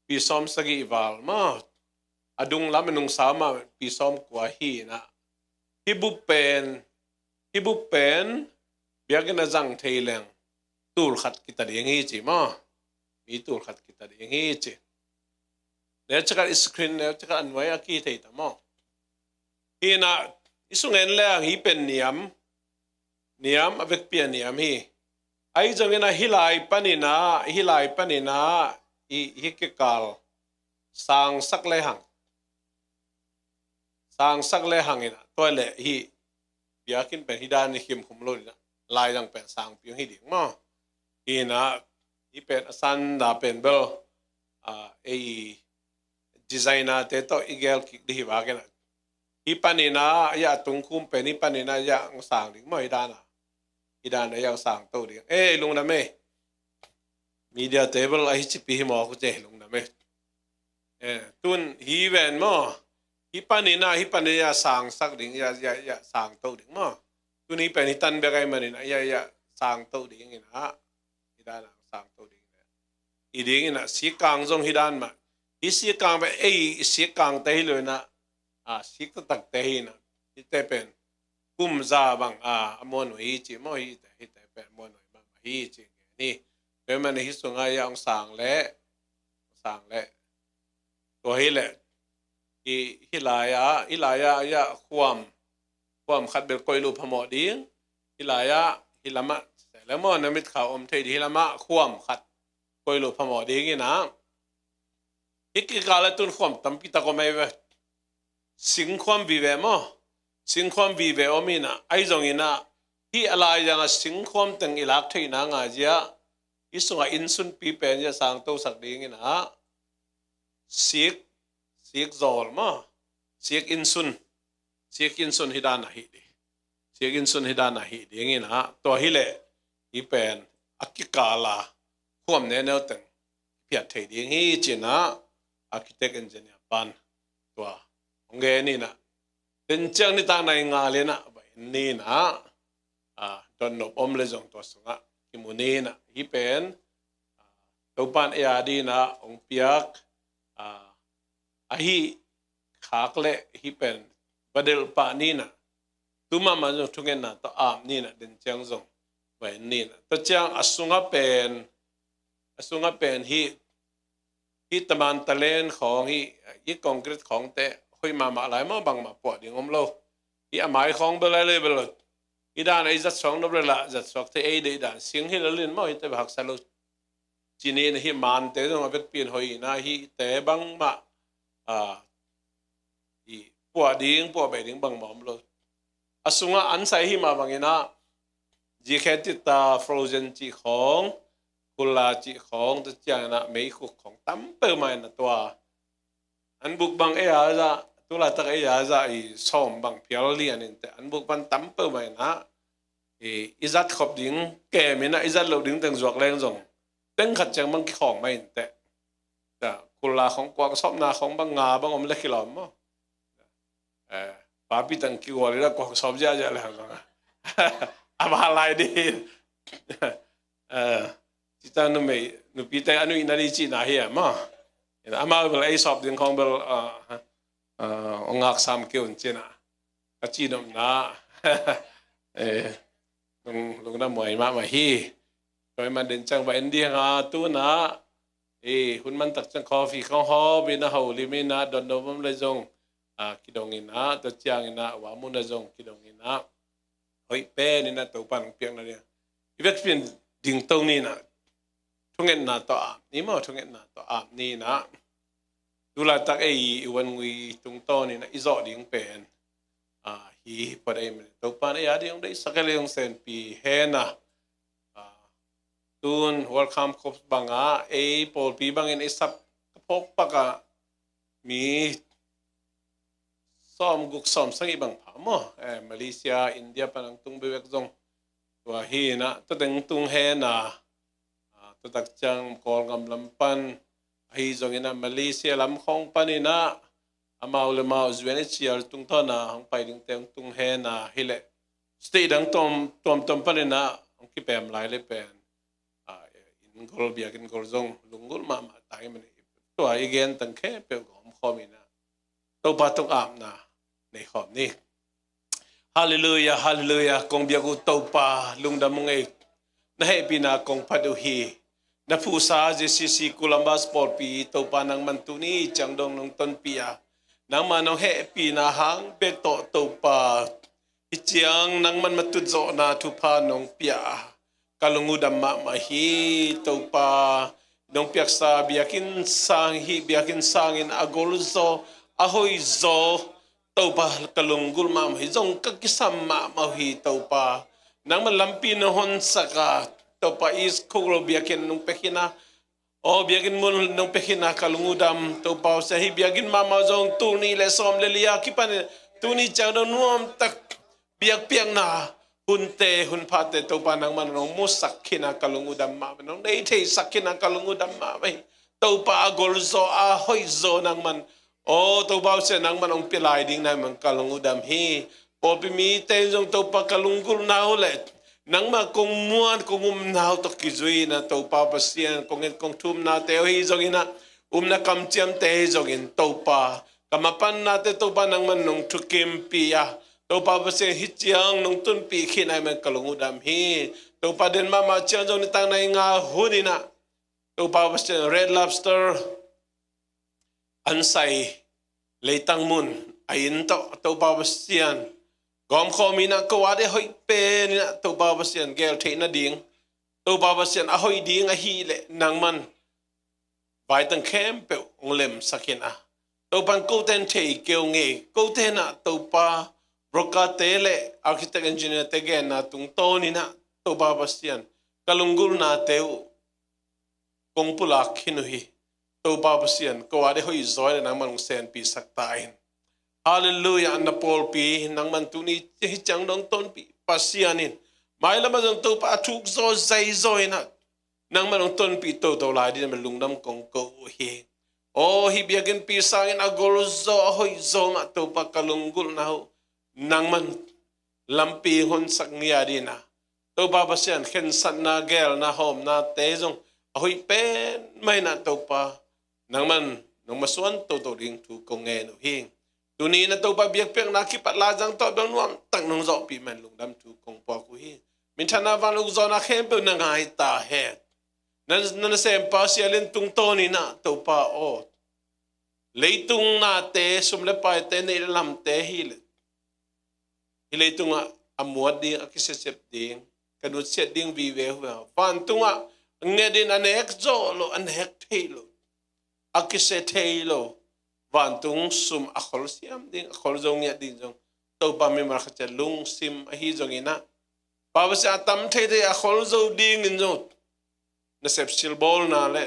pi sawm sagih val maw, a dunglam a nungsa mah pi sawm kua hi inah, hih bup pen, hih bup pen biakinn a zang thei leng tul khat kita ding hi ci maw, mi tul khat kita ding hi ci. Neu ciakat i screen, neu ciakat a nuai a ki thei ta maw. Hi inah i sung en leng hih pen niam, niam a vekpi a niam hi. Ahi zonginah hih lai pan inah, hih lai pan inah i, hih kikal sangsak lehang, sangsak lehang inah, tua leh hih biakinn pen hih dan i khim khum lo inah, lai dang pen sangpi hong hi ding maw. Hi inah hih pen a san da pen bel, ah, ei designer te tawh i gel kik dih hi vak inah, hih pan inah, ya, a tung khum pen hih pan inah ya hong sang ding maw, hih dan a, hih dan a ya hong sang to ding. Eh, lungdam ei. Media table ahi cipi hi mawk uh ci, lungdam ei. Eh, tun hih ven maw, hih pan inah, hih pan inah ya sangsak ding, ya, ya, ya sang to ding maw. Tun hih pen hih tan bek ahih manin ah, ya, ya sang to ding inah, hih dan a sang to ding. I ding inah sikkang zong hih dan mah. Hih sikkang pen ei i sikkang te hi lo inah, ah, sik taktak te hi inah, hihte pen kum za bang, ah, a muanhuai hi ci maw, hihte, hihte pen a muanhuai mahmah hi ci gen hi. Tua ahih manin hih sungah ya hong sang leh, hong sang leh, tua hi leh, hih, hih lai-ah, hih lai-ah ya khuam, khuam khat bel koih loh phamawh ding. Hih lai-ah, hih lamah, se le maw, na mitkha om thei ding, hih lamah khuam khat koi lo phamawh ding in ah. Hih kikal a tun khuam tampi tak om ahi ve. Singkhuam vive maw? Singkhuam vive om in ah, ahi zongin ah, hih a lai zang a singkhuam teng i lak theihna ngah zia, hih sungah innsunpi pen zia sangtosak ding in ah, sik, sik zawl maw? Sik innsun, sik innsun hi dan ahi ding. Sik innsun hi dan ahi ding in ah, tua hi leh, hih pen a kikal a khuam neneu teng phiat thei ding hi ci-in ah, architect engineer pan tua hong gen in ah, den ciang nitak nai nga le in ah va en ni in ah, a, dotnop om le zong tua sungah kimu ni in ah, hih pen, a, Topa'n ei a ding in ah hong piak, a, ahi khak le hih pen va delh pah ni in ah, tu mahmah zong thungetna tawh ap ni in ah, den ciang zong va en ni in ah, tua ciang a sungah pen, a sungah pen hih, hih taman talen khawng, hih, hih concrete khawngte hoih mahmah lai maw, bangmah puah ding om lo. Hih a mai khawng bel lai le bel lo. Hih dan a i zat suak nop le lah, zat suak thei ei deih dan, sing hi lo lin maw, hihte bel haksa lo. Ci ni in ah, hih mante zong a vekpi in hoih in ah, hihte bangmah, a, i puah ding, puah bei ding bangmah om lo. A sungah an sai hi mah bangin ah, zikhe tita frozen cih khawng, kulla cih khawng, tua ciangin ah meikhuk khawng tam peuhmah in ah tua. An buk bang ei a zah, tu laitak ei a zah i sawm bang phial lian in teh, an buk pan tam peuhmah in ah, i, i zat khop ding kem in ah, i zat loh ding teng zuak leng zong, teng khat ciang bang kikhawng mah in teh. Tua, kulla khawng kuak sawpna khawng bang nga bang om le kilawm maw? Eh, papi tang kigual in ah kuak sawp ziahziah le hang zong a, a va lai ding. Eh, cita numei, nupite a nuihna ding cihna hi a maw? Amau bel ei sawp ding khawng bel, a, a, hong ngak sam kei un ci-in ah ka ci nopna. Eh, lung, lungdam huai mahmah hi. Tua ahih man den ciang va en ding a, tu-in ah, eh, hun man tak ciang coffee khawng hawp in ah, holim in ah, dotnop om le zong, a, kidong in ah, tua ciangin ah, a mun ah zong kidong in ah, hoih pen in ah Topa'n hong piakna ding, i vekpi in dingto ni in ah, thungetna tawh ap ni maw, thungetna tawh ap ni in ah. Tu laitak ei i vangui tungtawn in ah i zawh ding pen, a, hih hi phot ahih manin, Topa'n ei a ding hong deihsak hen le hong senpih hen a. A, tun World Camp Corps bang ah, ei pawlpi bangin ei sap ka phawk pak ah, mi sawmguk sawmsagih bang pha maw? Eh, Malaysia, India pan hong tung bekbek zong tua hi in ah, tua teng tung hen a, a, tua tak ciang Kawlgam lam pan, ahi zongin ah Malaysia lam khawng pan in ah, amau le amau U N H C R tungtawn a hong pai dingte hong tung hen a, hi leh state dang tuam, tuamtuam pan in ah hong kipem lai le pen, a, inn gol, biakinn gol zong lunggulh mahmah ta ahih manin, tua i gen teng khempeuh gawm khawm in ah, Topa tung apna nei khawm ni. Halleluiah, halleluiah. Kong biak uh Topa, lungdam ung ei. Na hehpihna kong phat uh hi. Na phuhsa J C C Columbus pawlpi Topa, nangman tuni ciang dong nong tonpih a, nangmah nong hehpihna hang bek tawh Topa, hih ciang nangman matut zawhna thupha nong pia a, ka lung uh dam mahmah hi. Topa, nong piaksa biakinn sang, hih biakinn sangin a golzaw, a hoihzaw, Topa, ka lunggulh mahmah hi. Zong ka kisam mahmah uh hi Topa. Nangman lampi nong honsak a, Topa, East Khuklo biakinn nong pia khin a, aw, biakinn mun nong pia khin a, ka lung uh dam. Topa Pasian, hih biakinn mahmah zong tul nih le sawm le li a kipan in tuni ciang dong nuamtak biakpiakna hunte, hun phate, Topa, nangman nong musak khin a, ka lung uh dam mahmah, nong nei theisak khin a, ka lung uh dam mahmah hi. Topa, a golzaw, a hoihzaw nangman, aw Topa Pasian, nangman hong pia lai ding nangman ka lung uh dam hi. Pawlpi mite in zong Topa, ka lunggulhna uh le nangmah kong muan, kong umna uh tawh kizui in a, Topa Pasian, kong et kong thumnate uh hi zongin a, upna kamciamte hi zongin Topa, ka mapannate Topa nangman nong thukimpih a, Topa Pasian, hih ciang nong tunpih khin ahih man ka lung uh dam hi. Topa, den mahmah ciang zong nitak nai nga hun in a, Topa Pasian, Red Lobster an sai leitang mun a inn tawh, Topa Pasian, gawmkhawm in a, ko a ding hoih pen in a, Topa Pasian, gel theih nading, Topa Pasian, a hoih ding ahih leh nangman paitang khempeuh hong lemsak in ah, Topa in kote in thei kei uh ngei, kote in ah Topa broker-te le architect engineer-te genna tungtawn in ah, Topa Pasian, ka lunggulhnate uh kong pulak khin uh hi. Topa Pasian, ko a ding hoih zaw in ah nangman hong senpisak ta in. Halleluiah. Na pawlpi nangman tuni hih ciang dong tonpih Pasian in, mailam ah zong Topa a thuk zaw zai zaw in ah nangman hong tonpih toto lai ding in lungdam kong ko uh hi. Aw, hih biakinnpi sangin a gol zaw, a hoih zaw mah Topa, ka lunggulhna uh nangman lampi honsak ngiat in ah, Topa Pasian, khensatna, geelna, hawmnate zong a hoih pen mah in ah Topa, nangman nong masuan toto ding thu kong ngen uh hi. Tuni in ah Topa, biakpiakna kipat laizang tawh bel nuamtak nong zawhpih man lungdam thu kong puak uh hi. Minthanna, vanuk zawhna khempeuh na ngai ta hen. Na, na nasempa Sia Lian tungtawn in ah Topa aw, leitung nate, sum le paite, neih le lamte hi leh, hih leitungah a muat ding, a kisepsep ding, ka nutsiat ding vive uh hi. Vantungah a nget in a nek zawh lo, a nek thei lo, a kisia thei lo vantung sum a khol siam ding, a khol zo ngiat ding zong Topa, mimal khat ciat lungsim ahi zongin ah, Pa Pasian, a tam theithei a khol zo dingin zong nasep silbawlna le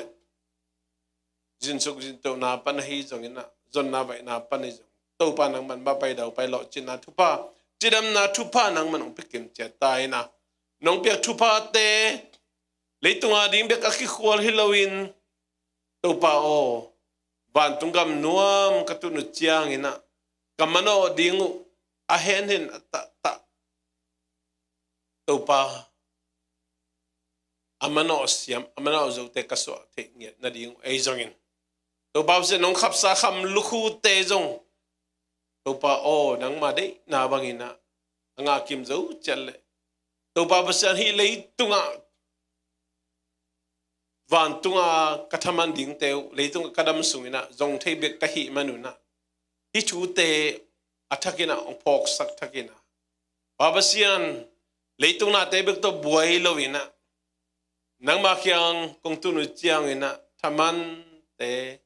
zinsuk zintohna pan ahi zongin ah, zonna vaihna pan ahi zong, Topa, nangman mapaidaw pai lawhcinna thupha, cidamna thupha nangman hong pia kimciat ta in ah, nong piak thuphate leitung a ding bek a kikhual hi loin, Topa aw, vantung gam nuam ka tun uh ciangin ah, ka manawh ding uh a henhin a tahtah, Topa, a manawh siam, a manawh zote ka suah theih ngiat nading uh ei zongin, Topa Pasian, nong khapsa kham lukhute zong, Topa aw, nangma deihna bangin ah a ngahkim zo ciat leh, Topa Pasian, hih leitungah, vantungah ka thaman dingte uh leitungah ka dam sungin ah zong thei bek ka hih man un ah, hih thute a thakin ah hong phawksak thakin ah, Pa Pasian, leitung nate bek tawh buai loin ah, nangma kiang kong tun uh ciangin ah thamante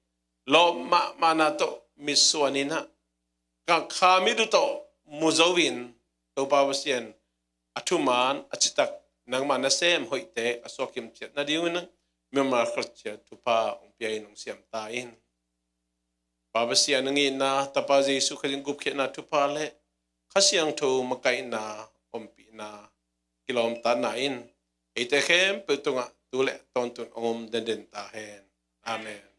lawp mahmahna tawh mitsuan in ah, ka kha mit uh tawh mu zo in, Topa Pasian, a thuman a citak nangma nasem hoihte a suak kimciat nading un ah, mimal khat ciat thupha hong pia in hong siam ta in. Pa Pasian, nang itna, Tapa Jesu Khazih gupkhiatna thupha le Kha Siangtho makaihna, ompihna, kilawmtatna in eite khempeuh tungah tu le tawntung hong om denden ta hen. Amen.